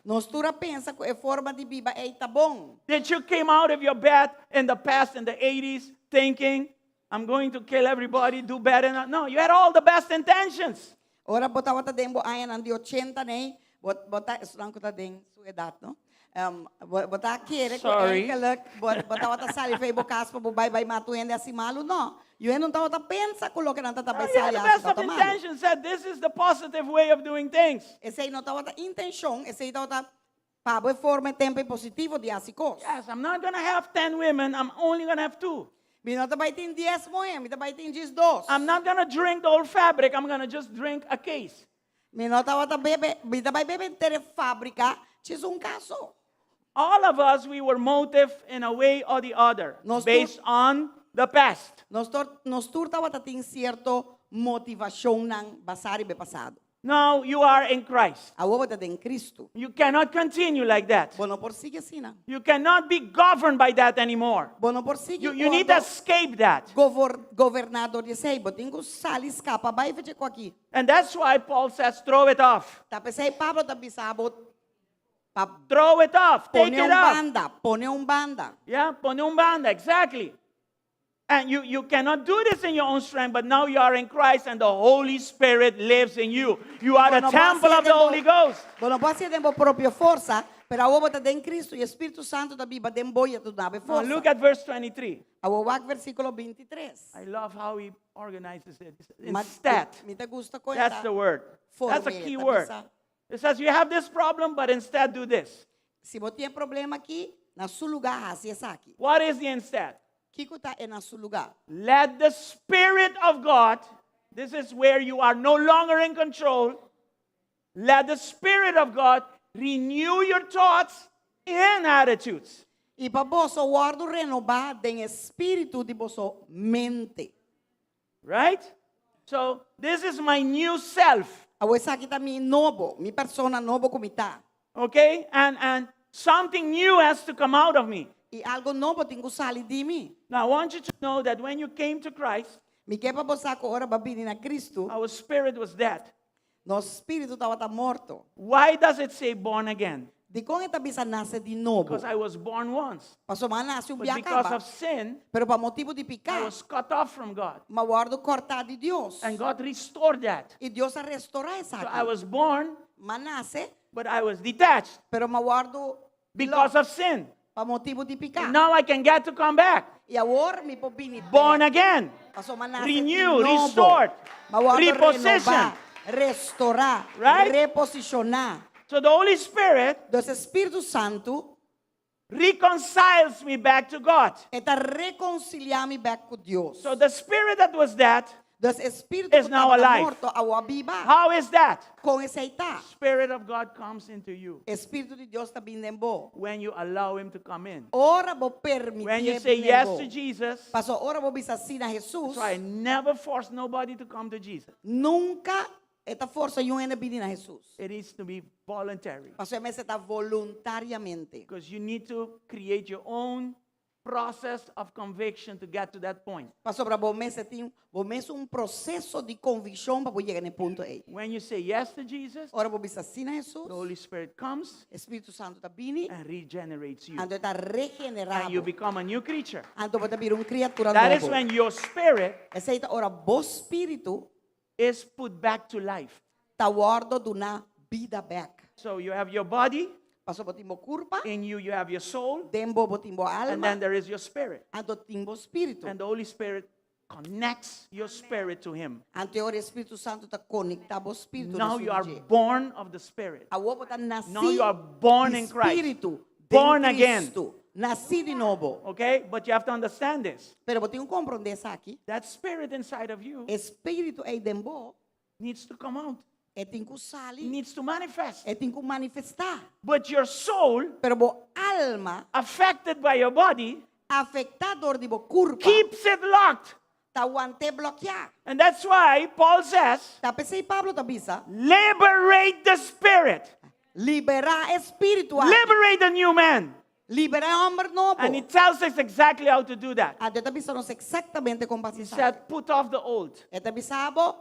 Speaker 4: Nos tur a pensa ku e forma di biba ei ta bon.
Speaker 7: That you came out of your bed in the past, in the 80s, thinking, I'm going to kill everybody, do better. No, you had all the best intentions.
Speaker 4: Ora bo tabata den bo añanan di ochenta nei, bo bo ta esnan ku ta den su edat, no? Um, bo bo ta kere ku
Speaker 7: Sorry.
Speaker 4: eigenlijk bo bo tabata sali fei bo kas pa bo bai bai mata un hende hasi malu, no. Yu hende no tabata pensa ku loke nan ta ta bai
Speaker 7: You had
Speaker 4: sali
Speaker 7: the
Speaker 4: hasi
Speaker 7: best of
Speaker 4: tabata malu.
Speaker 7: intentions, said this is the positive way of doing things.
Speaker 4: Esei no tabata intenshon, esei tabata pa bo e forma e tempu e positivo di hasi kos.
Speaker 7: Yes, I'm not going to have 10 women, I'm only going to have two.
Speaker 4: Mi no ta bai tin dies muhé, mi ta bai tin djis dos.
Speaker 7: I'm not going to drink the whole fabric, I'm going to just drink a case.
Speaker 4: Mi no tabata bebe, mi ta bai bebe henter e fábrika, djis un kaso.
Speaker 7: All of us, we were motive in a way or the other,
Speaker 4: Nos
Speaker 7: based on the past.
Speaker 4: Nos tur, nos tur tabatin sierto motivashonnan basá riba pasado.
Speaker 7: Now you are in Christ.
Speaker 4: Awor bo ta den Kristu.
Speaker 7: You cannot continue like that.
Speaker 4: Bo no por sigui asina, no.
Speaker 7: You cannot be governed by that anymore.
Speaker 4: Bo no por sigui
Speaker 7: You need to escape that.
Speaker 4: Govor, goberná dor di esei, bo tin ku sali skapa, bai for di aki.
Speaker 7: And that's why Paul says, throw it off.
Speaker 4: Ta p'esei Pablo ta bisa bo pa
Speaker 7: Throw it off. Take
Speaker 4: pone
Speaker 7: it
Speaker 4: un
Speaker 7: off.
Speaker 4: banda, pone un banda.
Speaker 7: Yeah, pone un banda, exactly. And you cannot do this in your own strength, but now you are in Christ and the Holy Spirit lives in you. You are the
Speaker 4: Bo no
Speaker 7: temple of the Holy Ghost.
Speaker 4: Bo no por hasié den bo propio forsa, pero awor bo ta den Kristu i Spiritu Santu ta biba den bo i ta duna bo
Speaker 7: Now
Speaker 4: forsa.
Speaker 7: look at verse 23.
Speaker 4: Awor wak versíkulo 23.
Speaker 7: I love how he organizes it.
Speaker 4: Ma-
Speaker 7: Instead,
Speaker 4: Mi ta gusta kon
Speaker 7: that's the word. That's a key word. It says you have this problem, but instead do this.
Speaker 4: Si bo tin e problema aki, na su lugá hasi esaki.
Speaker 7: What is the instead?
Speaker 4: Kiko ta e na su lugá?
Speaker 7: Let the Spirit of God, this is where you are no longer in control. Let the Spirit of God renew your thoughts and attitudes.
Speaker 4: I pa boso wòrdu renobá den spiritu di boso mente.
Speaker 7: Right? So, this is my new self.
Speaker 4: Awor esaki ta mi nobo, mi persona nobo ku mi ta.
Speaker 7: Okay? And something new has to come out of me.
Speaker 4: I algu nobo tin ku sali di mi.
Speaker 7: Now, I want you to know that when you came to Christ,
Speaker 4: Mi ke pa bo sa ku ora bo a bini na Kristu,
Speaker 7: our spirit was dead.
Speaker 4: nos spiritu tabata morto.
Speaker 7: Why does it say born again?
Speaker 4: Dikon e ta bisa nase di nobo?
Speaker 7: Because I was born once.
Speaker 4: Pasobra m'a nase un
Speaker 7: But because
Speaker 4: bia kaba.
Speaker 7: of sin,
Speaker 4: Pero pa motibu di
Speaker 7: I
Speaker 4: piká,
Speaker 7: was cut off from God.
Speaker 4: m'a wòrdu kòrtá di Dios.
Speaker 7: And God restored that.
Speaker 4: I Dios a restourá
Speaker 7: So
Speaker 4: esaki.
Speaker 7: I was born,
Speaker 4: M'a nase,
Speaker 7: but I was detached
Speaker 4: pero m'a wòrdu
Speaker 7: because of sin.
Speaker 4: pa motibu di piká.
Speaker 7: And now I can get to come back.
Speaker 4: I awor mi por bini
Speaker 7: Born again.
Speaker 4: Pasobra m'a nase di
Speaker 7: Renew,
Speaker 4: nobo.
Speaker 7: restored,
Speaker 4: M'a wòrdu
Speaker 7: repositioned.
Speaker 4: renobá, restourá,
Speaker 7: Right?
Speaker 4: reposishoná.
Speaker 7: So the Holy Spirit
Speaker 4: Dus Spiritu Santu
Speaker 7: reconciles me back to God.
Speaker 4: e ta rekonsiliá mi bèk ku Dios.
Speaker 7: So the spirit that was dead,
Speaker 4: Dus spiritu
Speaker 7: is now alive.
Speaker 4: morto awor ta biba.
Speaker 7: How is that?
Speaker 4: Kon esei ta.
Speaker 7: Spirit of God comes into you
Speaker 4: Spiritu di Dios ta bin den bo.
Speaker 7: when you allow him to come in.
Speaker 4: Ora bo permití
Speaker 7: When you say yes to Jesus,
Speaker 4: Paso ora bo bisa sí na Jesus.
Speaker 7: so I never force nobody to come to Jesus.
Speaker 4: Nunka e ta forsa niun hende bini na Jesus.
Speaker 7: It needs to be voluntary.
Speaker 4: Paso e mester ta voluntariamente.
Speaker 7: Because you need to create your own process of conviction to get to that point.
Speaker 4: Pasobra bo mester tin, bo mes un proseso di konvikshon pa yega na e punto ei.
Speaker 7: When you say yes to Jesus,
Speaker 4: Ora bo bisa sí na Jesus,
Speaker 7: the Holy Spirit comes
Speaker 4: Spiritu Santu ta bini,
Speaker 7: and regenerates you.
Speaker 4: anto e ta regenerá.
Speaker 7: And you become a new creature.
Speaker 4: Anto bo ta bira un kriatura
Speaker 7: That is
Speaker 4: nobo.
Speaker 7: when your spirit
Speaker 4: Esei ta ora bo spiritu
Speaker 7: is put back to life.
Speaker 4: ta wòrdu duná bida bèk.
Speaker 7: So you have your body,
Speaker 4: Paso bo tin bo kurpa,
Speaker 7: in you you have your soul,
Speaker 4: den bo bo tin bo
Speaker 7: and
Speaker 4: alma,
Speaker 7: then there is your spirit.
Speaker 4: anto tin bo spiritu.
Speaker 7: And the Holy Spirit connects your spirit to him.
Speaker 4: Anto ora Spiritu Santu ta konektá bo spiritu
Speaker 7: Now you are born of the Spirit.
Speaker 4: Awor bo ta nasí
Speaker 7: Now you are born in Christ.
Speaker 4: Spiritu,
Speaker 7: Born again.
Speaker 4: Kristu. Nasí di nobo.
Speaker 7: Okay? But you have to understand this.
Speaker 4: Pero bo tin ku komprondé esaki.
Speaker 7: That spirit inside of you
Speaker 4: Spiritu ei den bo,
Speaker 7: needs to come out.
Speaker 4: e tin ku sali,
Speaker 7: Needs to manifest.
Speaker 4: e tin ku manifestá.
Speaker 7: But your soul,
Speaker 4: Pero bo alma,
Speaker 7: affected by your body,
Speaker 4: afektá dor di bo kurpa,
Speaker 7: keeps it locked.
Speaker 4: ta want'é blokiá.
Speaker 7: And that's why Paul says,
Speaker 4: Ta p'esei Pablo ta bisa,
Speaker 7: liberate the spirit.
Speaker 4: liberá e spiritu.
Speaker 7: Liberate the new man.
Speaker 4: Liberá e hòmber nobo.
Speaker 7: And he tells us exactly how to do that.
Speaker 4: Anto e ta bisa nos eksaktamente kon
Speaker 7: He
Speaker 4: pa
Speaker 7: said, put off the old.
Speaker 4: E ta bisa bo,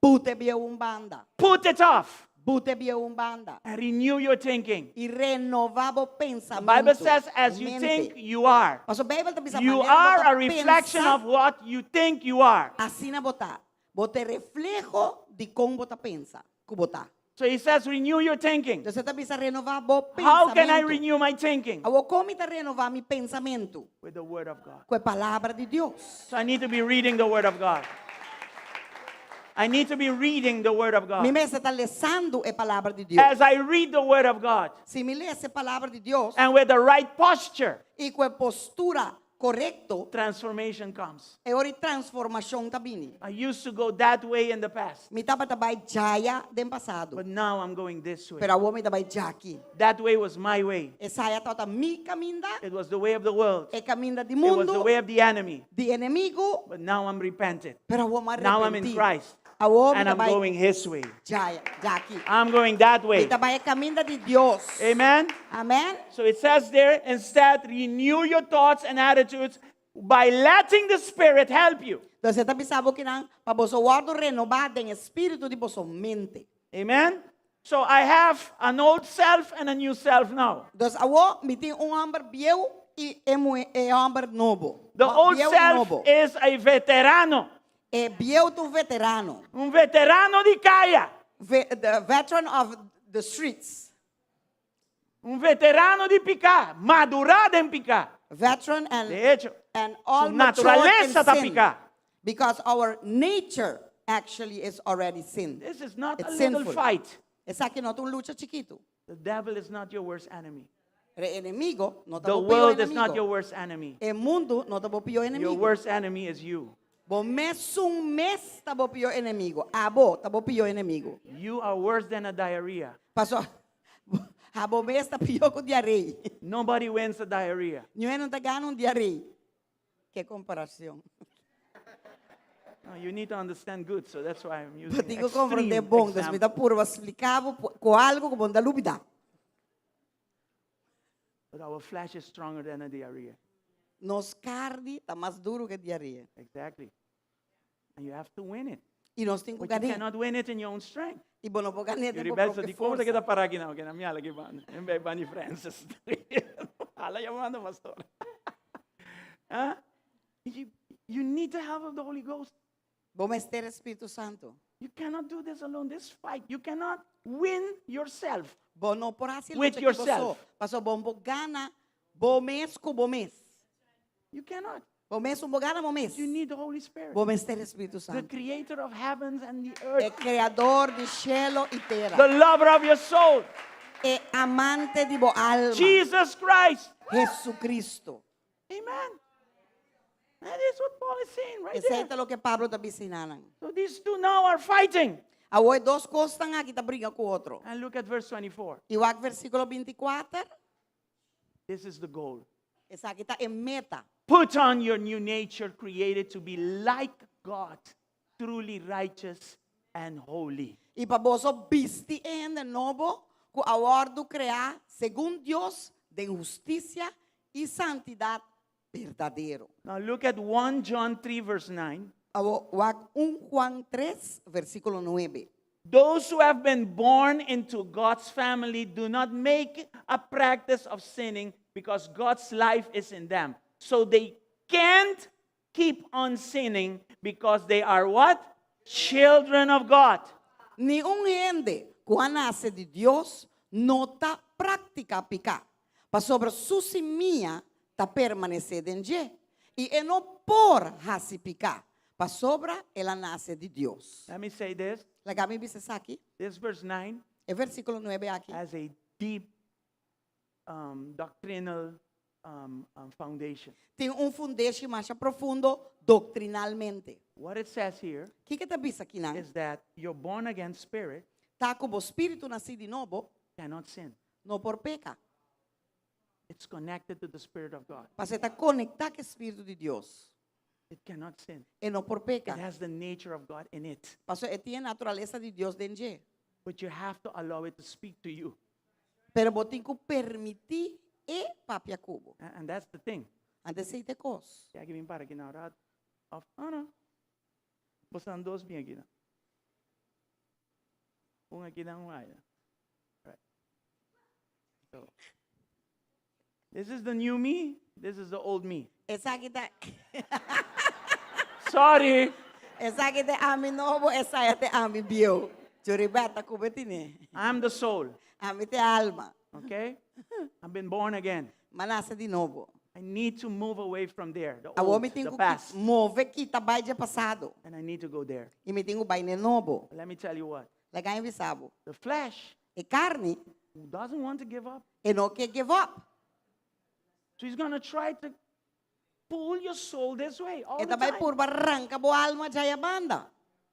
Speaker 4: buta e bieu un banda.
Speaker 7: Put it off.
Speaker 4: Buta e bieu un banda.
Speaker 7: And renew your thinking.
Speaker 4: I renová bo
Speaker 7: The Bible
Speaker 4: pensamentu.
Speaker 7: says, as you
Speaker 4: Mente.
Speaker 7: think, you are.
Speaker 4: Paso Beibel ta bisa
Speaker 7: You
Speaker 4: manera
Speaker 7: are
Speaker 4: bo ta
Speaker 7: a reflection
Speaker 4: pensa,
Speaker 7: of what you think you are.
Speaker 4: Asina bo ta. Bo ta refleho di kon bo ta pensa. Ku bo ta.
Speaker 7: So he says, renew your thinking.
Speaker 4: Entonses e ta bisa renová bo
Speaker 7: How can I
Speaker 4: pensamentu.
Speaker 7: renew my thinking?
Speaker 4: Awor kon mi ta renová mi pensamentu.
Speaker 7: With the Word of God.
Speaker 4: Ku e palabra di Dios.
Speaker 7: So I need to be reading the Word of God. I need to be reading the Word of
Speaker 4: Mi
Speaker 7: God.
Speaker 4: mester ta lesando e palabra di Dios.
Speaker 7: As I read the Word of God
Speaker 4: Si mi lesa e palabra di Dios
Speaker 7: and with the right posture,
Speaker 4: i ku e postura korekto,
Speaker 7: transformation comes.
Speaker 4: e ora transformashon ta bini.
Speaker 7: I used to go that way in the past,
Speaker 4: Mi tabata bai djaya den pasado.
Speaker 7: but now I'm going this way.
Speaker 4: Pero awor mi ta bai djaki.
Speaker 7: That way was my way.
Speaker 4: Esaya tabata mi kaminda,
Speaker 7: It was the way of the world.
Speaker 4: e kaminda di
Speaker 7: It was the
Speaker 4: mundu,
Speaker 7: way of the enemy.
Speaker 4: di enemigu,
Speaker 7: But now I'm repented.
Speaker 4: pero awor m'a
Speaker 7: Now I'm in
Speaker 4: arepentí.
Speaker 7: Christ.
Speaker 4: Awor mi
Speaker 7: And I'm
Speaker 4: ta bai
Speaker 7: going his way.
Speaker 4: djaya, djaki.
Speaker 7: I'm going that
Speaker 4: Mi
Speaker 7: way.
Speaker 4: ta bai e kaminda di Dios.
Speaker 7: Amen.
Speaker 4: Amen.
Speaker 7: So it says there, instead, renew your thoughts and attitudes by letting the Spirit help you.
Speaker 4: Entonses e ta bisa bo akinan pa boso wòrdu renobá den spiritu di boso mente.
Speaker 7: Amen. So I have an old self and a new self now.
Speaker 4: Entonses awor mi tin un hòmber bieu i e muhé e hòmber nobo.
Speaker 7: The old
Speaker 4: Bieu i
Speaker 7: self
Speaker 4: nobo.
Speaker 7: is a veterano,
Speaker 4: E bieu ta un veterano.
Speaker 7: un veterano di kaya,
Speaker 4: Ve- the veteran of the streets.
Speaker 7: un veterano di piká, madurá den piká.
Speaker 4: Veteran and
Speaker 7: De echo,
Speaker 4: and all
Speaker 7: su
Speaker 4: matured in
Speaker 7: naturalesa ta
Speaker 4: sin.
Speaker 7: piká.
Speaker 4: Because our nature actually is already sin.
Speaker 7: This is not
Speaker 4: It's
Speaker 7: a little
Speaker 4: sinful.
Speaker 7: fight.
Speaker 4: Esaki no ta un lucha chikitu.
Speaker 7: The devil is not your worst enemy.
Speaker 4: E enemigu no ta
Speaker 7: The
Speaker 4: bo pió
Speaker 7: world is not
Speaker 4: enemigu.
Speaker 7: your worst enemy.
Speaker 4: E mundu no ta bo pió
Speaker 7: Your
Speaker 4: enemigu.
Speaker 7: worst enemy is you.
Speaker 4: Bo mesun mes ta bo pió enemigu. Abo ta bo pió enemigu.
Speaker 7: You are worse than a diarrhea.
Speaker 4: Paso abo mes ta pió ku diarea.
Speaker 7: Nobody wins a diarrhea.
Speaker 4: Niun no ta gana un diarea. Ki komparashon.
Speaker 7: No, you need to understand good, so that's why I'm using
Speaker 4: Bo tin ku komprondé
Speaker 7: extreme
Speaker 4: bon, dus mi ta
Speaker 7: example.
Speaker 4: purba splika bo ku algu ku bo n' ta lubidá.
Speaker 7: But our flesh is stronger than a diarrhea.
Speaker 4: Nos karni ta mas duru ku diarea.
Speaker 7: Exactly. And you have to win it.
Speaker 4: I nos tin ku
Speaker 7: But you
Speaker 4: gan'é.
Speaker 7: cannot win it in your own strength.
Speaker 4: I bo no por gan'é den bo
Speaker 7: Yuribel
Speaker 4: propio
Speaker 7: di kon
Speaker 4: forsa.
Speaker 7: ta keda pará akinan, ku na mi ala aki banda. En bij Bunny Francis. Ala yamando pastor. Huh? You need the help of the Holy Ghost.
Speaker 4: Bo mester Spiritu Santu.
Speaker 7: You cannot do this alone. This fight, you cannot win yourself.
Speaker 4: Bo no por hasi
Speaker 7: With
Speaker 4: lucha ku bo so.
Speaker 7: yourself.
Speaker 4: Paso bo n' por gana bo mes ku bo mes.
Speaker 7: You cannot.
Speaker 4: Bo mes n' por gana bo mes.
Speaker 7: You need the Holy Spirit.
Speaker 4: Bo mester Spiritu
Speaker 7: The
Speaker 4: Santu.
Speaker 7: creator of heavens and the
Speaker 4: E
Speaker 7: earth.
Speaker 4: kreador di shelu i tera.
Speaker 7: The lover of your soul.
Speaker 4: E amante di bo alma.
Speaker 7: Jesus Christ.
Speaker 4: Jesucristo.
Speaker 7: Amen. That is what Paul is saying right
Speaker 4: Esei
Speaker 7: there.
Speaker 4: ta loke Pablo ta bisa einan.
Speaker 7: So these two now are fighting.
Speaker 4: Awor e dos kosnan aki ta bringa ku otro.
Speaker 7: And look at verse 24.
Speaker 4: I wak versíkulo 24.
Speaker 7: This is the goal.
Speaker 4: Esaki ta e meta.
Speaker 7: Put on your new nature created to be like God, truly righteous and holy.
Speaker 4: I pa boso bisti e hende nobo ku a wòrdu kreá segun Dios den hustisia i santidat berdadero.
Speaker 7: Now look at 1 John 3 verse 9.
Speaker 4: Awor wak 1 Juan 3 versíkulo 9.
Speaker 7: Those who have been born into God's family do not make a practice of sinning because God's life is in them. So they can't keep on sinning because they are what? Children of God.
Speaker 4: Niun hende ku a nase di Dios no ta praktiká piká, pasobra su simia ta permanesé den dje, i e no por hasi piká, pasobra el a nase di Dios.
Speaker 7: Let me say this.
Speaker 4: Laga mi bisa esaki.
Speaker 7: This verse 9
Speaker 4: E versíkulo 9 aki.
Speaker 7: has a deep um, doctrinal um, um, foundation.
Speaker 4: Tin un fundeshi masha profundo doktrinalmente.
Speaker 7: What it says here
Speaker 4: Kiko e ta bisa akinan?
Speaker 7: is that your born again spirit
Speaker 4: Ta ku bo spiritu nasí di nobo
Speaker 7: cannot sin.
Speaker 4: no por peka.
Speaker 7: It's connected to the Spirit of God.
Speaker 4: Pasobra e ta konektá ku e spiritu di Dios.
Speaker 7: It cannot sin.
Speaker 4: E no por
Speaker 7: It
Speaker 4: peka.
Speaker 7: has the nature of God in it.
Speaker 4: Pasobra e tin e naturalesa di Dios den dje.
Speaker 7: But you have to allow it to speak to you.
Speaker 4: Pero bo tin ku permití e papia ku bo.
Speaker 7: And that's the thing.
Speaker 4: Anto esei ta e kos.
Speaker 7: Ya que bin para aquí na rato. Of, ah, no. Bosnan dos bin aki na. Un aki na, un aya. Right. So, this is the new me, this is the old me.
Speaker 4: Esaki ta
Speaker 7: Sorry.
Speaker 4: Esaki ta ami nobo, esaya ta ami bieu. Churibata kubetine.
Speaker 7: I'm the soul.
Speaker 4: Ami ta alma.
Speaker 7: Okay? I've been born again.
Speaker 4: M'a nase di nobo.
Speaker 7: I need to move away from there, the
Speaker 4: Awor
Speaker 7: old,
Speaker 4: mi tin
Speaker 7: the
Speaker 4: ku
Speaker 7: past.
Speaker 4: move kita bai dje pasado.
Speaker 7: And I need to go there.
Speaker 4: I mi tin ku bai n'e nobo.
Speaker 7: But let me tell you what.
Speaker 4: Laga mi bisa bo.
Speaker 7: The flesh
Speaker 4: E karni
Speaker 7: doesn't want to give up.
Speaker 4: e no ke give up.
Speaker 7: So he's going to try to pull your soul this way all
Speaker 4: E
Speaker 7: the
Speaker 4: ta bai
Speaker 7: time.
Speaker 4: purba ranka bo alma djaya banda.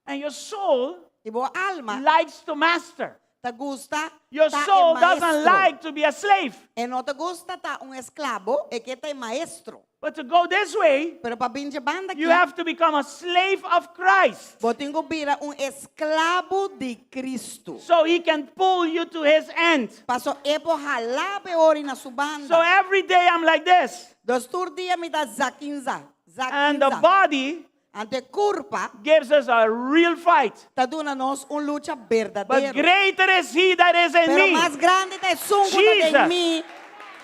Speaker 7: And your soul
Speaker 4: I bo alma
Speaker 7: likes to master.
Speaker 4: ta gusta
Speaker 7: Your
Speaker 4: ta e
Speaker 7: soul doesn't
Speaker 4: maestro.
Speaker 7: like to be a slave.
Speaker 4: E no ta gusta ta un esklabo, e ke ta e maestro.
Speaker 7: But to go this way,
Speaker 4: Pero pa bin dje banda
Speaker 7: you
Speaker 4: aki,
Speaker 7: have to become a slave of Christ
Speaker 4: bo tin ku bira un esklabo di Kristu.
Speaker 7: so he can pull you to his end.
Speaker 4: Paso e por hala bo ori na su banda.
Speaker 7: So every day I'm like this.
Speaker 4: Dus tur dia mi ta zakinza,
Speaker 7: And the
Speaker 4: zakinza.
Speaker 7: body
Speaker 4: Anto kurpa
Speaker 7: gives us a real fight.
Speaker 4: ta duna nos un lucha
Speaker 7: But
Speaker 4: berdadero.
Speaker 7: greater is he that is in
Speaker 4: Pero
Speaker 7: me.
Speaker 4: mas grandi ta esun ku ta
Speaker 7: Jesus.
Speaker 4: den mi,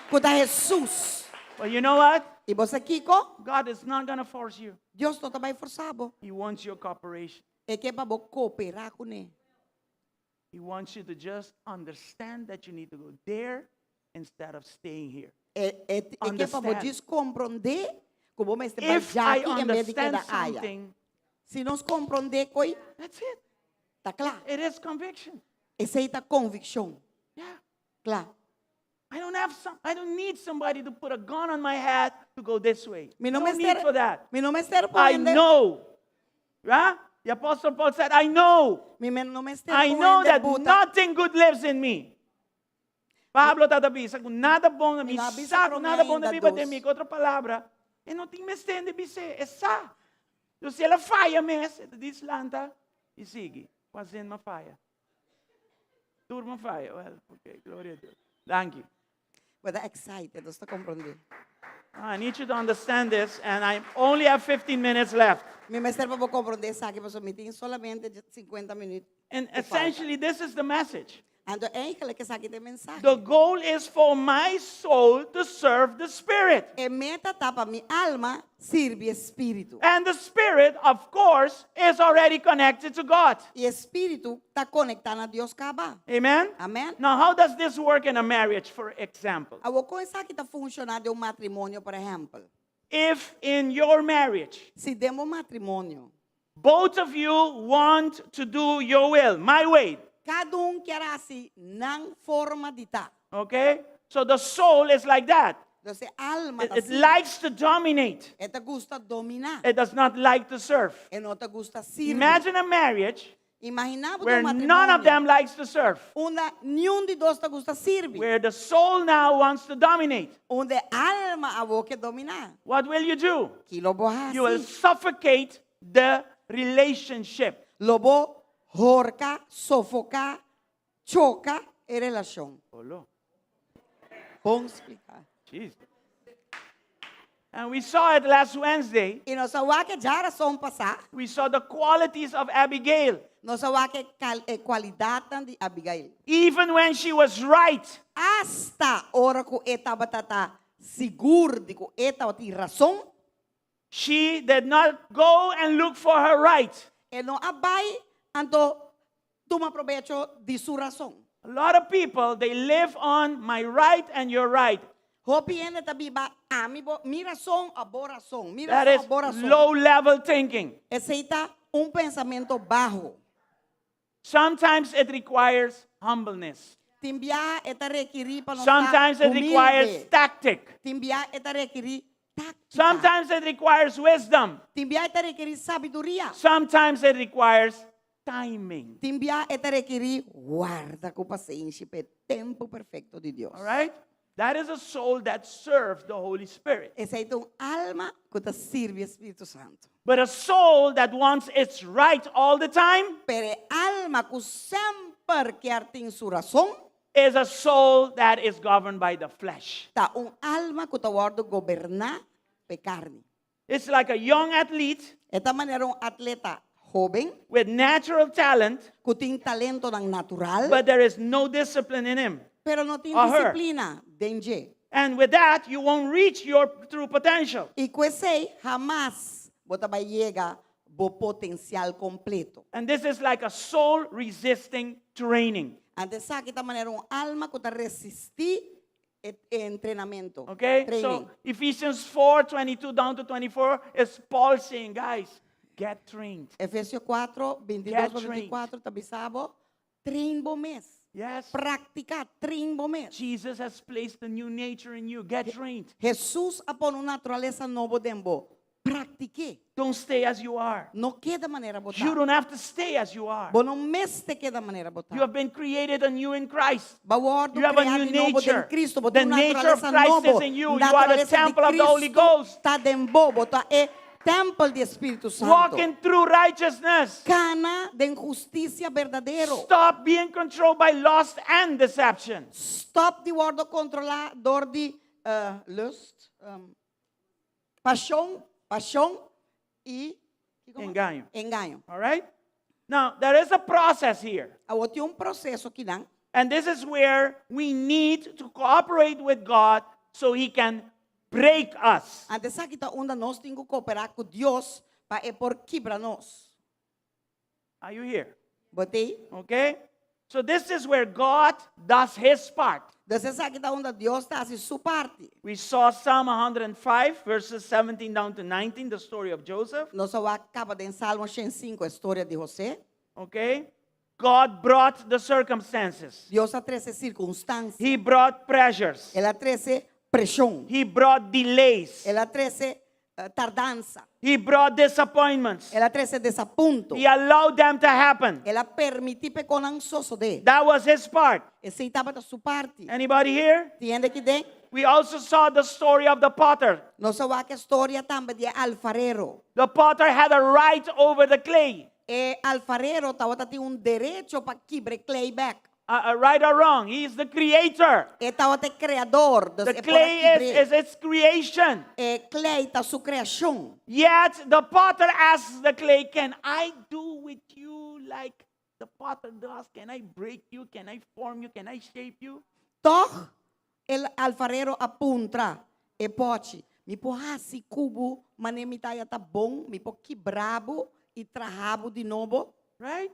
Speaker 4: ku ta Hesus.
Speaker 7: But you know what?
Speaker 4: I bo sa kiko?
Speaker 7: God is not going to force you.
Speaker 4: Dios no ta bai forsa bo.
Speaker 7: He wants your cooperation.
Speaker 4: E ke pa bo kooperá kuné.
Speaker 7: He wants you to just understand that you need to go there instead of staying here.
Speaker 4: E, e, e ke pa bo
Speaker 7: Understand.
Speaker 4: djis komprondé ku bo mester bai
Speaker 7: If I
Speaker 4: djaki en bes di
Speaker 7: understand
Speaker 4: keda aya.
Speaker 7: something,
Speaker 4: Si nos komprondé koi,
Speaker 7: that's it.
Speaker 4: ta kla.
Speaker 7: It is conviction.
Speaker 4: Esei ta konvikshon.
Speaker 7: Yeah.
Speaker 4: Kla.
Speaker 7: I don't have some I don't need somebody to put a gun on my head to go this way.
Speaker 4: Mi no
Speaker 7: no
Speaker 4: mester,
Speaker 7: need for that.
Speaker 4: mi no mester
Speaker 7: I
Speaker 4: pone
Speaker 7: know. Right? The apostle Paul said, I know.
Speaker 4: Mi men- no mester
Speaker 7: I know
Speaker 4: pone
Speaker 7: that
Speaker 4: buta.
Speaker 7: nothing good lives in me. Pablo tabata bisa ku nada bon na mi,
Speaker 4: Mi no a bisa
Speaker 7: sa ku
Speaker 4: promé
Speaker 7: nada bon ta
Speaker 4: ainda
Speaker 7: biba
Speaker 4: dos.
Speaker 7: den mi. Ku otro palabra, e no tin mester di bis'é, e sa. Dus si el a faya mes, e ta dis lanta i sigui. Kua zin m'a faya? Tur m'a faya. Well, ok, gloria a Dios. Danki.
Speaker 4: Bo ta excited, nos ta komprondé.
Speaker 7: I need you to understand this, and I only have 15 minutes left.
Speaker 4: Mi mester pa bo komprondé esaki, pasobra mi tin solamente 50 minüt.
Speaker 7: And
Speaker 4: ku falta.
Speaker 7: essentially, this is the message.
Speaker 4: Anto eigenlijk esaki ta e mensahe.
Speaker 7: The goal is for my soul to serve the Spirit.
Speaker 4: E meta ta pa mi alma sirbi e spiritu.
Speaker 7: And the Spirit, of course, is already connected to God.
Speaker 4: I e spiritu ta konektá na Dios kaba.
Speaker 7: Amen?
Speaker 4: Amen.
Speaker 7: Now, how does this work in a marriage, for example?
Speaker 4: Awor kon esaki ta funshoná den un matrimonio, por ehèmpel?
Speaker 7: If in your marriage,
Speaker 4: Si den bo matrimonio,
Speaker 7: both of you want to do your will, my way,
Speaker 4: kada un kier hasi nan forma di ta.
Speaker 7: okay? So the soul is like that.
Speaker 4: Entonces e alma
Speaker 7: It,
Speaker 4: ta
Speaker 7: it
Speaker 4: asina.
Speaker 7: likes to dominate.
Speaker 4: E ta gusta dominá.
Speaker 7: It does not like to serve.
Speaker 4: E no ta gusta sirbi.
Speaker 7: Imagine a marriage
Speaker 4: Imaginá bo
Speaker 7: where
Speaker 4: un
Speaker 7: none
Speaker 4: matrimonio
Speaker 7: of them likes to serve,
Speaker 4: unda niun di dos ta gusta sirbi.
Speaker 7: where the soul now wants to dominate.
Speaker 4: Unda e alma awor ke dominá.
Speaker 7: What will you do?
Speaker 4: Ki lo bo
Speaker 7: You will
Speaker 4: hasi?
Speaker 7: suffocate the relationship.
Speaker 4: Lo bo horka, sofoká, choka e relashon.
Speaker 7: Olo.
Speaker 4: Bon spliká.
Speaker 7: Jesus. And we saw it last Wednesday.
Speaker 4: I nos a wak e djarason pasá.
Speaker 7: We saw the qualities of Abigail.
Speaker 4: Nos a wak e kal- e kualidatnan di Abigail.
Speaker 7: Even when she was right,
Speaker 4: Asta ora ku e tabata ta sigur di ku e tabatin rason,
Speaker 7: she did not go and look for her right.
Speaker 4: e no a bai anto tuma probecho di su rason.
Speaker 7: A lot of people, they live on my right and your right.
Speaker 4: Hopi hende ta biba ami bo mi rason òf bo rason, mi
Speaker 7: That
Speaker 4: rason
Speaker 7: is
Speaker 4: òf bo rason.
Speaker 7: low level thinking.
Speaker 4: Esei ta un pensamentu baho.
Speaker 7: Sometimes it requires humbleness.
Speaker 4: Tin bia e ta rekerí pa nos ta
Speaker 7: Sometimes it requires
Speaker 4: humilde.
Speaker 7: tactic.
Speaker 4: Tin bia e ta rekerí táktika.
Speaker 7: Sometimes it requires wisdom.
Speaker 4: Tin bia e ta rekerí sabiduria.
Speaker 7: Sometimes it requires timing.
Speaker 4: Tin bia e ta rekerí warda ku pasenshi pa e tempu perfekto di Dios.
Speaker 7: All right? That is a soul that serves the Holy Spirit.
Speaker 4: Esei ta un alma ku ta sirbi e Spiritu Santu.
Speaker 7: But a soul that wants its right all the time
Speaker 4: Pero e alma ku semper kier tin su rason,
Speaker 7: is a soul that is governed by the flesh.
Speaker 4: ta un alma ku ta wòrdu goberná pa e karni.
Speaker 7: It's like a young athlete
Speaker 4: E ta manera un atleta hóben
Speaker 7: with natural talent,
Speaker 4: ku tin talentonan natural,
Speaker 7: but there is no discipline in him.
Speaker 4: pero no tin
Speaker 7: or her.
Speaker 4: disiplina den dje.
Speaker 7: And with that, you won't reach your true potential.
Speaker 4: I ku esei hamas bo ta bai yega bo potensial kompleto.
Speaker 7: And this is like a soul resisting training.
Speaker 4: Anto esaki ta manera un alma ku ta resistí e entrenamentu,
Speaker 7: Okay?
Speaker 4: training.
Speaker 7: So Ephesians 4 22 down to 24 is Paul saying, guys, get trained.
Speaker 4: Efesio 4, 22
Speaker 7: Get
Speaker 4: pa
Speaker 7: trained.
Speaker 4: 24 ta bisa bo, train bo mes.
Speaker 7: Yes.
Speaker 4: Praktiká, train bo mes.
Speaker 7: Jesus has placed a new nature in you. Get trained.
Speaker 4: Hesus a pone un naturalesa nobo den bo. Praktik'é.
Speaker 7: Don't stay as you are.
Speaker 4: No keda manera bo ta.
Speaker 7: You don't have to stay as you are.
Speaker 4: Bo no mester keda manera bo ta.
Speaker 7: You have been created anew in Christ.
Speaker 4: Bo a wòrdu
Speaker 7: You have a
Speaker 4: kreá
Speaker 7: new
Speaker 4: di nobo den
Speaker 7: nature.
Speaker 4: Kristu. Bo
Speaker 7: The
Speaker 4: tin un
Speaker 7: nature of
Speaker 4: naturalesa
Speaker 7: Christ
Speaker 4: nobo.
Speaker 7: is in you. You are the
Speaker 4: Naturalesa di
Speaker 7: temple of the Holy
Speaker 4: Kristu
Speaker 7: Ghost.
Speaker 4: ta den bo. Bo ta e tèmpel di Spiritu Santu.
Speaker 7: Walk in true righteousness.
Speaker 4: Kana den hustisia berdadero.
Speaker 7: Stop being controlled by lust and deception.
Speaker 4: Stòp di wòrdu kontrolá dor di lust, pashon, pashon i kiko mas?
Speaker 7: Engaño.
Speaker 4: Engaño.
Speaker 7: All right? Now, there is a process here.
Speaker 4: Awor tin un proseso kinan.
Speaker 7: And this is where we need to cooperate with God so he can break us.
Speaker 4: Anto esaki ta unda nos tin ku kooperá ku Dios pa e por kibra nos.
Speaker 7: Are you here?
Speaker 4: Bo t'ei?
Speaker 7: Okay? So this is where God does his part.
Speaker 4: Dus esaki ta unda Dios ta hasi su parti.
Speaker 7: We saw Psalm 105, verses 17 down to 19, the story of Joseph.
Speaker 4: Nos a wak kaba den Salmo 105 e storia di José.
Speaker 7: Okay? God brought the circumstances.
Speaker 4: Dios a trese sirkunstansia.
Speaker 7: He brought pressures.
Speaker 4: El a trese preshon.
Speaker 7: He brought delays.
Speaker 4: El a trese tardansa.
Speaker 7: He brought disappointments.
Speaker 4: El a trese desapunto.
Speaker 7: He allowed them to happen.
Speaker 4: El a permití pa e kosnan sosodé.
Speaker 7: That was his part.
Speaker 4: Esei tabata su parti.
Speaker 7: Anybody here?
Speaker 4: Tin hende aki den?
Speaker 7: We also saw the story of the potter.
Speaker 4: Nos a wak e storia tambe di e alfarero.
Speaker 7: The potter had a right over the clay.
Speaker 4: E alfarero tabata tin un derecho pa kibra e klei bèk.
Speaker 7: Right or wrong, he is the creator.
Speaker 4: E tabata e kreador, dus
Speaker 7: The
Speaker 4: e por a
Speaker 7: clay is,
Speaker 4: kibr'é.
Speaker 7: is its creation.
Speaker 4: E klei ta su kreashon.
Speaker 7: Yet the potter asks the clay, Can I do with you like the potter does? Can I break you? Can I form you? Can I shape you?
Speaker 4: Tòg e alfarero a puntra e pòchi, Mi por hasi ku bo manera mi ta ya ta bon? Mi por kibra bo i traha bo di nobo?
Speaker 7: Right?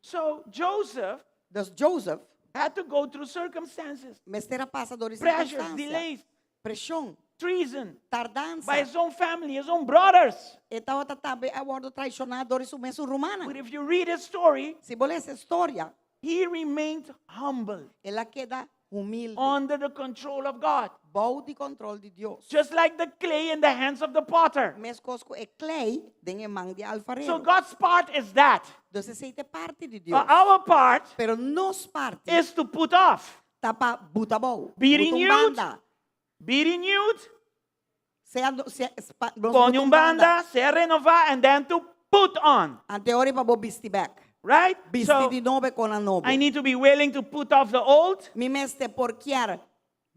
Speaker 7: So Joseph
Speaker 4: Dus Joseph
Speaker 7: had to go through circumstances,
Speaker 4: mester a pasa dor di
Speaker 7: pressures,
Speaker 4: sirkunstansia,
Speaker 7: delays,
Speaker 4: preshon,
Speaker 7: treason
Speaker 4: tardansa.
Speaker 7: by his own family, his own brothers.
Speaker 4: E tabata tambe a wòrdu traishoná dor di su mesun rumannan.
Speaker 7: But if you read his story,
Speaker 4: Si bo lesa e storia,
Speaker 7: he remained humble
Speaker 4: el a keda humilde,
Speaker 7: under the control of God.
Speaker 4: bou di control di Dios.
Speaker 7: Just like the clay in the hands of the potter.
Speaker 4: Mescos cu e clay den e man di alfarero.
Speaker 7: So God's part is that.
Speaker 4: Dus esey ta e parti di Dios.
Speaker 7: But our part
Speaker 4: Pero nos parti
Speaker 7: is to put off.
Speaker 4: ta pa buta bou.
Speaker 7: Be
Speaker 4: Buta un
Speaker 7: renewed.
Speaker 4: banda.
Speaker 7: Be renewed.
Speaker 4: Sea, sea, pa, nos
Speaker 7: Pone
Speaker 4: buta
Speaker 7: un banda, sea renová, and then to put on.
Speaker 4: Ante ora pa bo bisti bek.
Speaker 7: Right?
Speaker 4: Bisti
Speaker 7: So
Speaker 4: di nobo con a nobo.
Speaker 7: I need to be willing to put off the old
Speaker 4: Mi mester por kier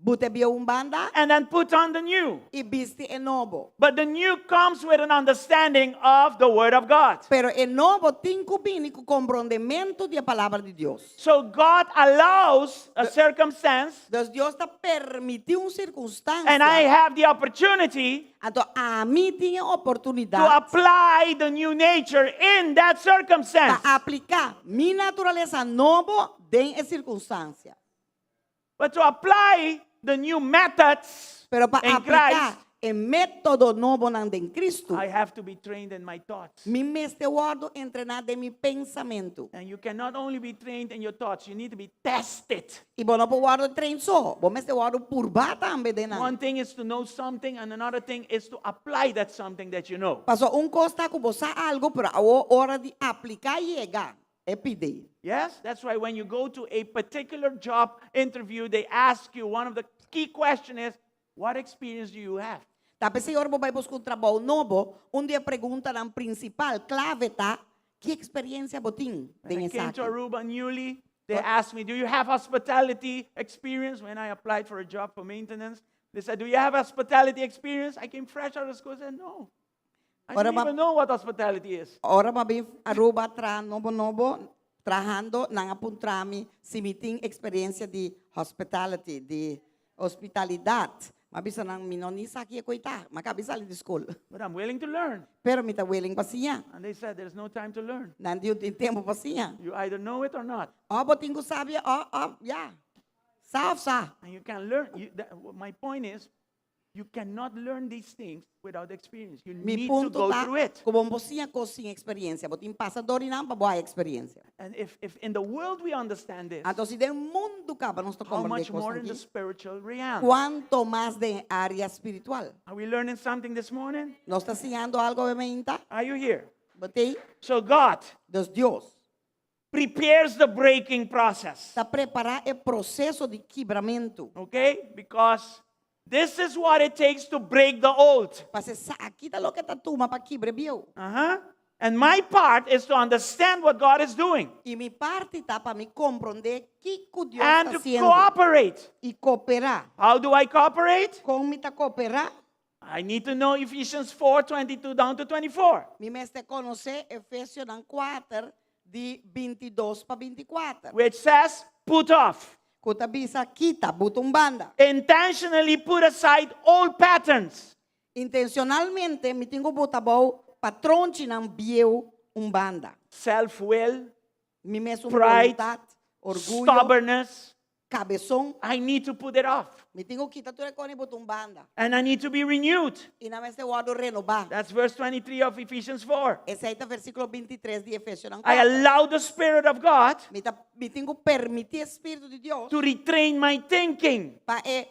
Speaker 4: buta e bieu un banda
Speaker 7: and then put on the new.
Speaker 4: i bisti e nobo.
Speaker 7: But the new comes with an understanding of the Word of God.
Speaker 4: Pero e nobo tin ku bini ku komprondementu di e Palabra di Dios.
Speaker 7: So God allows a circumstance,
Speaker 4: Dus Dios ta permití un sirkunstansia.
Speaker 7: and I have the opportunity
Speaker 4: Anto ami tin e
Speaker 7: to
Speaker 4: oportunidat
Speaker 7: apply the new nature in that circumstance.
Speaker 4: pa apliká mi naturalesa nobo den e sirkunstansia.
Speaker 7: But to apply the new methods
Speaker 4: Pero pa
Speaker 7: in
Speaker 4: apliká
Speaker 7: Christ,
Speaker 4: e método nobonan den Cristo,
Speaker 7: I have to be trained in my thoughts.
Speaker 4: mi mester wòrdu entrená den mi pensamentu.
Speaker 7: And you cannot only be trained in your thoughts, you need to be tested.
Speaker 4: I bo no por wòrdu train so, bo mester wòrdu purbá tambe den nan.
Speaker 7: One thing is to know something, and another thing is to apply that something that you know.
Speaker 4: Paso un kos ta ku bo sa algu, pero awor ora di apliká yega, e pidi.
Speaker 7: Yes, that's why when you go to a particular job interview, they ask you one of the key questions is, what experience do you have?
Speaker 4: Ta p'esei ora bo bai buska un trabou nobo, un di e preguntanan prinsipal, klave ta, Ki eksperensia bo tin
Speaker 7: When
Speaker 4: den
Speaker 7: I came to
Speaker 4: esaki?
Speaker 7: Aruba newly, they asked me, do you have hospitality experience? When I applied for a job for maintenance, they said, do you have hospitality experience? I came fresh out of school and said, no. I
Speaker 4: Ora
Speaker 7: don't
Speaker 4: ma-
Speaker 7: even know what hospitality is.
Speaker 4: Ora m'a bin Aruba traha nobo nobo, trahando nan a puntra mi si mi tin experiencia di hospitality, di hospitalidad. M'a bisa nan mi no ni sa ki e koi ta, m'a kabi sali di skol.
Speaker 7: But I'm willing to learn.
Speaker 4: Pero mi ta willing pa siña.
Speaker 7: And they said, there's no time to learn.
Speaker 4: Nan di no tin tempu pa siña.
Speaker 7: You either know it or not.
Speaker 4: Òf bo tin ku sabi òf, òf, ya. Sa òf sa.
Speaker 7: And you can learn. You, that, my point is, You cannot learn these things without experience. You
Speaker 4: Mi
Speaker 7: need to
Speaker 4: punto
Speaker 7: go
Speaker 4: ta
Speaker 7: through it.
Speaker 4: ku bo no por siña kos sin eksperensia. Bo tin pasa dor di nan pa bo haya eksperensia.
Speaker 7: And if in the world we understand this,
Speaker 4: Anto si den mundu kaba nos ta
Speaker 7: how
Speaker 4: komprendé
Speaker 7: much
Speaker 4: kos
Speaker 7: more in the
Speaker 4: aki,
Speaker 7: spiritual realm?
Speaker 4: kuantu mas den área spiritual.
Speaker 7: Are we learning something this morning?
Speaker 4: Nos ta siñando algu awe mainta?
Speaker 7: Are you here?
Speaker 4: Bo t'ei?
Speaker 7: So God
Speaker 4: Dus Dios
Speaker 7: prepares the breaking process.
Speaker 4: ta prepará e proseso di kibramentu.
Speaker 7: Okay? Because this is what it takes to break the old.
Speaker 4: Pasobra esaki ta loke ta tuma pa kibra e bieu.
Speaker 7: And my part is to understand what God is doing.
Speaker 4: I mi parti ta pa mi komprondé kiko Dios
Speaker 7: And
Speaker 4: ta
Speaker 7: to
Speaker 4: hasiendo.
Speaker 7: cooperate.
Speaker 4: I kooperá.
Speaker 7: How do I cooperate?
Speaker 4: Kon mi ta kooperá?
Speaker 7: I need to know Ephesians 4 22 down to 24.
Speaker 4: Mi mester konosé Efesionan 4 di 22 pa 24.
Speaker 7: Which says, put off.
Speaker 4: Ku ta bisa kita, buta un banda.
Speaker 7: Intentionally put aside old patterns.
Speaker 4: Intencionalmente mi tin ku buta abou patronchinan bieu un banda.
Speaker 7: Self will,
Speaker 4: Mi mes un
Speaker 7: pride,
Speaker 4: boluntat, orguyo,
Speaker 7: stubbornness.
Speaker 4: kabeson.
Speaker 7: I need to put it off.
Speaker 4: Mi tin ku kita tur e kos i buta un banda.
Speaker 7: And I need to be renewed.
Speaker 4: I nan mester wòrdu renobá.
Speaker 7: That's verse 23 of Ephesians 4.
Speaker 4: Esei ta versíkulo 23 di Efesionan
Speaker 7: I
Speaker 4: 4.
Speaker 7: allow the Spirit of God
Speaker 4: Mi ta mi tin ku permití e Spiritu di Dios
Speaker 7: to retrain my thinking.
Speaker 4: pa e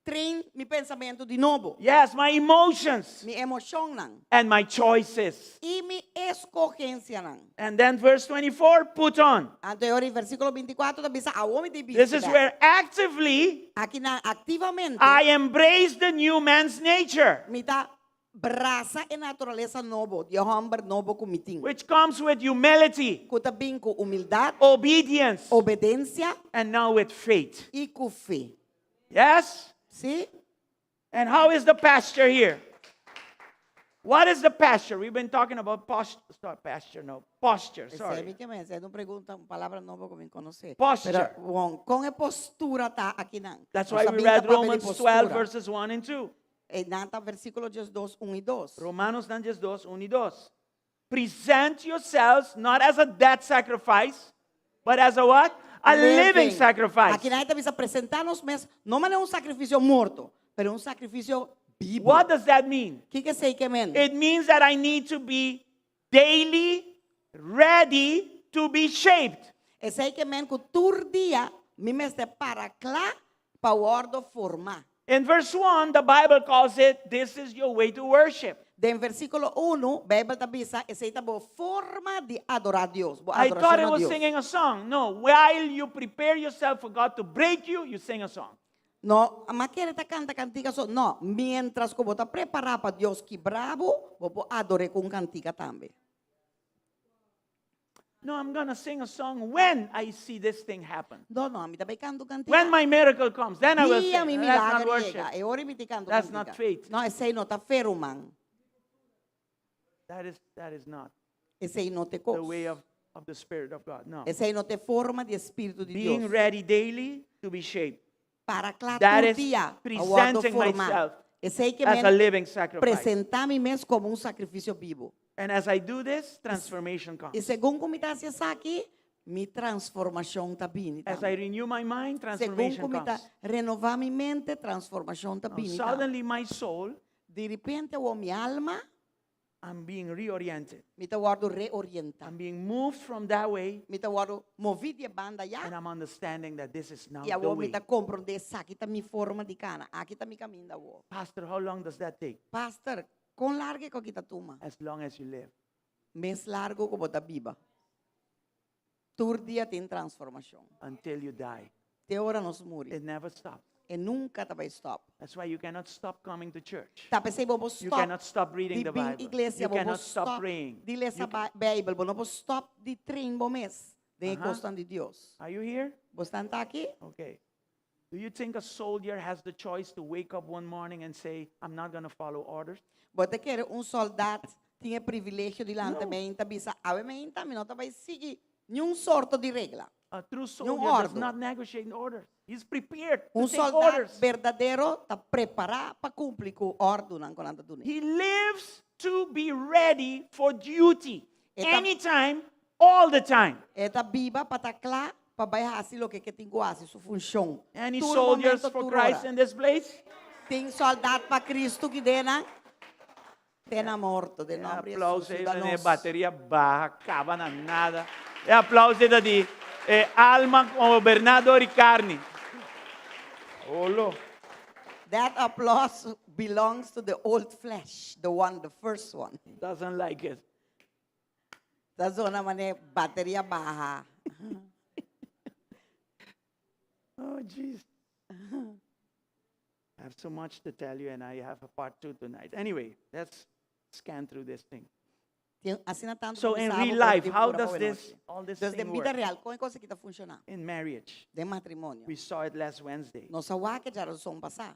Speaker 4: train mi pensamentu di nobo.
Speaker 7: Yes, my emotions
Speaker 4: Mi emoshonnan
Speaker 7: and my choices.
Speaker 4: i mi eskohensianan.
Speaker 7: And then verse 24, put on.
Speaker 4: Anto e ora versíkulo 24 ta bisa awor mi ta bisti
Speaker 7: This is
Speaker 4: bèk.
Speaker 7: where actively
Speaker 4: Akinan aktivamente
Speaker 7: I embrace the new man's nature,
Speaker 4: mi ta brasa e naturalesa nobo, di e hòmber nobo ku mi tin.
Speaker 7: which comes with humility,
Speaker 4: Ku ta bin ku humildat,
Speaker 7: obedience,
Speaker 4: obedensia
Speaker 7: and now with faith.
Speaker 4: i ku fe.
Speaker 7: Yes?
Speaker 4: Sí?
Speaker 7: And how is the pasture here? What is the pasture? We've been talking about posture, sorry, pasture, no, posture,
Speaker 4: Esei mi
Speaker 7: sorry.
Speaker 4: ke men, esei ta un pregunta, un palabra nobo ku mi konosé.
Speaker 7: Posture.
Speaker 4: Pero, bon, kon e postura ta akinan?
Speaker 7: That's
Speaker 4: Nos
Speaker 7: why
Speaker 4: a
Speaker 7: we
Speaker 4: bin ta
Speaker 7: read
Speaker 4: papia di
Speaker 7: Romans 12,
Speaker 4: postura.
Speaker 7: verses 1 and 2.
Speaker 4: Einan ta versíkulo 12, 1 i 2.
Speaker 7: Romanos 12, 1 i 2. Present yourselves not as a dead sacrifice, but as a what? A living sacrifice.
Speaker 4: Akinan e ta bisa presentá nos mes, no manera un sakrifisio morto, pero un sakrifisio bibu.
Speaker 7: What does that mean?
Speaker 4: Kiko esei ke men?
Speaker 7: It means that I need to be daily ready to be shaped.
Speaker 4: Esei ke men ku tur dia mi mester para kla pa wòrdu formá.
Speaker 7: In verse 1, the Bible calls it, this is your way to worship.
Speaker 4: Den versíkulo unu, Beibel ta bisa, esei ta bo forma di adorá Dios, bo
Speaker 7: I thought
Speaker 4: adorashon
Speaker 7: it
Speaker 4: na
Speaker 7: was
Speaker 4: Dios.
Speaker 7: singing a song. No, while you prepare yourself for God to break you, you sing a song.
Speaker 4: No, m'a kere ta kanta kantika so. No, miéntras ku bo ta prepará pa Dios kibra bo, bo por ador'é ku un kantika tambe.
Speaker 7: No, I'm going to sing a song when I see this thing happen.
Speaker 4: No, no, mi ta bai kanta un kantika.
Speaker 7: When my miracle comes, then I will
Speaker 4: Dia
Speaker 7: sing.
Speaker 4: mi
Speaker 7: That's not
Speaker 4: milager
Speaker 7: worship.
Speaker 4: yega, e ora mi ta kanta un
Speaker 7: That's
Speaker 4: kantika.
Speaker 7: not faith.
Speaker 4: No, esei no ta fe, ruman.
Speaker 7: That is, that is not
Speaker 4: Esei no ta
Speaker 7: the
Speaker 4: kos.
Speaker 7: way of, of the Spirit of God. No.
Speaker 4: Esei no ta e forma di Spiritu di
Speaker 7: Being
Speaker 4: Dios.
Speaker 7: ready daily to be shaped.
Speaker 4: Para kla
Speaker 7: That
Speaker 4: tur
Speaker 7: is
Speaker 4: dia pa wòrdu
Speaker 7: presenting
Speaker 4: formá.
Speaker 7: myself
Speaker 4: Esei ke
Speaker 7: as a
Speaker 4: men
Speaker 7: living sacrifice.
Speaker 4: presentá mi mes komo un sakrifisio bibu.
Speaker 7: And as I do this, transformation
Speaker 4: I
Speaker 7: comes.
Speaker 4: segun ku mi ta hasi esaki, mi transformashon ta bini
Speaker 7: As I
Speaker 4: tambe.
Speaker 7: renew my mind,
Speaker 4: Segun
Speaker 7: transformation
Speaker 4: ku mi ta
Speaker 7: comes.
Speaker 4: renová mi mente, transformashon ta
Speaker 7: Now,
Speaker 4: bini tambe.
Speaker 7: suddenly, my soul,
Speaker 4: Di repente awor mi alma,
Speaker 7: I'm being reoriented.
Speaker 4: mi ta wòrdu reorientá.
Speaker 7: I'm being moved from that way,
Speaker 4: Mi ta wòrdu moví di e banda ya.
Speaker 7: and I'm understanding that this is now
Speaker 4: I
Speaker 7: the
Speaker 4: awor mi
Speaker 7: way.
Speaker 4: ta komprondé esaki ta mi forma di kana. Aki ta mi kaminda awor.
Speaker 7: Pastor, how long does that take?
Speaker 4: Pastor, kon largu e kos aki ta tuma?
Speaker 7: As long as you live.
Speaker 4: Mes largu ku bo ta biba. Tur dia tin transformashon.
Speaker 7: Until you die.
Speaker 4: Te ora nos muri.
Speaker 7: It never stops.
Speaker 4: E nunka ta bai stòp.
Speaker 7: That's why you cannot stop coming to church.
Speaker 4: Ta p'esei bo por
Speaker 7: You
Speaker 4: stòp
Speaker 7: cannot stop reading
Speaker 4: di
Speaker 7: the
Speaker 4: bin
Speaker 7: Bible.
Speaker 4: iglesia,
Speaker 7: You
Speaker 4: bo por
Speaker 7: cannot stop
Speaker 4: stòp
Speaker 7: praying.
Speaker 4: di lesa
Speaker 7: You ca-
Speaker 4: Beibel, bo no por stòp di train bo mes den e
Speaker 7: Aha.
Speaker 4: kosnan di Dios.
Speaker 7: Are you here?
Speaker 4: Bo stan ta aki?
Speaker 7: Okay. Do you think a soldier has the choice to wake up one morning and say, I'm not going to follow orders?
Speaker 4: Bo ta kere un sòldat tin e privilegio di lanta
Speaker 7: No.
Speaker 4: meinta bisa, Awe meinta mi no ta bai sigui niun sorto di regla.
Speaker 7: A true
Speaker 4: Niun
Speaker 7: soldier does
Speaker 4: òrdu.
Speaker 7: not negotiate orders. He's prepared to
Speaker 4: Un
Speaker 7: take
Speaker 4: sòldat
Speaker 7: orders.
Speaker 4: berdadero ta prepará pa kumpli ku òrdunan ku nan ta dun'é.
Speaker 7: He lives to be ready for duty
Speaker 4: E ta-
Speaker 7: anytime, all the time.
Speaker 4: E ta biba pa ta kla pa bai hasi loke ke tin ku hasi, su funshon.
Speaker 7: Any
Speaker 4: Tur
Speaker 7: soldiers
Speaker 4: momento,
Speaker 7: for
Speaker 4: tur
Speaker 7: Christ
Speaker 4: ora.
Speaker 7: in this place?
Speaker 4: Tin sòldat pa Kristu ki den nan? Te na morto, den
Speaker 7: E
Speaker 4: nòmber di
Speaker 7: aplauso
Speaker 4: Hesus,
Speaker 7: ei
Speaker 4: yuda
Speaker 7: ta e
Speaker 4: nos.
Speaker 7: bateria baha, kaba na nada. E aplauso ei ta di e alma goberná dor di karni. Olo.
Speaker 4: That applause belongs to the old flesh, the one, the first one.
Speaker 7: Doesn't like it.
Speaker 4: Ta zona manera bateria baha.
Speaker 7: Oh, jeez. I have so much to tell you, and I have a part two tonight. Anyway, let's scan through this thing.
Speaker 4: Tin asina tantu
Speaker 7: So
Speaker 4: ku
Speaker 7: in
Speaker 4: bisa
Speaker 7: real
Speaker 4: bo, pero
Speaker 7: life,
Speaker 4: tin
Speaker 7: how
Speaker 4: pura
Speaker 7: does
Speaker 4: pa
Speaker 7: this
Speaker 4: nochi.
Speaker 7: all this
Speaker 4: Dus
Speaker 7: thing
Speaker 4: den bida
Speaker 7: work?
Speaker 4: real, kon e kos aki ta funshoná?
Speaker 7: In marriage,
Speaker 4: Den matrimonio.
Speaker 7: we saw it last Wednesday.
Speaker 4: Nos a wak e djarason pasá.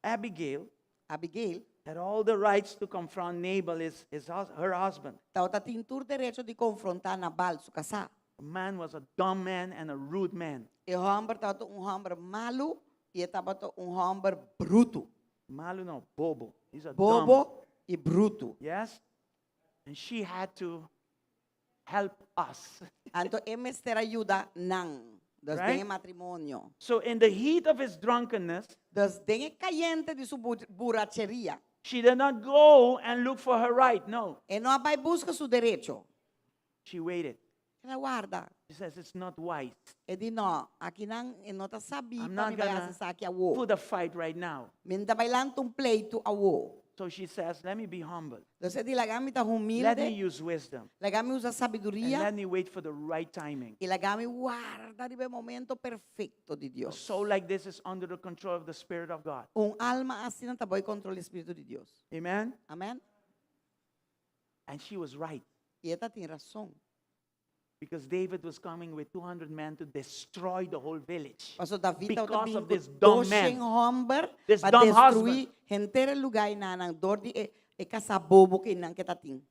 Speaker 7: Abigail
Speaker 4: Abigail
Speaker 7: had all the rights to confront Nabal, her husband.
Speaker 4: tabata tin tur derecho di konfrontá Nabal, su kasá.
Speaker 7: The man was a dumb man and a rude man.
Speaker 4: E hòmber tabata un hòmber malu i e tabata un hòmber brutu.
Speaker 7: Malu no, bobo. He's a dumb.
Speaker 4: Bobo i brutu.
Speaker 7: Yes? And she had to help us.
Speaker 4: Anto e mester a yuda nan. Dus
Speaker 7: Right?
Speaker 4: den e matrimonio.
Speaker 7: So in the heat of his drunkenness,
Speaker 4: Dus den e kayente di su buracheria.
Speaker 7: she did not go and look for her right. No.
Speaker 4: E no a bai buska su derecho.
Speaker 7: She waited.
Speaker 4: El a warda.
Speaker 7: She says it's not wise.
Speaker 4: E di no, akinan e no ta sabí
Speaker 7: I'm
Speaker 4: pa
Speaker 7: not
Speaker 4: mi bai
Speaker 7: gonna
Speaker 4: hasi esaki awo.
Speaker 7: put a fight right now.
Speaker 4: Mi no ta bai lanta un pleitu awo.
Speaker 7: So she says, let me be humble.
Speaker 4: Dus e di laga mi ta
Speaker 7: Let me
Speaker 4: humilde,
Speaker 7: use wisdom.
Speaker 4: laga mi usa
Speaker 7: And
Speaker 4: sabiduria
Speaker 7: let me wait for the right timing.
Speaker 4: i laga mi warda riba e momento perfekto di
Speaker 7: A
Speaker 4: Dios.
Speaker 7: soul like this is under the control of the Spirit of God.
Speaker 4: Un alma asina ta bou kontrol di Spiritu di Dios.
Speaker 7: Amen?
Speaker 4: Amen?
Speaker 7: And she was right.
Speaker 4: I e tatin rason.
Speaker 7: Because David was coming with 200 men to destroy the whole village.
Speaker 4: Paso David tabata
Speaker 7: Because
Speaker 4: bin
Speaker 7: of
Speaker 4: ku
Speaker 7: this dumb
Speaker 4: doshen
Speaker 7: man.
Speaker 4: hòmber
Speaker 7: This
Speaker 4: pa
Speaker 7: dumb
Speaker 4: destruí
Speaker 7: husband.
Speaker 4: henter e lugá einanan dor di e e kasá bobo ku einan ke tatin.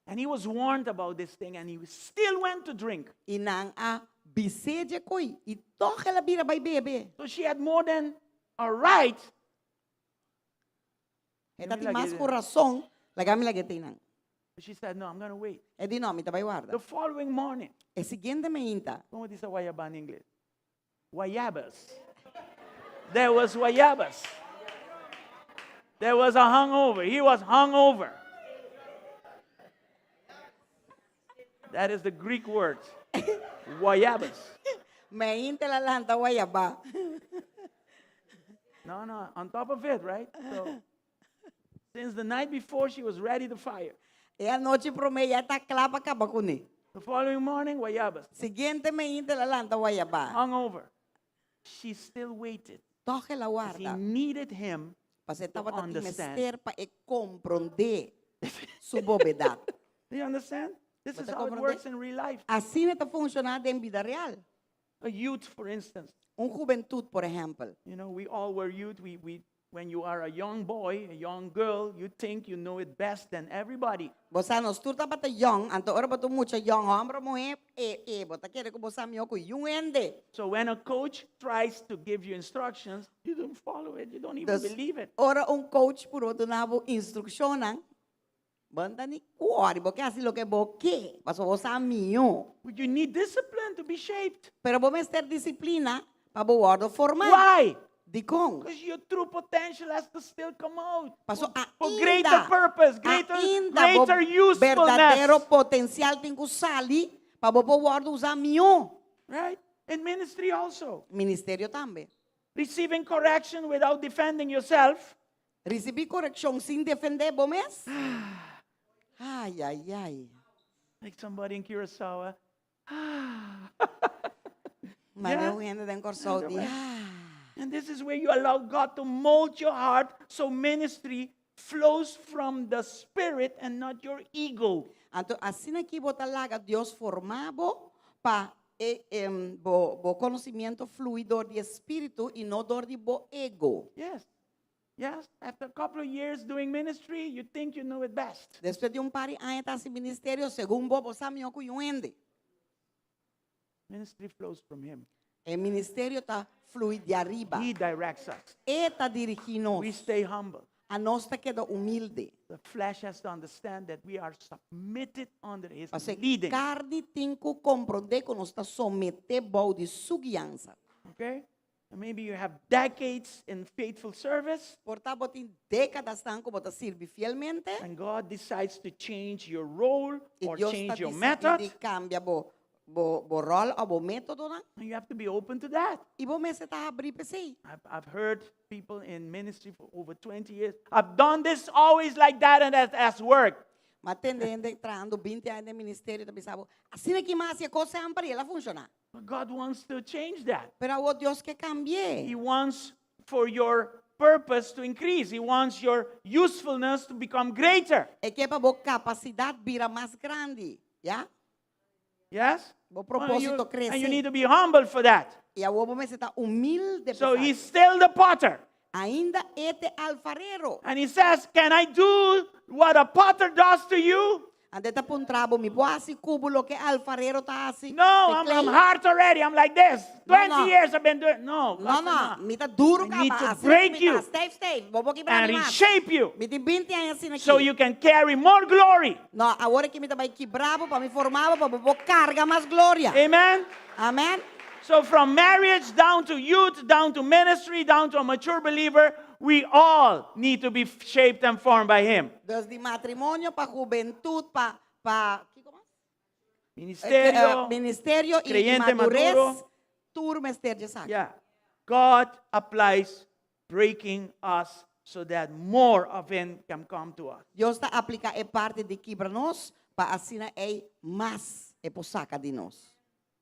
Speaker 7: And he was warned about this thing and he still went to drink.
Speaker 4: I nan a bis'é dje koi i tòg el a bira bai bebe.
Speaker 7: So she had more than a right.
Speaker 4: E ta
Speaker 7: Mi
Speaker 4: tin mas
Speaker 7: lag'é
Speaker 4: ku rason, laga mi lag'é teinan.
Speaker 7: But she said, no, I'm going to wait.
Speaker 4: E di, No, mi ta bai warda.
Speaker 7: The following morning.
Speaker 4: E siguiente meinta.
Speaker 7: Como dice guayaba en inglés? Guayabas. There was guayabas. There was a hungover. He was hungover. That is the Greek word. Guayabas.
Speaker 4: Meinta el a lanta guayabá.
Speaker 7: No, no, on top of it, right? So, since the night before, she was ready to fire.
Speaker 4: E anochi promé ya e ta kla pa kaba kuné.
Speaker 7: The following morning, guayabas.
Speaker 4: Siguiente meinta el a lanta guayabá.
Speaker 7: Hungover. She still waited.
Speaker 4: Tòg el a
Speaker 7: Because he
Speaker 4: warda.
Speaker 7: needed him
Speaker 4: Pasobra e
Speaker 7: to
Speaker 4: tabata tin
Speaker 7: understand.
Speaker 4: mester pa e komprondé su bobedat.
Speaker 7: Do you understand? This
Speaker 4: Bo
Speaker 7: is
Speaker 4: ta
Speaker 7: how it
Speaker 4: komprondé?
Speaker 7: works in real life.
Speaker 4: Asina ta funshoná den bida real.
Speaker 7: A youth, for instance.
Speaker 4: Un hubentut, por ehèmpel.
Speaker 7: You know, we all were youth. We, we, when you are a young boy, a young girl, you think you know it best than everybody.
Speaker 4: Bo sa, nos tur tabata yòn, anto ora bo ta un mucha yòn, hòmber o muhé, e, e, bo ta kere ku bo sa mihó ku yun hende.
Speaker 7: So when a coach tries to give you instructions, you don't follow it. You don't even
Speaker 4: Dus,
Speaker 7: believe it.
Speaker 4: ora un coach purba duna bo instrukshonnan, bo no ta ni kòri, bo ke hasi loke bo ke, pasobra bo sa mihó.
Speaker 7: But you need discipline to be shaped.
Speaker 4: Pero bo mester disiplina pa bo wòrdu formá.
Speaker 7: Why?
Speaker 4: Dikon?
Speaker 7: Because your true potential has to still come out.
Speaker 4: Paso
Speaker 7: For
Speaker 4: ainda,
Speaker 7: greater purpose, greater,
Speaker 4: ainda bo
Speaker 7: greater usefulness.
Speaker 4: berdadero potensial tin ku sali pa bo por wòrdu usá mihó.
Speaker 7: Right? In ministry also.
Speaker 4: Ministerio tambe.
Speaker 7: Receiving correction without defending yourself.
Speaker 4: Risibí korekshon sin defendé bo mes? Ai, ai, ai.
Speaker 7: Like somebody in Curaçao. Ah.
Speaker 4: Mane un hende den Kòrsou di, ah.
Speaker 7: And this is where you allow God to mold your heart so ministry flows from the spirit and not your ego.
Speaker 4: Anto asina ki bo ta laga Dios forma bo pa e bo bo konosimiento flui dor di e spiritu i no dor di bo ego.
Speaker 7: Yes. Yes. After a couple of years doing ministry, you think you know it best.
Speaker 4: Despues di un par di aña ta hasi ministerio, segun bo, bo sa mihó ku yun hende.
Speaker 7: Ministry flows from him.
Speaker 4: E ministerio ta flui di ariba.
Speaker 7: He directs us.
Speaker 4: E ta dirigí nos.
Speaker 7: We stay humble.
Speaker 4: Anos ta keda humilde.
Speaker 7: The flesh has to understand that we are submitted under his
Speaker 4: Pasobra
Speaker 7: leading.
Speaker 4: karni tin ku komprondé ku nos ta someté bou di su guiansa.
Speaker 7: Okay? And maybe you have decades in faithful service,
Speaker 4: Por ta bo tin dékadanan ku bo ta sirbi fielmente.
Speaker 7: and God decides to change your role
Speaker 4: I
Speaker 7: or
Speaker 4: Dios
Speaker 7: change
Speaker 4: ta
Speaker 7: your
Speaker 4: disidí
Speaker 7: method.
Speaker 4: di kambia bo bo bo ròl òf bo métodonan.
Speaker 7: And you have to be open to that.
Speaker 4: I bo mester ta habrí p'esei.
Speaker 7: I've heard people in ministry for over 20 years. I've done this always like that, and that has worked.
Speaker 4: M'a tende hende trahando 20 aña den ministerio ta bisa bo, asina ku m'a hasi e kos semper i el a funshoná.
Speaker 7: But God wants to change that.
Speaker 4: Pero awor Dios ke kambi'é.
Speaker 7: He wants for your purpose to increase. He wants your usefulness to become greater.
Speaker 4: E ke pa bo kapasidat bira mas grandi, ya?
Speaker 7: Yes?
Speaker 4: Bo
Speaker 7: Well,
Speaker 4: propósito
Speaker 7: And you
Speaker 4: krese.
Speaker 7: need to be humble for that.
Speaker 4: I awor bo mester ta humilde
Speaker 7: So
Speaker 4: p'esaki.
Speaker 7: he's still the potter.
Speaker 4: Ainda e ta e alfarero.
Speaker 7: And he says, Can I do what a potter does to you?
Speaker 4: Anto e ta puntra bo mi por hasi ku bo loke alfarero ta hasi.
Speaker 7: No, I'm, I'm hard already. I'm like this.
Speaker 4: No,
Speaker 7: 20
Speaker 4: no.
Speaker 7: years I've been doing. No,
Speaker 4: No,
Speaker 7: God
Speaker 4: no,
Speaker 7: said,
Speaker 4: mi ta duru
Speaker 7: I need
Speaker 4: kaba.
Speaker 7: to
Speaker 4: Asina
Speaker 7: break
Speaker 4: mi
Speaker 7: you
Speaker 4: ta stijf, stijf. Bo por kibra
Speaker 7: And
Speaker 4: mi mas.
Speaker 7: reshape you
Speaker 4: Mi tin 20 aña asina
Speaker 7: so
Speaker 4: aki.
Speaker 7: you can carry more glory.
Speaker 4: No, awor ku mi ta bai kibra bo pa mi forma bo pa bo por karga mas gloria.
Speaker 7: Amen.
Speaker 4: Amen.
Speaker 7: So from marriage down to youth, down to ministry, down to a mature believer, we all need to be shaped and formed by him.
Speaker 4: Dus di matrimonio pa hubentut, pa pa kiko mas?
Speaker 7: Ministerio.
Speaker 4: Eh, ministerio i
Speaker 7: creyente
Speaker 4: madures,
Speaker 7: maduro.
Speaker 4: Tur mester di esaki.
Speaker 7: Yeah. God applies breaking us so that more of him can come to us.
Speaker 4: Dios ta apliká e parti di kibra nos pa asina ei mas e por saka di nos.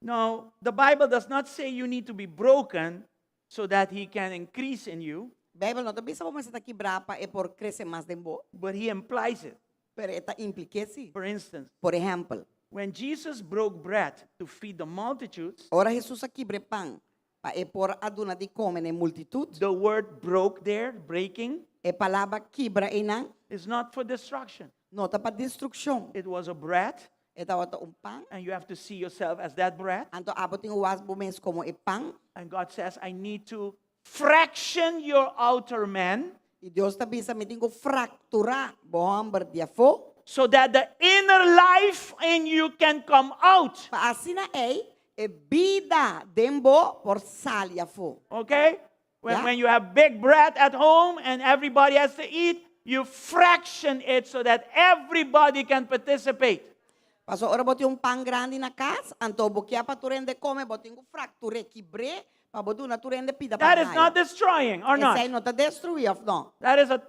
Speaker 7: Now, the Bible does not say you need to be broken so that he can increase in you,
Speaker 4: Beibel no ta bisa bo mester ta kibrá pa e por krese mas den bo,
Speaker 7: but he implies it.
Speaker 4: pero e ta implik'é si.
Speaker 7: For instance,
Speaker 4: Por ehèmpel,
Speaker 7: when Jesus broke bread to feed the multitudes,
Speaker 4: ora Hesus a kibra pan pa e por a duna di kome na e multitut,
Speaker 7: the word broke there, breaking,
Speaker 4: e palabra kibra einan
Speaker 7: is not for destruction.
Speaker 4: no ta pa destrukshon.
Speaker 7: It was a bread,
Speaker 4: E tabata un pan,
Speaker 7: and you have to see yourself as that bread.
Speaker 4: anto abo tin ku wak bo mes komo e pan,
Speaker 7: And God says, I need to fraction your outer man
Speaker 4: i Dios ta bisa mi tin ku frakturá bo hòmber di afó,
Speaker 7: so that the inner life in you can come out.
Speaker 4: pa asina ei e bida den bo por sali afó.
Speaker 7: Okay? When,
Speaker 4: Yeah.
Speaker 7: when you have big bread at home and everybody has to eat, you fraction it so that everybody can participate.
Speaker 4: Paso ora bo tin un pan grandi na kas, anto bo ke pa tur hende kome, bo tin ku fraktur'é, kibr'é, pa bo duna tur hende pida
Speaker 7: That
Speaker 4: pan
Speaker 7: is not destroying, or
Speaker 4: Esei
Speaker 7: not?
Speaker 4: no ta destruí òf no?
Speaker 7: That is a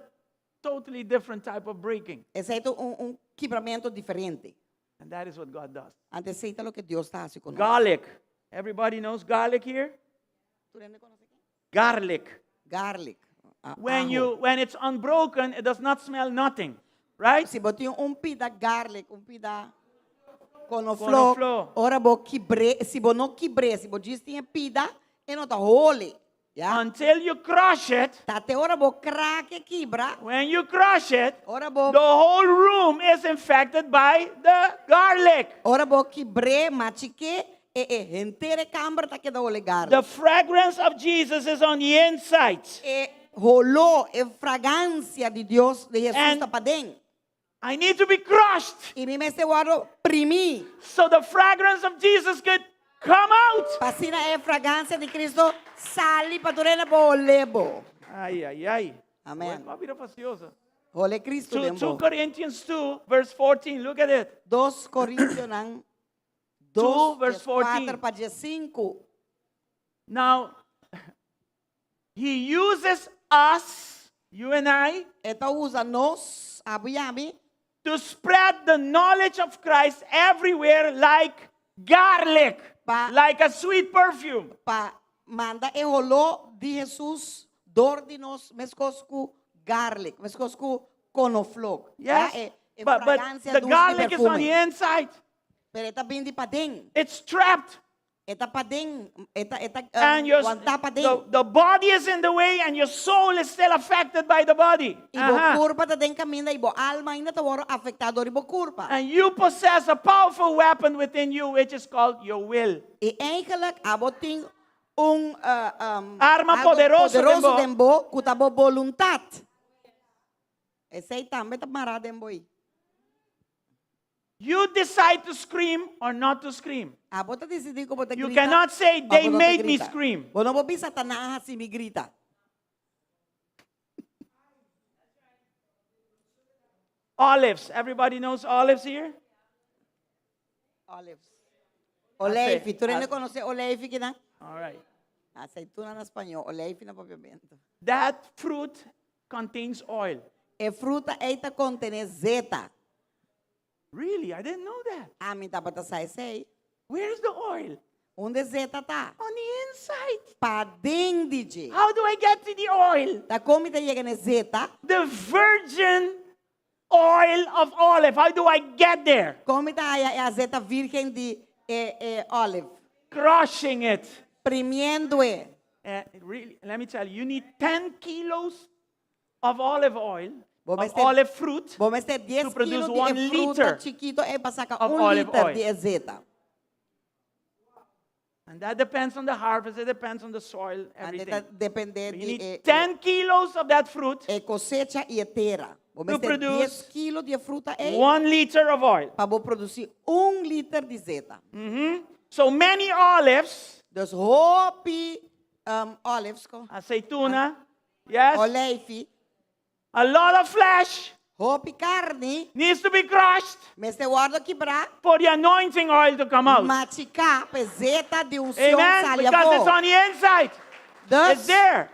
Speaker 7: totally different type of breaking.
Speaker 4: Esei ta un, un kibramentu diferente.
Speaker 7: And that is what God does.
Speaker 4: Anto esei ta loke Dios ta hasi ku nos.
Speaker 7: Garlic. Everybody knows garlic here?
Speaker 4: Tur hende konosé ken?
Speaker 7: Garlic.
Speaker 4: Garlic. A-
Speaker 7: When
Speaker 4: ajo.
Speaker 7: you when it's unbroken, it does not smell nothing. Right?
Speaker 4: Si bo tin un pida garlic, un pida konofló,
Speaker 7: Konofló.
Speaker 4: ora bo kibr'é, si bo no kibr'é, si bo djis tin e pida, e no ta hole. Ya?
Speaker 7: Until you crush it,
Speaker 4: Ta te ora bo krak e kibra,
Speaker 7: when you crush it,
Speaker 4: ora bo
Speaker 7: the whole room is infected by the garlic.
Speaker 4: ora bo kibr'é, machik'é, e e henter e kamber ta keda hole garlic.
Speaker 7: The fragrance of Jesus is on the inside.
Speaker 4: E holó, e fragansia di Dios, di Hesus
Speaker 7: And
Speaker 4: ta paden.
Speaker 7: I need to be crushed
Speaker 4: I mi mester wòrdu primí.
Speaker 7: so the fragrance of Jesus could come out.
Speaker 4: Pa asina e fragansia di Kristu sali pa tur hende por hole bo.
Speaker 7: Ai, ai, ai.
Speaker 4: Amen.
Speaker 7: Bueno, bira fastidioso.
Speaker 4: Hole Kristu
Speaker 7: 2,
Speaker 4: den bo.
Speaker 7: 2 Corinthians 2, verse 14. Look at it.
Speaker 4: 2 Korintionan
Speaker 7: 2,
Speaker 4: 2,
Speaker 7: verse 14.
Speaker 4: 4 pa 5.
Speaker 7: Now, he uses us, you and I,
Speaker 4: E ta usa nos, abo i ami,
Speaker 7: to spread the knowledge of Christ everywhere like garlic,
Speaker 4: Pa-
Speaker 7: like a sweet perfume.
Speaker 4: pa manda e holó di Hesus dor di nos meskos ku garlic, meskos ku konofló.
Speaker 7: Yes?
Speaker 4: Ya, e, e
Speaker 7: but but
Speaker 4: fragansia
Speaker 7: the
Speaker 4: dushi
Speaker 7: garlic is on
Speaker 4: perfume.
Speaker 7: the inside.
Speaker 4: Pero e ta bin di paden.
Speaker 7: It's trapped.
Speaker 4: E ta paden, e ta e ta
Speaker 7: And your,
Speaker 4: wantá paden.
Speaker 7: the, the body is in the way and your soul is still affected by the body.
Speaker 4: I bo
Speaker 7: Aha.
Speaker 4: kurpa ta den kaminda i bo alma ainda ta wòrdu afektá dor di bo kurpa.
Speaker 7: And you possess a powerful weapon within you, which is called your will.
Speaker 4: I eigenlijk abo tin un uh, um,
Speaker 7: Arma
Speaker 4: algo
Speaker 7: poderoso den
Speaker 4: poderoso
Speaker 7: bo.
Speaker 4: den bo ku ta bo boluntat. Esei tambe ta mará den bo ei.
Speaker 7: You decide to scream or not to scream.
Speaker 4: Abo ta disidí ku bo ta
Speaker 7: You
Speaker 4: grita.
Speaker 7: cannot say,
Speaker 4: òf
Speaker 7: "They
Speaker 4: bo no ta
Speaker 7: made me
Speaker 4: grita."
Speaker 7: scream.
Speaker 4: Bo no por bisa ta nan a hasi mi grita.
Speaker 7: Olives. Everybody knows olives here?
Speaker 4: Olives. Oleifi. Tur hende
Speaker 7: Ase-
Speaker 4: konosé oleifi kinan?
Speaker 7: All right.
Speaker 4: Aceituna na spañó, oleifi na papiamentu.
Speaker 7: That fruit contains oil.
Speaker 4: E fruta ei ta kontené zeta.
Speaker 7: Really? I didn't know that.
Speaker 4: Ami tabata sa esei.
Speaker 7: Where's the oil?
Speaker 4: Unda e zeta ta?
Speaker 7: On the inside.
Speaker 4: Paden di dje.
Speaker 7: How do I get to the oil?
Speaker 4: Ta kon mi ta yega na e zeta?
Speaker 7: The virgin oil of olive. How do I get there?
Speaker 4: Kon mi ta haya e azeta virgen di e e olive?
Speaker 7: Crushing it.
Speaker 4: Primiendo e.
Speaker 7: Uh, really, let me tell you, you need 10 kilos of olive oil,
Speaker 4: Bo
Speaker 7: of
Speaker 4: mester-
Speaker 7: olive fruit,
Speaker 4: Bo mester 10
Speaker 7: to produce
Speaker 4: kilo di
Speaker 7: one
Speaker 4: e fruta
Speaker 7: liter
Speaker 4: chikito e pa saka
Speaker 7: of
Speaker 4: un
Speaker 7: olive
Speaker 4: liter
Speaker 7: oil.
Speaker 4: di e zeta.
Speaker 7: And that depends on the harvest, it depends on the soil,
Speaker 4: And
Speaker 7: everything.
Speaker 4: ta depende
Speaker 7: So you
Speaker 4: di
Speaker 7: need
Speaker 4: e,
Speaker 7: 10 kilos of that fruit,
Speaker 4: e cosecha y e tera. Bo
Speaker 7: To
Speaker 4: mester 10
Speaker 7: produce
Speaker 4: kilo di e fruta ei
Speaker 7: one liter of oil.
Speaker 4: pa bo produci un liter di zeta.
Speaker 7: So many olives,
Speaker 4: Dus hopi um, olives, ko,
Speaker 7: aceituna, yes,
Speaker 4: oleifi,
Speaker 7: a lot of flesh
Speaker 4: hopi carni,
Speaker 7: needs to be crushed
Speaker 4: mester wordo kibra,
Speaker 7: for the anointing oil to come out.
Speaker 4: machiká pa e zeta di unción
Speaker 7: Amen?
Speaker 4: sali
Speaker 7: Because it's
Speaker 4: afó.
Speaker 7: on the inside.
Speaker 4: Dus,
Speaker 7: It's there.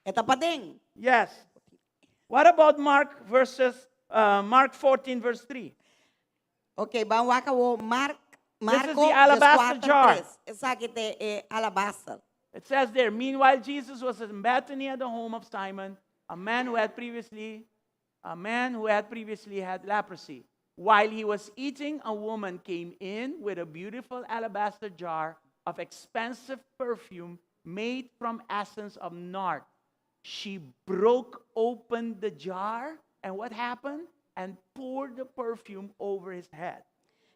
Speaker 4: e ta paden.
Speaker 7: Yes. What about Mark verses uh, Mark 14 verse 3?
Speaker 4: Ok, ban wak awo Mark,
Speaker 7: This is
Speaker 4: Marco
Speaker 7: the alabaster
Speaker 4: 4,
Speaker 7: jar.
Speaker 4: 3. Esaki ta e alabaster.
Speaker 7: It says there, meanwhile Jesus was in Bethany at the home of Simon, a man who had previously a man who had previously had leprosy. While he was eating, a woman came in with a beautiful alabaster jar of expensive perfume made from essence of nard. She broke open the jar, and what happened? And poured the perfume over his head.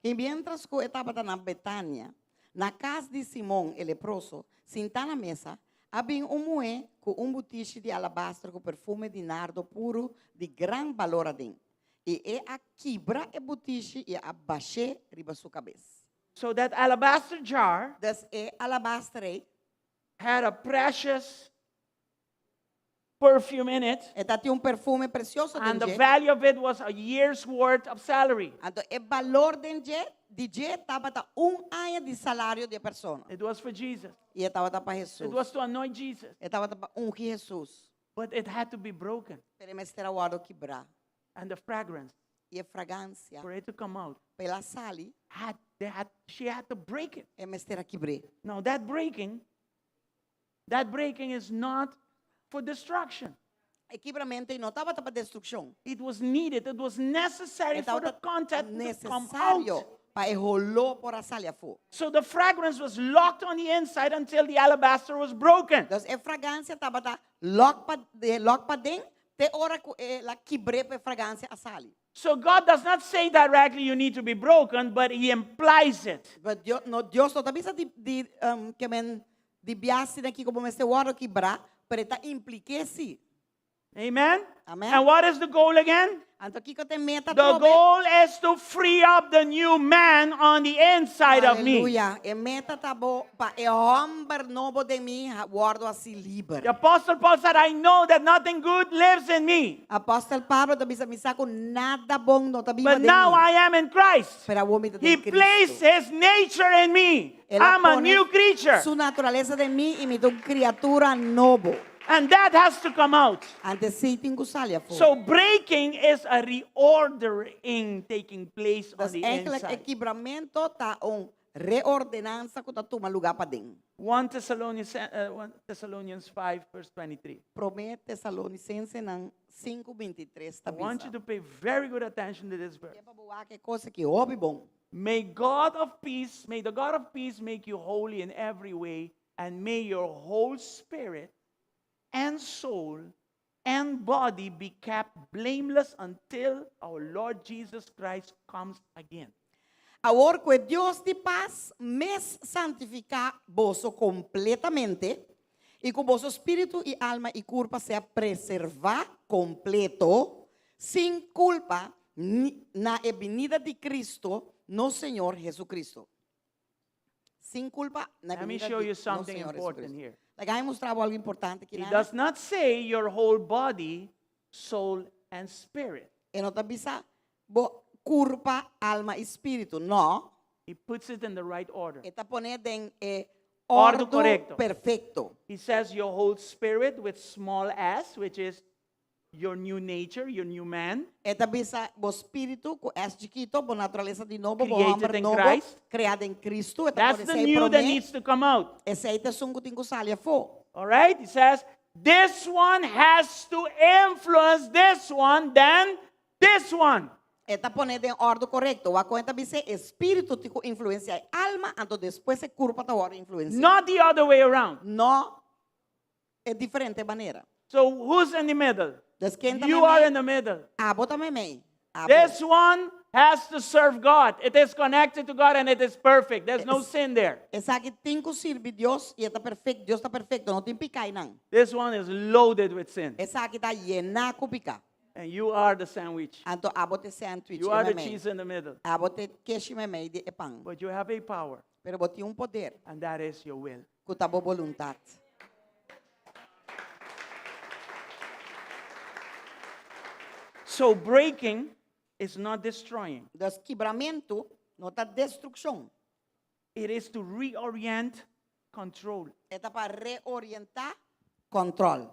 Speaker 4: I miéntras ku e tabata na Betania, na kas di Simon e leproso, sintá na mesa, a bin un muhé ku un butishi di alabastro ku perfume di nardo puru di gran balor aden, i e a kibra e butishi i a bash'é riba su kabes.
Speaker 7: So that alabaster jar
Speaker 4: Dus e alabaster ei
Speaker 7: had a precious perfume in it.
Speaker 4: E tatin un perfume presioso den
Speaker 7: And the
Speaker 4: dje.
Speaker 7: value of it was a year's worth of salary.
Speaker 4: Anto e balor den dje, di dje tabata un aña di salario di e persona.
Speaker 7: It was for Jesus.
Speaker 4: I e tabata pa Hesus.
Speaker 7: It was to anoint Jesus.
Speaker 4: E tabata pa ungi Hesus.
Speaker 7: But it had to be broken.
Speaker 4: Pero e mester a wòrdu kibrá.
Speaker 7: And the fragrance
Speaker 4: I e fragansia
Speaker 7: for it to come out
Speaker 4: pa el a sali,
Speaker 7: had, they had she had to break it.
Speaker 4: e mester a kibr'é.
Speaker 7: Now that breaking, that breaking is not for destruction.
Speaker 4: E kibramentu ei no tabata pa destrukshon.
Speaker 7: It was needed. It was necessary
Speaker 4: E
Speaker 7: for the
Speaker 4: tabata
Speaker 7: content to come out.
Speaker 4: nesesario pa e holó por a sali afó.
Speaker 7: So the fragrance was locked on the inside until the alabaster was broken.
Speaker 4: Dus e fragansia tabata lòk pa de lòk paden te ora ku el a kibr'é pa e fragansia a sali.
Speaker 7: So God does not say directly you need to be broken, but he implies it.
Speaker 4: But Dios no Dios no ta bisa di di um, ke men di biasi na kiko bo mester wòrdu kibrá, pero e ta implik'é si.
Speaker 7: Amen?
Speaker 4: Amen.
Speaker 7: And what is the goal again?
Speaker 4: Anto kiko ta e meta
Speaker 7: The
Speaker 4: atrobe?
Speaker 7: goal is to free up the new man on the inside of me.
Speaker 4: Aleluya. E meta ta bo pa e hòmber nobo den mi wòrdu hasi liber.
Speaker 7: The Apostle Paul said, I know that nothing good lives in me,
Speaker 4: Apòstel Pablo ta bisa, Mi sa ku nada bon no ta biba
Speaker 7: but
Speaker 4: den
Speaker 7: now
Speaker 4: mi.
Speaker 7: I am in Christ.
Speaker 4: Pero awor mi ta
Speaker 7: He
Speaker 4: den Cristo.
Speaker 7: placed his nature in me.
Speaker 4: El a
Speaker 7: I'm a
Speaker 4: pone
Speaker 7: new creature.
Speaker 4: Su naturalesa den mi i mi ta un kriatura nobo.
Speaker 7: And that has to come out.
Speaker 4: Anto esei tin ku sali afó.
Speaker 7: So breaking is a reordering taking place on
Speaker 4: Dus
Speaker 7: the
Speaker 4: eigenlijk e
Speaker 7: inside.
Speaker 4: kibramento ta un reordenansa ku ta tuma lugá paden.
Speaker 7: 1 Thessalonians, uh, 1 Thessalonians 5, verse 23.
Speaker 4: Promé Tesalonicensenan 5, 23 ta
Speaker 7: I want
Speaker 4: bisa.
Speaker 7: you to pay very good attention to this verse.
Speaker 4: Ke pa bo wak e kos aki hopi bon.
Speaker 7: May God of peace, may the God of peace make you holy in every way, and may your whole spirit and soul and body be kept blameless until our Lord Jesus Christ comes again.
Speaker 4: Awor ku e Dios di pas mes santifiká boso kompletamente, i ku boso spiritu i alma i kurpa sea preservá kompleto, sin kulpa. na e binida di Cristo, nos Señor Jesucristo. Sin kulpa na
Speaker 7: Let me
Speaker 4: binida
Speaker 7: show
Speaker 4: di
Speaker 7: you
Speaker 4: nos
Speaker 7: something
Speaker 4: Señor
Speaker 7: important
Speaker 4: Jesucristo.
Speaker 7: here.
Speaker 4: Laga mi mustra bo algu importante aki.
Speaker 7: It does not say your whole body, soul, and spirit.
Speaker 4: E no ta bisa bo kurpa, alma i spiritu. No.
Speaker 7: He puts it in the right order.
Speaker 4: E ta pone den e
Speaker 7: Ordu
Speaker 4: ordu
Speaker 7: korekto.
Speaker 4: perfekto.
Speaker 7: He says your whole spirit with small s, which is your new nature, your new man.
Speaker 4: E ta bisa bo spiritu ku S chikitu, bo naturalesa di nobo, bo
Speaker 7: Created
Speaker 4: hòmber
Speaker 7: in
Speaker 4: nobo,
Speaker 7: Christ.
Speaker 4: kreá den Kristu. E ta
Speaker 7: That's
Speaker 4: pone
Speaker 7: the
Speaker 4: esei
Speaker 7: new that
Speaker 4: promé.
Speaker 7: needs to come out.
Speaker 4: Esei ta esun ku tin ku sali afó.
Speaker 7: All right? He says, this one has to influence this one, then this one.
Speaker 4: E ta pone den òrdu korekto. Wak kon e ta bisa e spiritu tin ku influensiá e alma, anto despues e kurpa ta wòrdu influensiá.
Speaker 7: Not the other way around.
Speaker 4: No e diferente manera.
Speaker 7: So who's in the middle?
Speaker 4: Dus ken ta
Speaker 7: You are
Speaker 4: meimei?
Speaker 7: in the middle.
Speaker 4: Abo ta meimei. Abo.
Speaker 7: This one has to serve God. It is connected to God and it is perfect. There's no sin there.
Speaker 4: Esaki tin ku sirbi Dios i e ta perfekto. Dios ta perfekto, no tin piká einan.
Speaker 7: This one is loaded with sin.
Speaker 4: Esaki ta yená ku piká.
Speaker 7: And you are the sandwich.
Speaker 4: Anto abo ta e sandwich
Speaker 7: You are the
Speaker 4: meimei.
Speaker 7: cheese in the middle.
Speaker 4: Abo ta e keshi meimei di e pan.
Speaker 7: But you have a power,
Speaker 4: Pero bo tin un poder
Speaker 7: and that is your will.
Speaker 4: ku ta bo boluntat.
Speaker 7: So breaking is not destroying.
Speaker 4: Dus kibramentu no ta destrukshon.
Speaker 7: It is to reorient control.
Speaker 4: E ta pa reorientá kòntròl.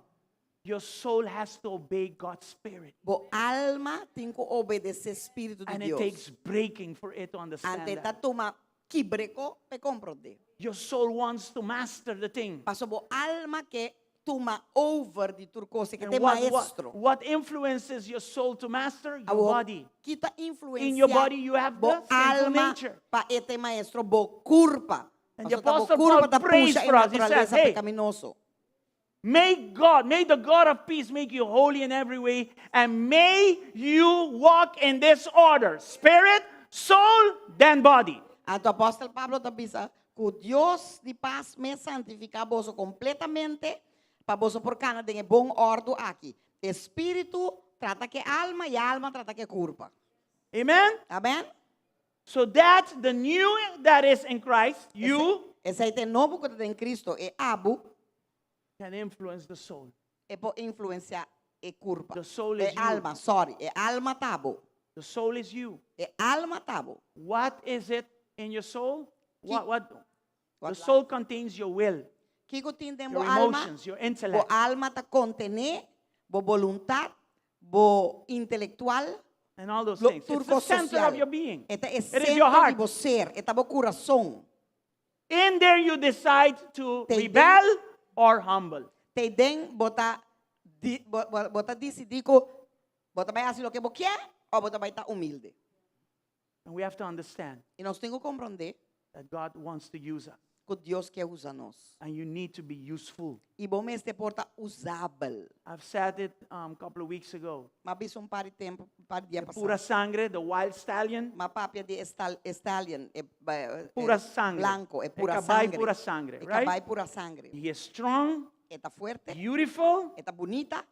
Speaker 7: Your soul has to obey God's spirit.
Speaker 4: Bo alma tin ku obedesé spiritu di
Speaker 7: And it
Speaker 4: Dios.
Speaker 7: takes breaking for it to understand
Speaker 4: Ante ta
Speaker 7: that.
Speaker 4: tuma kibreko p'e komprondé.
Speaker 7: Your soul wants to master the thing.
Speaker 4: Paso bo alma ke tuma over di tur kos, e ke
Speaker 7: And
Speaker 4: ta
Speaker 7: what, what,
Speaker 4: maestro.
Speaker 7: what influences your soul to master? Your
Speaker 4: Awor,
Speaker 7: body.
Speaker 4: ki ta
Speaker 7: In your
Speaker 4: influensiá
Speaker 7: body you have
Speaker 4: bo
Speaker 7: the sinful
Speaker 4: alma
Speaker 7: nature.
Speaker 4: pa e ta maestro? Bo kurpa.
Speaker 7: And the
Speaker 4: Paso ta bo
Speaker 7: Apostle
Speaker 4: kurpa
Speaker 7: Paul
Speaker 4: ta
Speaker 7: prays
Speaker 4: pusha e
Speaker 7: for us. He says,
Speaker 4: naturalesa
Speaker 7: hey,
Speaker 4: pekaminoso.
Speaker 7: May God, may the God of peace make you holy in every way, and may you walk in this order spirit, soul, then body.
Speaker 4: Anto apòstel Pablo ta bisa ku Dios di pas mes santifiká boso kompletamente pa boso por kana den e bon òrdu aki. E spiritu trata ku e alma i e alma trata ku e kurpa.
Speaker 7: Amen?
Speaker 4: Amèn?
Speaker 7: So that the new that is in Christ, you
Speaker 4: Esei ta e nobo ku ta den Cristo, e abo,
Speaker 7: can influence the soul.
Speaker 4: e por influensiá e kurpa.
Speaker 7: The soul
Speaker 4: E
Speaker 7: is you.
Speaker 4: alma, sorry, e alma ta bo.
Speaker 7: The soul is you.
Speaker 4: E alma ta bo.
Speaker 7: What is it in your soul? What, what? The
Speaker 4: What
Speaker 7: soul contains your will,
Speaker 4: Kiko tin den bo
Speaker 7: your
Speaker 4: alma?
Speaker 7: emotions, your
Speaker 4: Bo
Speaker 7: intellect.
Speaker 4: alma ta kontené bo boluntat, bo intelektual,
Speaker 7: and all those
Speaker 4: lo
Speaker 7: things. It's
Speaker 4: tur
Speaker 7: the
Speaker 4: kos
Speaker 7: center
Speaker 4: sosial.
Speaker 7: of your being.
Speaker 4: E ta e
Speaker 7: It is your
Speaker 4: sentro di
Speaker 7: heart.
Speaker 4: bo ser, e ta bo kurason.
Speaker 7: In there you decide to
Speaker 4: Te
Speaker 7: rebel or humble.
Speaker 4: Te den bo ta di, bo, bo, bo ta disidí ku bo ta bai hasi loke bo kier òf bo ta bai ta humilde.
Speaker 7: And we have to understand
Speaker 4: I nos tin ku komprondé
Speaker 7: that God wants to use us.
Speaker 4: ku Dios ke usa nos.
Speaker 7: And you need to be useful.
Speaker 4: I bo mester por ta usabel.
Speaker 7: I've said it um, a couple of weeks ago.
Speaker 4: M'a bisa un par di tempu, par di dia
Speaker 7: The pura
Speaker 4: pasá.
Speaker 7: sangre, the wild stallion,
Speaker 4: M'a papia di estal, stallion, e, e,
Speaker 7: Pura sangre.
Speaker 4: blanco, e
Speaker 7: E
Speaker 4: pura
Speaker 7: cabai
Speaker 4: sangre.
Speaker 7: pura sangre,
Speaker 4: E
Speaker 7: right?
Speaker 4: cabai pura sangre.
Speaker 7: he is strong,
Speaker 4: E ta fuerte,
Speaker 7: beautiful,
Speaker 4: e ta bunita,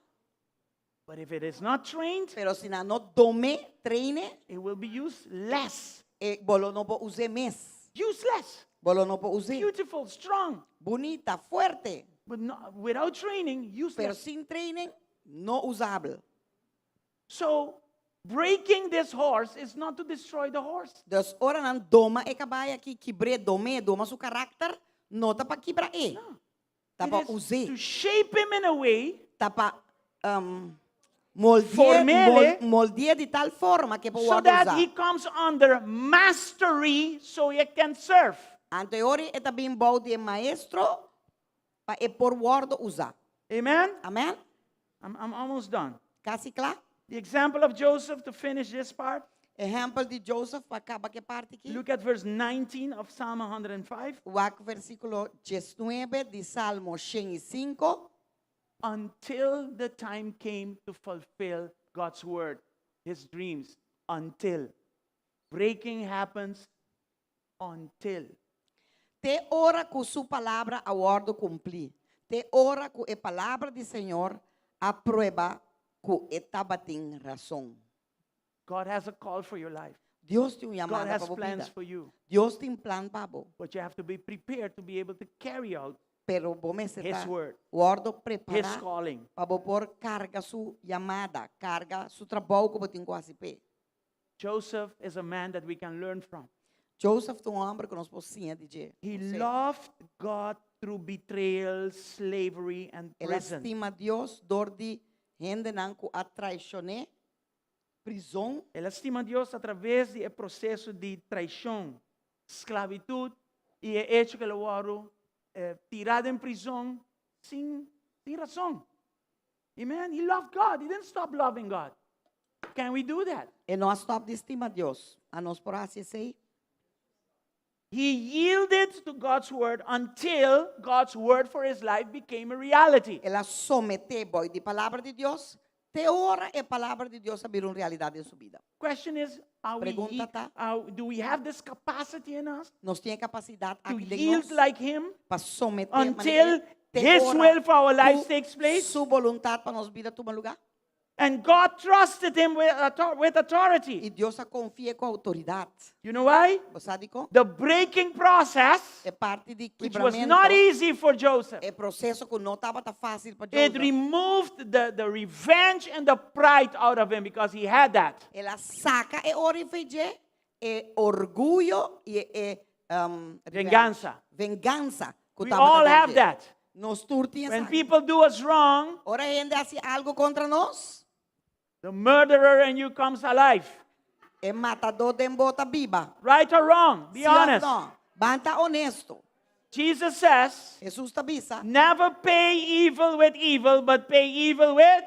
Speaker 7: but if it is not trained,
Speaker 4: pero si nan no dom'é, train'é,
Speaker 7: it will be useless.
Speaker 4: e bo lo no por us'é mes.
Speaker 7: Useless.
Speaker 4: Bo lo no por us'é.
Speaker 7: Beautiful, strong,
Speaker 4: Bunita, fuerte,
Speaker 7: but not, without training,
Speaker 4: pero
Speaker 7: useless.
Speaker 4: sin training, no usabel.
Speaker 7: So, breaking this horse is not to destroy the horse.
Speaker 4: Dus ora nan doma e kabai aki, kibr'é, dom'é, doma su karakter, no ta pa kibra e.
Speaker 7: No.
Speaker 4: Ta
Speaker 7: It
Speaker 4: pa
Speaker 7: is
Speaker 4: us'é.
Speaker 7: to shape him in a way
Speaker 4: Ta pa um, moldié,
Speaker 7: Formele.
Speaker 4: mol, moldié di tal forma ku e por
Speaker 7: so
Speaker 4: wòrdu
Speaker 7: that
Speaker 4: usá.
Speaker 7: he comes under mastery so he can serve.
Speaker 4: Anto e ora e ta bin bou di e maestro pa e por wòrdu usá.
Speaker 7: Amen?
Speaker 4: Amèn?
Speaker 7: I'm, I'm almost done.
Speaker 4: Kasi kla?
Speaker 7: The example of Joseph to finish this part.
Speaker 4: Ehèmpel di Joseph pa kaba ku e parti aki.
Speaker 7: Look at verse 19 of Psalm 105.
Speaker 4: Wak versíkulo 19 di Salmo 105.
Speaker 7: Until the time came to fulfill God's word, his dreams. Until. Breaking happens until.
Speaker 4: Te ora ku su palabra a wòrdu kumplí. Te ora ku e palabra di Señor a prueba ku e tabatin rason.
Speaker 7: God has a call for your life.
Speaker 4: Dios tin un
Speaker 7: God
Speaker 4: yamada
Speaker 7: has
Speaker 4: pa bo
Speaker 7: plans
Speaker 4: bida.
Speaker 7: for you.
Speaker 4: Dios tin plan pa bo.
Speaker 7: But you have to be prepared to be able to carry out
Speaker 4: Pero bo mester
Speaker 7: His
Speaker 4: ta
Speaker 7: word,
Speaker 4: wòrdu
Speaker 7: His
Speaker 4: prepará
Speaker 7: calling.
Speaker 4: pa bo por karga su yamada, karga su trabou ku bo tin ku hasi p'e.
Speaker 7: Joseph is a man that we can learn from.
Speaker 4: Joseph ta un hòmber ku nos por siña di dje.
Speaker 7: He
Speaker 4: José.
Speaker 7: loved God through betrayal, slavery, and
Speaker 4: El a
Speaker 7: prison.
Speaker 4: stima Dios dor di hendenan ku a traishon'é, prizon.
Speaker 7: El a stima Dios a traves di e proseso di traishon, sklabitut i e echo ku el a wòrdu tirá den prizon sin sin rason. Amen. He loved God. He didn't stop loving God. Can we do that?
Speaker 4: E no a stòp di stima Dios. Anos por hasi esei?
Speaker 7: He yielded to God's word until God's word for his life became a reality.
Speaker 4: El a someté bou di Palabra di Dios te ora e Palabra di Dios a bira un realidat den su bida.
Speaker 7: Question is, are we,
Speaker 4: Pregunta ta.
Speaker 7: do we have this capacity in us
Speaker 4: Nos tin e kapasidat
Speaker 7: to
Speaker 4: aki den
Speaker 7: yield
Speaker 4: nos
Speaker 7: like him
Speaker 4: pa someté
Speaker 7: until
Speaker 4: manera te
Speaker 7: his
Speaker 4: ora
Speaker 7: will for our lives
Speaker 4: ku
Speaker 7: takes place?
Speaker 4: su boluntat pa nos bida tuma lugá?
Speaker 7: And God trusted him with authority.
Speaker 4: I Dios a konfi'é ku outoridat.
Speaker 7: You know why?
Speaker 4: Bo sa dikon?
Speaker 7: The breaking process,
Speaker 4: E parti di
Speaker 7: which was
Speaker 4: kibramentu,
Speaker 7: not easy for Joseph,
Speaker 4: e proseso ku no tabata fásil pa
Speaker 7: it
Speaker 4: Joseph.
Speaker 7: removed the revenge and the pride out of him because he had that.
Speaker 4: El a saka e ori fe dje, e orguyo i e revenge,
Speaker 7: Venganza.
Speaker 4: venganza ku
Speaker 7: We
Speaker 4: tabata
Speaker 7: all
Speaker 4: den
Speaker 7: have
Speaker 4: dje.
Speaker 7: that.
Speaker 4: Nos tur tin
Speaker 7: When
Speaker 4: esaki.
Speaker 7: people do us wrong,
Speaker 4: Ora hende hasi algu kontra nos,
Speaker 7: the murderer in you comes alive.
Speaker 4: e matadó den bo ta biba.
Speaker 7: Right or wrong? Be
Speaker 4: Sí òf
Speaker 7: honest.
Speaker 4: no? Ban ta honesto.
Speaker 7: Jesus says,
Speaker 4: Hesus ta bisa,
Speaker 7: never pay evil with evil, but pay evil with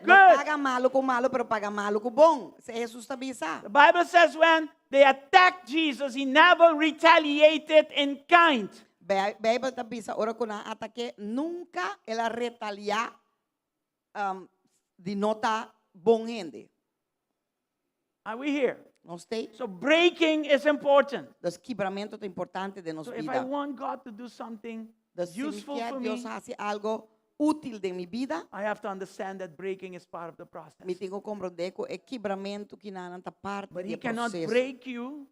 Speaker 4: No
Speaker 7: good.
Speaker 4: paga malu ku malu, pero paga malu ku bon. Esei Hesus ta bisa.
Speaker 7: The Bible says when they attacked Jesus, he never retaliated in kind.
Speaker 4: Beibel ta bisa ora ku nan atak'é, nunka el a retaliá di no ta bon hende.
Speaker 7: Are we here?
Speaker 4: Nos t'ei?
Speaker 7: So breaking is important.
Speaker 4: Dus kibramentu ta importante den nos
Speaker 7: So if
Speaker 4: bida.
Speaker 7: I want God to do something
Speaker 4: Dus si mi
Speaker 7: useful
Speaker 4: kier
Speaker 7: for me,
Speaker 4: Dios hasi algo útil den mi bida,
Speaker 7: I have to understand that breaking is part of the process.
Speaker 4: mi tin ku komprondé ku e kibramentu kinanan ta parti
Speaker 7: But
Speaker 4: di
Speaker 7: he
Speaker 4: e
Speaker 7: cannot
Speaker 4: proseso.
Speaker 7: break you.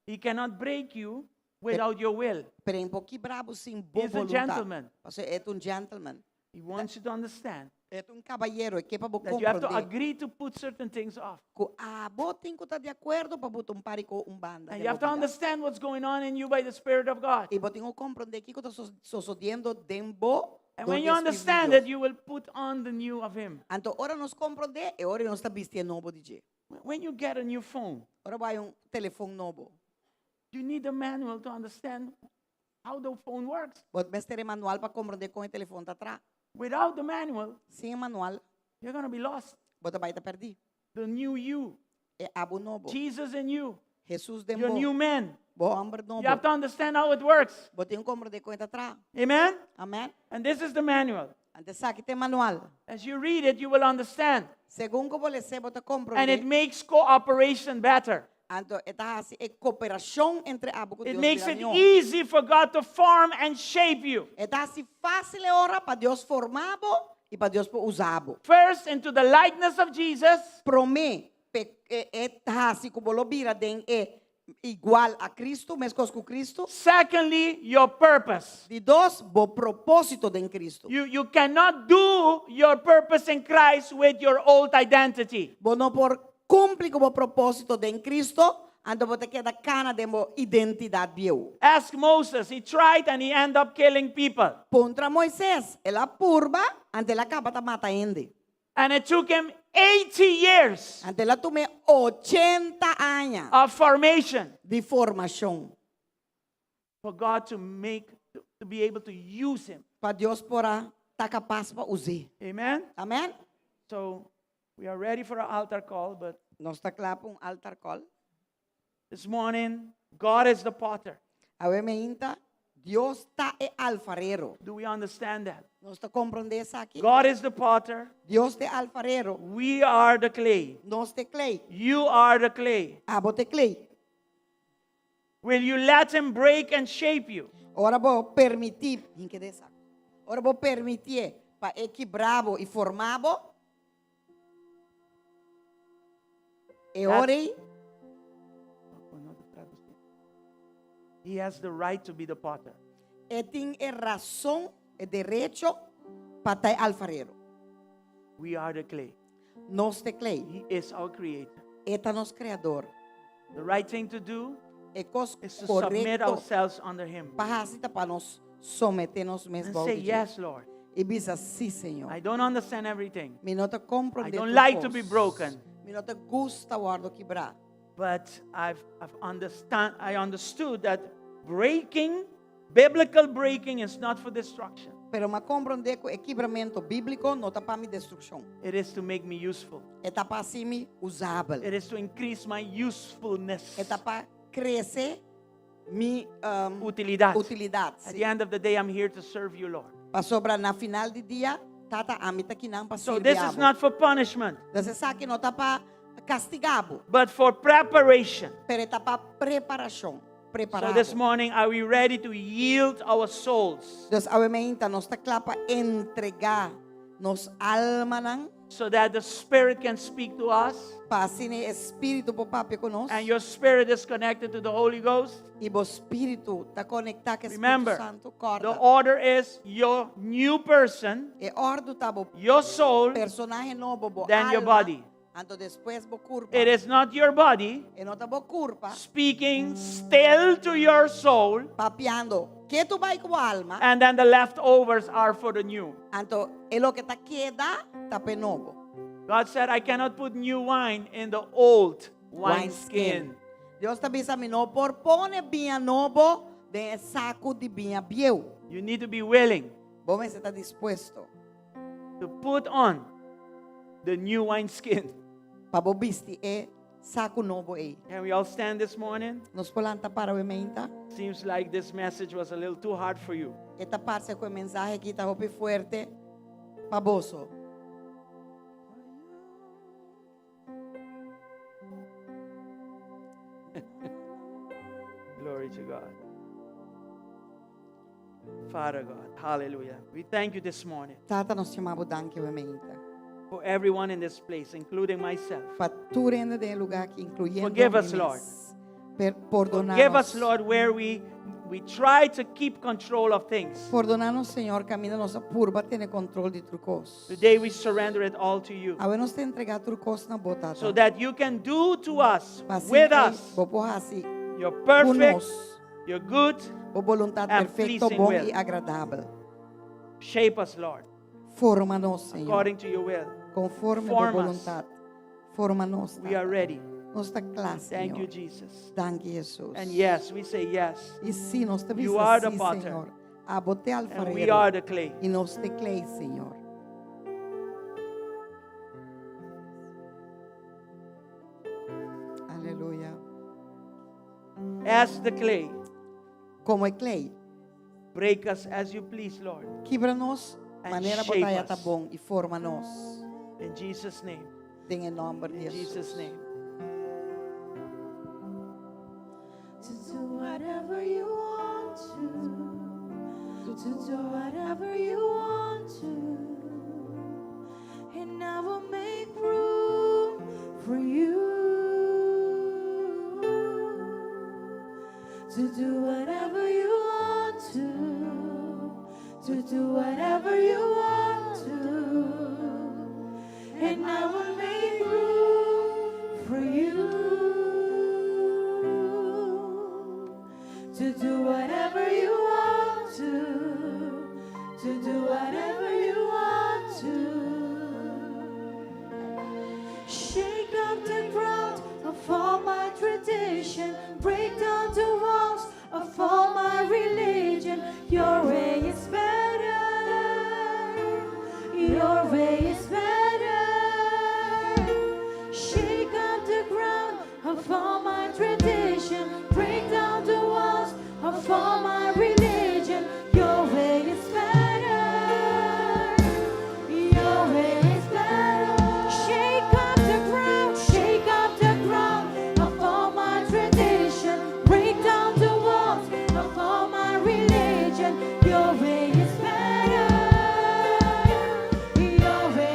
Speaker 7: He cannot break you without your will.
Speaker 4: Pero e no por kibra bo sin bo
Speaker 7: He's a
Speaker 4: boluntat.
Speaker 7: gentleman.
Speaker 4: Pasobra e ta un gentleman.
Speaker 7: He wants you to understand
Speaker 4: E ta un kabayero, e ke pa bo
Speaker 7: that you have to
Speaker 4: komprondé
Speaker 7: agree to put certain things off.
Speaker 4: ku abo tin ku ta di akuerdo pa bo ta un par ku un banda
Speaker 7: And
Speaker 4: den
Speaker 7: you have
Speaker 4: bo
Speaker 7: to
Speaker 4: bida.
Speaker 7: understand what's going on in you by the Spirit of God.
Speaker 4: I bo tin ku komprondé kiko ta sosodiendo den bo
Speaker 7: And
Speaker 4: dor
Speaker 7: when
Speaker 4: di
Speaker 7: you
Speaker 4: e Spiritu di
Speaker 7: understand
Speaker 4: Dios.
Speaker 7: it, you will put on the new of Him.
Speaker 4: Anto ora nos komprondé, e ora nos ta bisti e nobo di dje.
Speaker 7: When you get a new phone,
Speaker 4: Ora bo haña un telefòn nobo.
Speaker 7: you need a manual to understand how the phone works.
Speaker 4: Bo mester e manual pa komprondé kon e telefòn ta traha.
Speaker 7: Without the manual,
Speaker 4: Sin e manual,
Speaker 7: you're going to be lost.
Speaker 4: bo ta bai ta pèrdí.
Speaker 7: The new you,
Speaker 4: E abo nobo.
Speaker 7: Jesus in you,
Speaker 4: Hesus den
Speaker 7: your
Speaker 4: bo.
Speaker 7: new man.
Speaker 4: Bo hòmber
Speaker 7: You have
Speaker 4: nobo.
Speaker 7: to understand how it works.
Speaker 4: Bo tin ku komprondé kon e ta traha.
Speaker 7: Amen?
Speaker 4: Amèn?
Speaker 7: And this is the manual.
Speaker 4: Anto esaki ta e manual.
Speaker 7: As you read it, you will understand.
Speaker 4: Segun ku bo les'é, bo ta
Speaker 7: And it
Speaker 4: komprondé.
Speaker 7: makes cooperation better.
Speaker 4: Anto e ta hasi e kooperashon entre abo ku
Speaker 7: It
Speaker 4: Dios
Speaker 7: makes
Speaker 4: bira
Speaker 7: it
Speaker 4: mihó.
Speaker 7: easy for God to form and shape you.
Speaker 4: E ta hasi fásil e ora pa Dios forma bo i pa Dios por usa bo.
Speaker 7: First, into the likeness of Jesus.
Speaker 4: Promé, pe e e ta hasi ku bo lo bira den e igual a Cristo, meskos ku Cristo.
Speaker 7: Secondly, your purpose.
Speaker 4: Di dos, bo propósito den Cristo.
Speaker 7: You cannot do your purpose in Christ with your old identity.
Speaker 4: Bo no por kumpli ku bo propósito den Cristo, anto bo ta keda kana den bo identidat bieu.
Speaker 7: Ask Moses. He tried and he ended up killing people.
Speaker 4: Puntra Moises, el a purba, anto el a kaba ta mata hende.
Speaker 7: And it took him 80 years
Speaker 4: Anto el a tum'é ochenta aña
Speaker 7: of formation
Speaker 4: di formashon
Speaker 7: for God to make, to be able to use him.
Speaker 4: pa Dios por a ta kapas pa us'é.
Speaker 7: Amen?
Speaker 4: Amèn?
Speaker 7: So we are ready for our altar call, but
Speaker 4: Nos ta kla pa un altar call.
Speaker 7: this morning, God is the potter.
Speaker 4: Awe meinta, Dios ta e alfarero.
Speaker 7: Do we understand that?
Speaker 4: Nos ta komprondé esaki?
Speaker 7: God is the potter.
Speaker 4: Dios ta e alfarero.
Speaker 7: We are the clay.
Speaker 4: Nos ta e klei.
Speaker 7: You are the clay.
Speaker 4: Abo ta e klei.
Speaker 7: Will you let him break and shape you?
Speaker 4: Ora bo permití, hinke den saku. Ora bo permitié pa e kibrá bo i formá bo. E ora ei,
Speaker 7: He has the right to be the potter.
Speaker 4: E tin e rason, e derecho pa ta e alfarero.
Speaker 7: We are the clay.
Speaker 4: Nos ta e klei.
Speaker 7: He is our creator.
Speaker 4: E ta nos kreador.
Speaker 7: The right thing to do
Speaker 4: E kos
Speaker 7: is to submit
Speaker 4: korekto
Speaker 7: ourselves under him
Speaker 4: pa hasi ta pa nos someté nos mes
Speaker 7: and
Speaker 4: bou
Speaker 7: say,
Speaker 4: di dje.
Speaker 7: Yes, Lord.
Speaker 4: I bisa sí, Señor.
Speaker 7: I don't understand everything.
Speaker 4: Mi no ta
Speaker 7: I
Speaker 4: komprondé
Speaker 7: don't
Speaker 4: tur
Speaker 7: like to
Speaker 4: kos.
Speaker 7: be broken.
Speaker 4: Mi no ta gusta wòrdu kibrá.
Speaker 7: But I've, I've understand, I understood that breaking, biblical breaking, is not for destruction.
Speaker 4: Pero m'a komprondé ku e kibramentu bíbliko no ta pa mi destrukshon.
Speaker 7: It is to make me useful.
Speaker 4: E ta pa hasi mi usabel.
Speaker 7: It is to increase my usefulness.
Speaker 4: E ta pa krese mi um,
Speaker 7: Utilidat.
Speaker 4: utilidat.
Speaker 7: At
Speaker 4: Sí.
Speaker 7: the end of the day, I'm here to serve you, Lord.
Speaker 4: Pasobra na final di dia, Tata, ami ta akinan pa
Speaker 7: So
Speaker 4: sirbi
Speaker 7: this is
Speaker 4: abo.
Speaker 7: not for punishment,
Speaker 4: Dus esaki no ta pa kastigá bo,
Speaker 7: but for preparation.
Speaker 4: pero e ta pa preparashon.
Speaker 7: So
Speaker 4: Prepará
Speaker 7: this
Speaker 4: bo.
Speaker 7: morning, are we ready to yield our souls
Speaker 4: Dus awe mainta nos ta kla pa entregá nos almanan
Speaker 7: so that the Spirit can speak to us?
Speaker 4: Pa asina e Spiritu por papia ku nos.
Speaker 7: And your spirit is connected to the Holy Ghost.
Speaker 4: I bo spiritu ta konektá ku e Spiritu
Speaker 7: Remember,
Speaker 4: Santu.
Speaker 7: the
Speaker 4: Kòrda.
Speaker 7: order is your new person,
Speaker 4: E òrdu ta bo
Speaker 7: your soul,
Speaker 4: personahe nobo, bo
Speaker 7: then your
Speaker 4: alma,
Speaker 7: body.
Speaker 4: anto despues bo kurpa.
Speaker 7: It is not your body
Speaker 4: E no ta bo kurpa
Speaker 7: speaking still to your soul,
Speaker 4: papiando ketu bai ku bo alma,
Speaker 7: and then the leftovers are for the new.
Speaker 4: anto e loke ta keda ta p'e nobo.
Speaker 7: God said, I cannot put new wine in the old wineskin.
Speaker 4: Dios ta bisa mi no por pone biña nobo den e saku di biña bieu.
Speaker 7: You need to be willing
Speaker 4: Bo mester ta dispuesto
Speaker 7: to put on the new wineskin.
Speaker 4: pa bo bisti e saku nobo ei.
Speaker 7: Can we all stand this morning?
Speaker 4: Nos por lanta para awe mainta.
Speaker 7: Seems like this message was a little too hard for you.
Speaker 4: E ta parse ku e mensahe aki ta hopi fuerte pa boso.
Speaker 7: Glory to God. Father God, hallelujah. We thank you this morning
Speaker 4: Tata nos ta yama bo danki awe mainta.
Speaker 7: for everyone in this place, including myself.
Speaker 4: Pa tur hende den e lugá aki, inkluyendo
Speaker 7: Forgive us,
Speaker 4: mi
Speaker 7: Lord.
Speaker 4: mes. Per, pordoná
Speaker 7: Forgive
Speaker 4: nos.
Speaker 7: us, Lord, where we, we try to keep control of things.
Speaker 4: Pordoná nos, Señor, kaminda nos a purba tene kontrol di tur kos.
Speaker 7: Today we surrender it all to you
Speaker 4: Awe nos ta entregá tur kos na bo, Tata.
Speaker 7: so that you can do to us,
Speaker 4: Pa asina
Speaker 7: with
Speaker 4: ei,
Speaker 7: us,
Speaker 4: bo por hasi
Speaker 7: your
Speaker 4: ku
Speaker 7: perfect,
Speaker 4: nos,
Speaker 7: your good,
Speaker 4: bo boluntat
Speaker 7: and
Speaker 4: perfekto,
Speaker 7: pleasing
Speaker 4: bon
Speaker 7: will.
Speaker 4: i agradabel.
Speaker 7: Shape us, Lord,
Speaker 4: Forma nos, Señor,
Speaker 7: according to your will.
Speaker 4: konforme bo
Speaker 7: Form us.
Speaker 4: boluntat. Forma nos,
Speaker 7: We are
Speaker 4: Tata.
Speaker 7: ready.
Speaker 4: Nos ta kla,
Speaker 7: Thank you,
Speaker 4: Señor.
Speaker 7: Jesus.
Speaker 4: Danki, Jesus.
Speaker 7: And yes, we say yes.
Speaker 4: I sí, nos ta
Speaker 7: You
Speaker 4: bisa
Speaker 7: are the
Speaker 4: sí,
Speaker 7: potter.
Speaker 4: Señor. Abo ta
Speaker 7: And we
Speaker 4: alfarero.
Speaker 7: are the clay.
Speaker 4: I nos ta klei, Señor. Aleluya.
Speaker 7: As the clay,
Speaker 4: Komo e klei.
Speaker 7: break us as you please, Lord.
Speaker 4: Kibra nos,
Speaker 7: And
Speaker 4: manera
Speaker 7: shape
Speaker 4: bo ta haya ta
Speaker 7: us.
Speaker 4: bon i forma nos.
Speaker 7: In Jesus' name.
Speaker 4: Den e nòmber di
Speaker 7: In
Speaker 4: Jesus.
Speaker 7: Jesus' name.
Speaker 1: To do whatever you want to, to do whatever you want to, and I will make room for you. To do whatever you want to, to do whatever you want to, and I will make room for you. To do whatever you want to, to do whatever you want to. Shake up the ground of all my tradition, break down the walls of all my religion. Your way is better, your way is better. Shake up the ground of all my tradition, break down the walls of all my religion. Your way is better, your way is better. Shake up the ground, shake up the ground of all my tradition, break down the walls of all my religion. Your way is better, your way.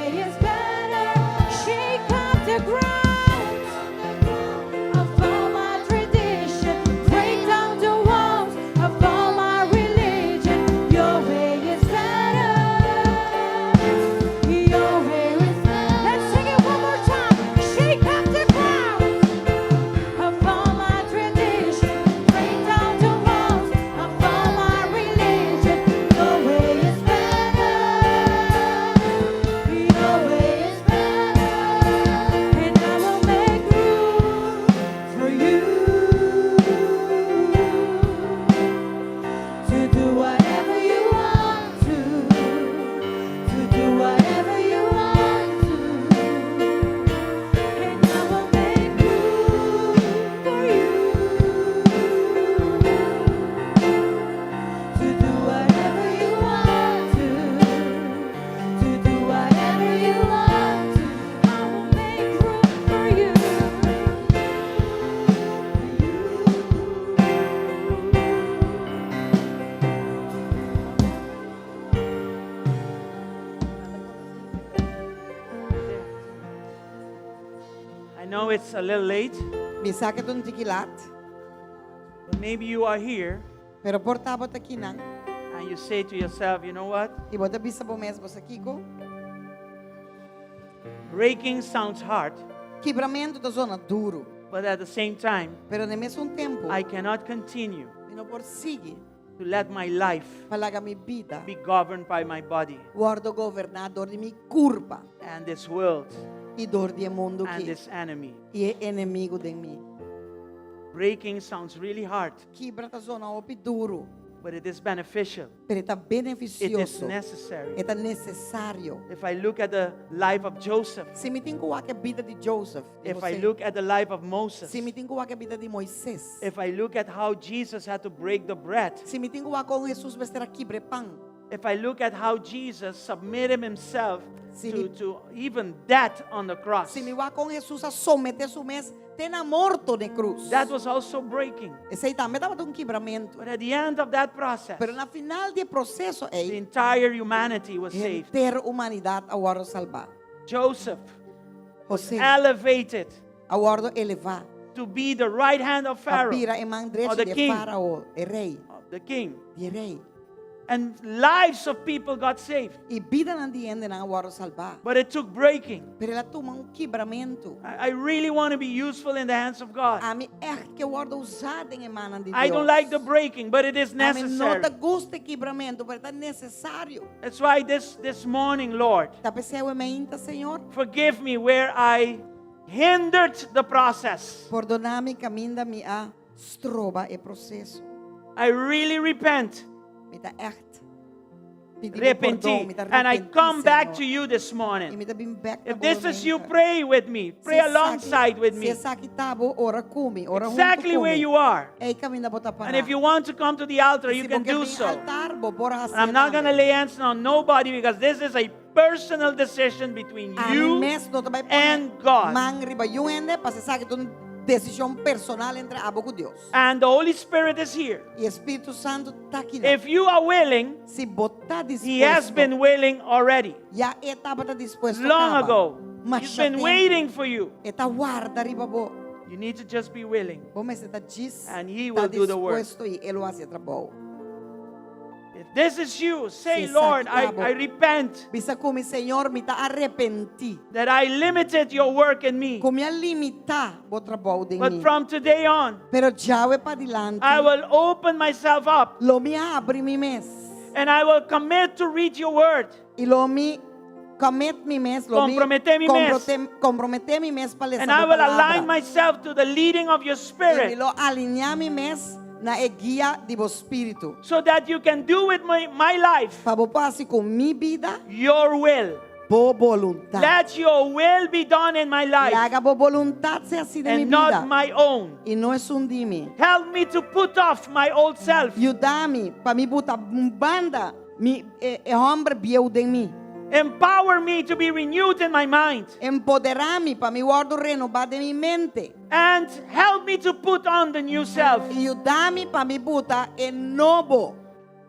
Speaker 7: know it's a little late,
Speaker 4: Mi sa ku ta un tiki lat,
Speaker 7: but maybe you are here
Speaker 4: pero por ta bo ta akinan.
Speaker 7: and you say to yourself, you know what?
Speaker 4: I bo ta bisa bo mes, bo sa kiko.
Speaker 7: Breaking sounds hard,
Speaker 4: Kibramentu ta zona duru,
Speaker 7: but at the same time,
Speaker 4: pero na mesun tempu,
Speaker 7: I cannot continue
Speaker 4: mi no por sigui
Speaker 7: to let my life
Speaker 4: pa laga mi bida
Speaker 7: be governed by my body
Speaker 4: wòrdu goberná dor di mi kurpa
Speaker 7: and this world
Speaker 4: i dor di e mundu
Speaker 7: and
Speaker 4: aki
Speaker 7: this enemy.
Speaker 4: i e enemigu den mi.
Speaker 7: Breaking sounds really hard,
Speaker 4: Kibra ta zona hopi duru,
Speaker 7: but it is beneficial.
Speaker 4: pero e ta
Speaker 7: It is
Speaker 4: benefisioso.
Speaker 7: necessary.
Speaker 4: E ta nesesario.
Speaker 7: If I look at the life of Joseph,
Speaker 4: Si mi tin ku wak e bida di Joseph, di
Speaker 7: if I
Speaker 4: José,
Speaker 7: look at the life of Moses,
Speaker 4: si mi tin ku wak e bida di Moises,
Speaker 7: if I look at how Jesus had to break the bread,
Speaker 4: si mi tin ku wak kon Hesus mester a kibra e pan,
Speaker 7: if I look at how Jesus submitted himself
Speaker 4: Si
Speaker 7: to,
Speaker 4: mi-
Speaker 7: to even death on the cross,
Speaker 4: si mi wak kon Hesus a someté su mes te na morto na krus.
Speaker 7: that was also breaking.
Speaker 4: Esei tambe tabata un kibramentu.
Speaker 7: But at the end of that process,
Speaker 4: Pero na final di e proseso
Speaker 7: the
Speaker 4: ei,
Speaker 7: entire humanity was saved.
Speaker 4: henter humanidat a wòrdu salbá.
Speaker 7: Joseph
Speaker 4: José
Speaker 7: elevated
Speaker 4: a wòrdu elevá
Speaker 7: to be the right hand of
Speaker 4: pa
Speaker 7: Pharaoh,
Speaker 4: bira e man
Speaker 7: or
Speaker 4: drechi
Speaker 7: the
Speaker 4: di
Speaker 7: king.
Speaker 4: Farao, e rei,
Speaker 7: the king.
Speaker 4: di rei.
Speaker 7: And lives of people got saved.
Speaker 4: I bidanan di hendenan a wòrdu salbá.
Speaker 7: But it took breaking.
Speaker 4: Pero el a tuma un kibramentu.
Speaker 7: I really want to be useful in the hands of God.
Speaker 4: Ami echt ke wòrdu usá den e mannan di
Speaker 7: I
Speaker 4: Dios.
Speaker 7: don't like the breaking, but it is
Speaker 4: Ami no
Speaker 7: necessary.
Speaker 4: ta gusta e kibramentu, pero ta nesesario.
Speaker 7: That's why this morning, Lord,
Speaker 4: Ta p'esei awe mainta, Señor.
Speaker 7: forgive me where I hindered the process.
Speaker 4: Pordoná mi kaminda mi a stroba e proseso.
Speaker 7: I really repent,
Speaker 4: Mi ta echt pidi bo
Speaker 7: repentí,
Speaker 4: pordon, mi ta
Speaker 7: and I
Speaker 4: repentí,
Speaker 7: come back
Speaker 4: Señor.
Speaker 7: to you this
Speaker 4: I
Speaker 7: morning.
Speaker 4: mi ta bin bèk na
Speaker 7: If
Speaker 4: bo
Speaker 7: this is you,
Speaker 4: mainta.
Speaker 7: pray with me. Pray
Speaker 4: Si esaki-
Speaker 7: alongside with
Speaker 4: Si
Speaker 7: me.
Speaker 4: esaki ta bo, ora ku mi, ora huntu
Speaker 7: Exactly
Speaker 4: ku
Speaker 7: where
Speaker 4: mi.
Speaker 7: you are.
Speaker 4: Ei kaminda bo ta pará.
Speaker 7: And if you want to come to the altar, you
Speaker 4: Si
Speaker 7: can
Speaker 4: bo ke
Speaker 7: do
Speaker 4: bin
Speaker 7: so.
Speaker 4: altar, bo por
Speaker 7: And I'm not going to lay hands on nobody because this is a personal decision between
Speaker 4: Ami
Speaker 7: you
Speaker 4: mes no ta bai pone
Speaker 7: and God.
Speaker 4: man riba niun hende, pasobra esaki ta un desishon personal entre abo ku Dios.
Speaker 7: And the Holy Spirit is here.
Speaker 4: I Spiritu Santu ta aki.
Speaker 7: If you are willing,
Speaker 4: Si bo ta
Speaker 7: He has
Speaker 4: dispuesto,
Speaker 7: been willing already.
Speaker 4: ya e tabata dispuesto
Speaker 7: Long
Speaker 4: kaba.
Speaker 7: ago.
Speaker 4: Mas
Speaker 7: He's been waiting for you.
Speaker 4: E ta warda riba bo.
Speaker 7: You need to just be willing.
Speaker 4: Bo mester ta djis.
Speaker 7: And he
Speaker 4: ta
Speaker 7: will do the work.
Speaker 4: dispuesto i e lo hasi e trabou.
Speaker 7: If this is you, say,
Speaker 4: Si
Speaker 7: Lord, I,
Speaker 4: esaki ta bo.
Speaker 7: I repent
Speaker 4: Bisa ku mi, Señor, mi ta arepentí.
Speaker 7: that I limited your work in me.
Speaker 4: Ku mi a limitá bo trabou den
Speaker 7: But
Speaker 4: mi.
Speaker 7: from today on,
Speaker 4: Pero djawe padilanti.
Speaker 7: I will open myself up
Speaker 4: Lo mi habri mi mes.
Speaker 7: and I will commit to read your word.
Speaker 4: I lo mi commit mi mes, lo mi
Speaker 7: Komprometé mi mes.
Speaker 4: komprometé mi mes pa lesa
Speaker 7: And I
Speaker 4: bo
Speaker 7: will
Speaker 4: palabra.
Speaker 7: align myself to the leading of your
Speaker 4: I mi
Speaker 7: spirit
Speaker 4: lo alineá mi mes na e guia di bo spiritu.
Speaker 7: so that you can do with my life
Speaker 4: Pa bo por hasi ku mi bida,
Speaker 7: your will.
Speaker 4: bo boluntat.
Speaker 7: Let your will be done in my life
Speaker 4: Laga bo boluntat sea hasí den mi
Speaker 7: and
Speaker 4: bida.
Speaker 7: not my own.
Speaker 4: I no esun di mi.
Speaker 7: Help me to put off my old self.
Speaker 4: Yuda mi pa mi buta un banda mi e, e hòmber bieu den mi.
Speaker 7: Empower me to be renewed in my mind.
Speaker 4: Empoderá mi pa mi wòrdu renobá den mi mente.
Speaker 7: And help me to put on the new self.
Speaker 4: I yuda mi pa mi buta e nobo.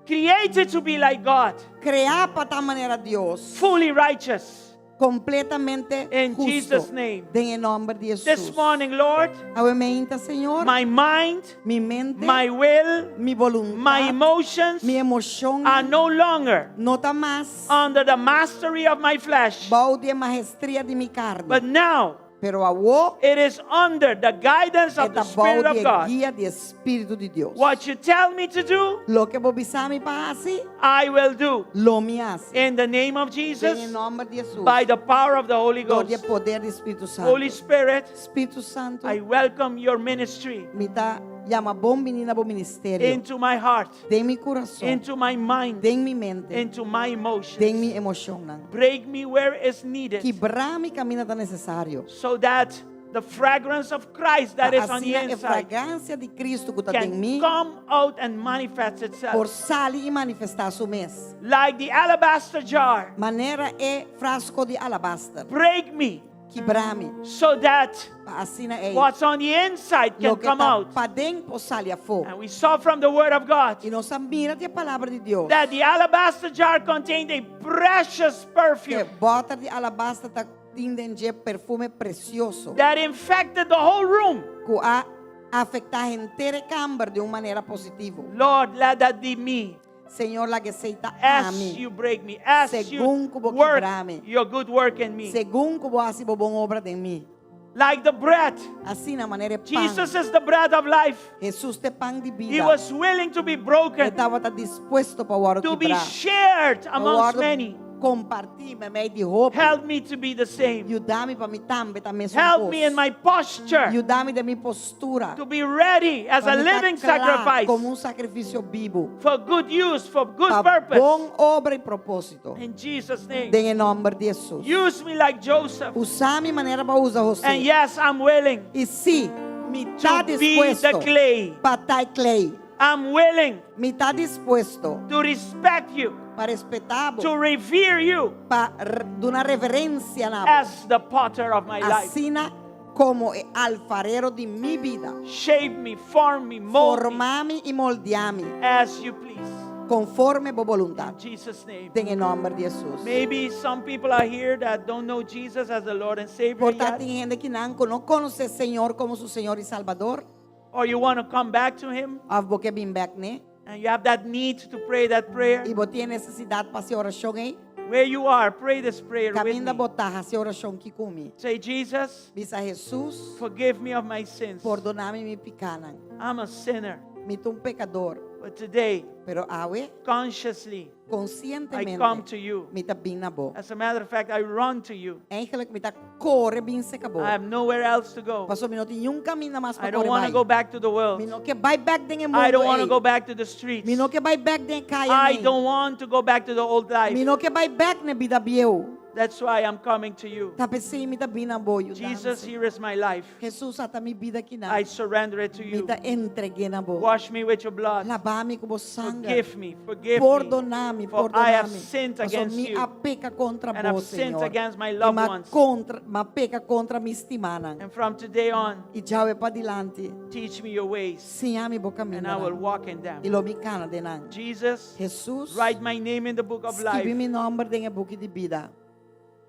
Speaker 7: Created to be like God,
Speaker 4: Kreá pa ta manera Dios.
Speaker 7: fully righteous.
Speaker 4: Kompletamente
Speaker 7: In
Speaker 4: hustu.
Speaker 7: Jesus' name.
Speaker 4: Den e nòmber di Hesus.
Speaker 7: This morning, Lord,
Speaker 4: Awe mainta, Señor.
Speaker 7: my mind,
Speaker 4: mi mente,
Speaker 7: my will,
Speaker 4: mi boluntat,
Speaker 7: my emotions
Speaker 4: mi emoshon
Speaker 7: are no longer
Speaker 4: no ta mas
Speaker 7: under the mastery of my flesh,
Speaker 4: bou di e maestria di mi karni.
Speaker 7: but now
Speaker 4: Pero awor
Speaker 7: it is under the guidance of the
Speaker 4: e ta bou
Speaker 7: Spirit of
Speaker 4: di
Speaker 7: God.
Speaker 4: guia di Spiritu di Dios.
Speaker 7: What you tell me to do,
Speaker 4: Loke bo bisa mi pa hasi,
Speaker 7: I will do.
Speaker 4: lo mi hasi.
Speaker 7: In the name of
Speaker 4: Den
Speaker 7: Jesus,
Speaker 4: nòmber di Hesus.
Speaker 7: by the power of the Holy
Speaker 4: Dor di
Speaker 7: Ghost.
Speaker 4: poder di Spiritu Santu.
Speaker 7: Holy Spirit,
Speaker 4: Spiritu Santu,
Speaker 7: I welcome your ministry
Speaker 4: mi ta yama bon biní na bo ministerio.
Speaker 7: into my heart,
Speaker 4: Den mi kurason,
Speaker 7: into my mind,
Speaker 4: den mi mente,
Speaker 7: into my emotions.
Speaker 4: den mi emoshonnan.
Speaker 7: Break me where is needed
Speaker 4: Kibra mi kaminda ta nesesario.
Speaker 7: so that the fragrance of Christ that is on the
Speaker 4: Asina e
Speaker 7: inside
Speaker 4: fragrancia di Cristo ku ta den
Speaker 7: can
Speaker 4: mi
Speaker 7: come out and manifest
Speaker 4: por
Speaker 7: itself.
Speaker 4: sali i manifestá su mes.
Speaker 7: Like the alabaster jar,
Speaker 4: Manera e frasko di alabaster.
Speaker 7: break me
Speaker 4: Kibra mi.
Speaker 7: so that
Speaker 4: Pa asina ei.
Speaker 7: what's on the inside can
Speaker 4: Loke
Speaker 7: come
Speaker 4: ta
Speaker 7: out.
Speaker 4: paden por sali afó.
Speaker 7: And we saw from the Word of God
Speaker 4: I nos a mira di e palabra di Dios.
Speaker 7: that the alabaster jar contained a precious
Speaker 4: Ku
Speaker 7: perfume.
Speaker 4: bòter di alabaster ta tin den dje perfume presioso.
Speaker 7: That infected the whole room.
Speaker 4: Ku a afektá henter e kamber di un manera positivo.
Speaker 7: Lord, let that be me.
Speaker 4: Señor, laga esei ta
Speaker 7: As
Speaker 4: ami.
Speaker 7: you break me, as you
Speaker 4: Segun ku bo
Speaker 7: work
Speaker 4: kibra mi.
Speaker 7: your good work in me.
Speaker 4: Segun ku bo hasi bo bon obra den mi.
Speaker 7: Like the bread.
Speaker 4: Asina manera e pan.
Speaker 7: Jesus is the bread of life.
Speaker 4: Jesus ta e pan di
Speaker 7: He
Speaker 4: bida.
Speaker 7: was willing to be broken.
Speaker 4: E tabata dispuesto pa wòrdu
Speaker 7: To be
Speaker 4: kibrá.
Speaker 7: shared
Speaker 4: Pa
Speaker 7: amongst
Speaker 4: wòrdu
Speaker 7: many.
Speaker 4: kompartí meimei di hopi.
Speaker 7: Help me to be the same.
Speaker 4: Yuda mi pa mi tambe ta mesun
Speaker 7: Help
Speaker 4: kos.
Speaker 7: me in my posture.
Speaker 4: Yuda mi den mi postura.
Speaker 7: To be ready as
Speaker 4: Pa
Speaker 7: a
Speaker 4: mi ta
Speaker 7: living
Speaker 4: kla
Speaker 7: sacrifice.
Speaker 4: Komo un sakrifisio bibu.
Speaker 7: For good use, for good
Speaker 4: Pa
Speaker 7: purpose.
Speaker 4: bon obra i propósito.
Speaker 7: In Jesus' name.
Speaker 4: Den e nòmber di Jesus.
Speaker 7: Use me like Joseph.
Speaker 4: Usa mi manera bo a usa José.
Speaker 7: And yes, I'm willing.
Speaker 4: I sí, mi ta
Speaker 7: To be
Speaker 4: dispuesto
Speaker 7: the clay.
Speaker 4: pa ta e klei.
Speaker 7: I'm willing
Speaker 4: Mi ta dispuesto
Speaker 7: to respect you.
Speaker 4: Pa respetá bo.
Speaker 7: To revere you.
Speaker 4: Pa duna reverensia na bo.
Speaker 7: As the potter of my life.
Speaker 4: Asina komo e alfarero di mi bida.
Speaker 7: Shape me, form me, mold me.
Speaker 4: Forma mi i moldia mi.
Speaker 7: As you please.
Speaker 4: Konforme bo boluntat.
Speaker 7: In Jesus name.
Speaker 4: Den e nòmber di Jesus.
Speaker 7: Maybe some people are here that don't know Jesus as the Lord and Savior
Speaker 4: Por ta
Speaker 7: yet.
Speaker 4: tin hende akinan ku no konosé Señor komo su Señor i Salbador.
Speaker 7: Or you want to come back to him.
Speaker 4: Òf bo ke bin bèk n'e.
Speaker 7: And you have that need to pray that prayer.
Speaker 4: I bo tin e nesesidat pa hasi orashon ei.
Speaker 7: Where you are, pray this prayer with
Speaker 4: Kaminda
Speaker 7: me.
Speaker 4: bo ta, hasi e orashon aki ku mi.
Speaker 7: Say, Jesus,
Speaker 4: Bisa Jesus,
Speaker 7: forgive me of my sins.
Speaker 4: pordoná mi mi pikánan.
Speaker 7: I'm a sinner.
Speaker 4: Mi ta un pekador.
Speaker 7: But today,
Speaker 4: Pero awe,
Speaker 7: consciously, I
Speaker 4: konsientemente,
Speaker 7: come to you.
Speaker 4: mi ta bin na bo.
Speaker 7: As a matter of fact, I run to you.
Speaker 4: Eigenlijk mi ta kore bin serka bo.
Speaker 7: I have nowhere else to go.
Speaker 4: Pasobra mi no tin niun kaminda mas pa
Speaker 7: I don't
Speaker 4: kore
Speaker 7: want to
Speaker 4: bai.
Speaker 7: go back to the world.
Speaker 4: Mi no ke bai bèk den e
Speaker 7: I
Speaker 4: mundu
Speaker 7: don't want to
Speaker 4: ei.
Speaker 7: go back to the streets.
Speaker 4: Mi no ke bai bèk den e kaya
Speaker 7: I
Speaker 4: ei.
Speaker 7: don't want to go back to the old life.
Speaker 4: Mi no ke bai bèk na e bida bieu.
Speaker 7: That's why I'm coming to you.
Speaker 4: Ta p'esei mi ta bin na bo, yuda mi,
Speaker 7: Jesus,
Speaker 4: Señor.
Speaker 7: here is my life.
Speaker 4: Jesus, ata mi bida akinan.
Speaker 7: I surrender it to
Speaker 4: Mi
Speaker 7: you.
Speaker 4: ta entreg'é na bo.
Speaker 7: Wash me with your blood.
Speaker 4: Laba mi ku bo sanger.
Speaker 7: Forgive me, forgive me.
Speaker 4: Pordoná mi,
Speaker 7: For
Speaker 4: pordoná
Speaker 7: I have
Speaker 4: mi.
Speaker 7: sinned
Speaker 4: Paso
Speaker 7: against
Speaker 4: mi
Speaker 7: you.
Speaker 4: a peka kontra
Speaker 7: And
Speaker 4: bo,
Speaker 7: I've sinned
Speaker 4: Señor.
Speaker 7: against my
Speaker 4: I
Speaker 7: loved
Speaker 4: m'a
Speaker 7: ones.
Speaker 4: kontra, m'a peka kontra mi stimánan.
Speaker 7: And from today on,
Speaker 4: I djawe padilanti,
Speaker 7: teach me your ways.
Speaker 4: siña mi bo
Speaker 7: And I will
Speaker 4: kamindanan.
Speaker 7: walk in them.
Speaker 4: I lo mi kana den nan.
Speaker 7: Jesus,
Speaker 4: Jesus,
Speaker 7: write my name in the book of
Speaker 4: skirbi
Speaker 7: life.
Speaker 4: mi nòmber den e buki di bida.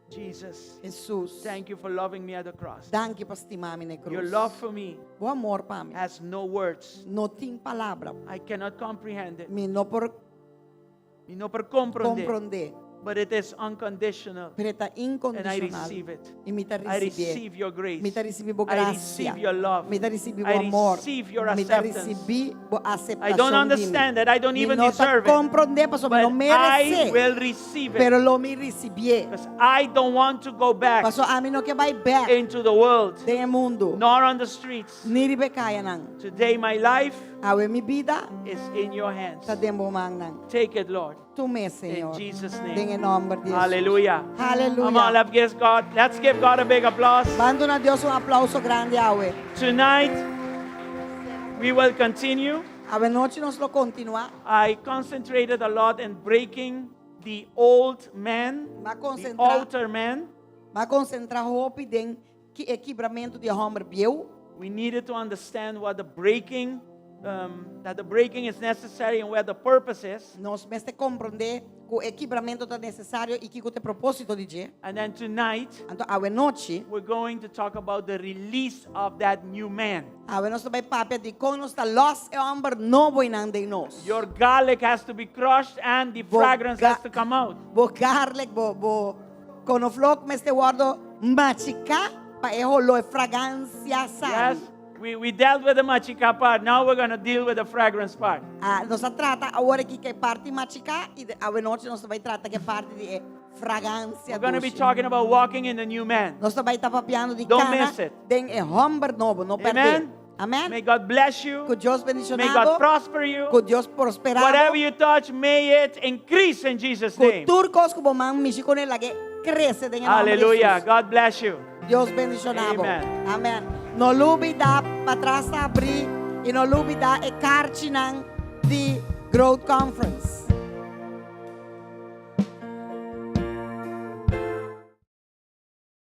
Speaker 7: Jesus,
Speaker 4: Jesus,
Speaker 7: thank you for loving me at the cross.
Speaker 4: danki pa stima mi na e
Speaker 7: Your
Speaker 4: krus.
Speaker 7: love for me
Speaker 4: Bo amor pa mi
Speaker 7: has no words.
Speaker 4: no tin palabra.
Speaker 7: I cannot comprehend it.
Speaker 4: Mi no por
Speaker 7: Mi no por komprondé.
Speaker 4: komprondé.
Speaker 7: But it is unconditional.
Speaker 4: Pero e ta
Speaker 7: And I
Speaker 4: inkondishonal.
Speaker 7: receive it.
Speaker 4: I mi ta
Speaker 7: I
Speaker 4: risibié.
Speaker 7: receive your grace.
Speaker 4: Mi ta risibí bo
Speaker 7: I
Speaker 4: grasia.
Speaker 7: receive your love.
Speaker 4: Mi ta risibí bo
Speaker 7: I
Speaker 4: amor.
Speaker 7: receive your
Speaker 4: Mi ta
Speaker 7: acceptance.
Speaker 4: risibí bo
Speaker 7: I
Speaker 4: aseptashon
Speaker 7: don't
Speaker 4: di mi.
Speaker 7: understand it. I don't
Speaker 4: Mi
Speaker 7: even
Speaker 4: no ta
Speaker 7: deserve it.
Speaker 4: komprondé pasobra mi no
Speaker 7: But I
Speaker 4: meresé.
Speaker 7: will receive it.
Speaker 4: Pero lo mi risibié.
Speaker 7: Because I don't want to go back
Speaker 4: Pasobra ami no ke bai bèk
Speaker 7: into the world,
Speaker 4: den e mundu.
Speaker 7: nor on the streets.
Speaker 4: Ni riba e kayanan.
Speaker 7: Today, my life
Speaker 4: Awe mi bida
Speaker 7: is in your hands.
Speaker 4: ta den bo mannan.
Speaker 7: Take it, Lord.
Speaker 4: Tum'é, Señor.
Speaker 7: In Jesus' name.
Speaker 4: Den e nòmber di Jesus.
Speaker 7: Hallelujah.
Speaker 4: Hallelujah.
Speaker 7: Come on, let's give God, let's give God a big applause.
Speaker 4: Ban duna Dios un aplouso grandi awe.
Speaker 7: Tonight, we will continue.
Speaker 4: Awe nochi nos lo kontinuá.
Speaker 7: I concentrated a lot in breaking the old man,
Speaker 4: M'a
Speaker 7: the
Speaker 4: konsentrá.
Speaker 7: outer man.
Speaker 4: M'a konsentrá hopi den e kibramentu di e hòmber bieu.
Speaker 7: We needed to understand what the breaking, um, that the breaking is necessary and where the purpose is.
Speaker 4: Nos mester komprondé ku e kibramentu ta nesesario i kiko ta e propósito di dje.
Speaker 7: And then tonight,
Speaker 4: Anto awe nochi,
Speaker 7: we're going to talk about the release of that new man.
Speaker 4: awe nos ta bai papia di kon nos ta lòs e hòmber nobo einan den nos.
Speaker 7: Your garlic has to be crushed and the
Speaker 4: Bo
Speaker 7: fragrance
Speaker 4: ga-
Speaker 7: has to come out.
Speaker 4: Bo garlic, bo bo konoflok mester wòrdu machiká pa e holó e fragansia sali.
Speaker 7: Yes, we, we dealt with the machika part. Now we're going to deal with the fragrance part.
Speaker 4: Ah, nos a trata awor aki ku e parti machiká i awe nochi nos ta bai trata ku e parti di e fragansia
Speaker 7: We're going to be
Speaker 4: dushi.
Speaker 7: talking about walking in the new man.
Speaker 4: Nos ta bai ta papiando di
Speaker 7: Don't
Speaker 4: kana
Speaker 7: miss it.
Speaker 4: den e hòmber nobo, no pèrdè.
Speaker 7: Amen.
Speaker 4: Amen.
Speaker 7: May God bless you.
Speaker 4: Ku Dios
Speaker 7: May
Speaker 4: bendishoná
Speaker 7: God
Speaker 4: bo.
Speaker 7: prosper you.
Speaker 4: Ku Dios prosperá bo.
Speaker 7: Whatever you touch, may it increase in Jesus'
Speaker 4: Ku
Speaker 7: name.
Speaker 4: tur kos ku bo man mishi kuné lag'é krese den e nòmber di
Speaker 7: Hallelujah.
Speaker 4: Jesus.
Speaker 7: God bless you.
Speaker 4: Dios bendishoná bo.
Speaker 7: Amen.
Speaker 4: Amen. No lubidá patras ta abrí i no lubidá e karchinan di Growth Conference.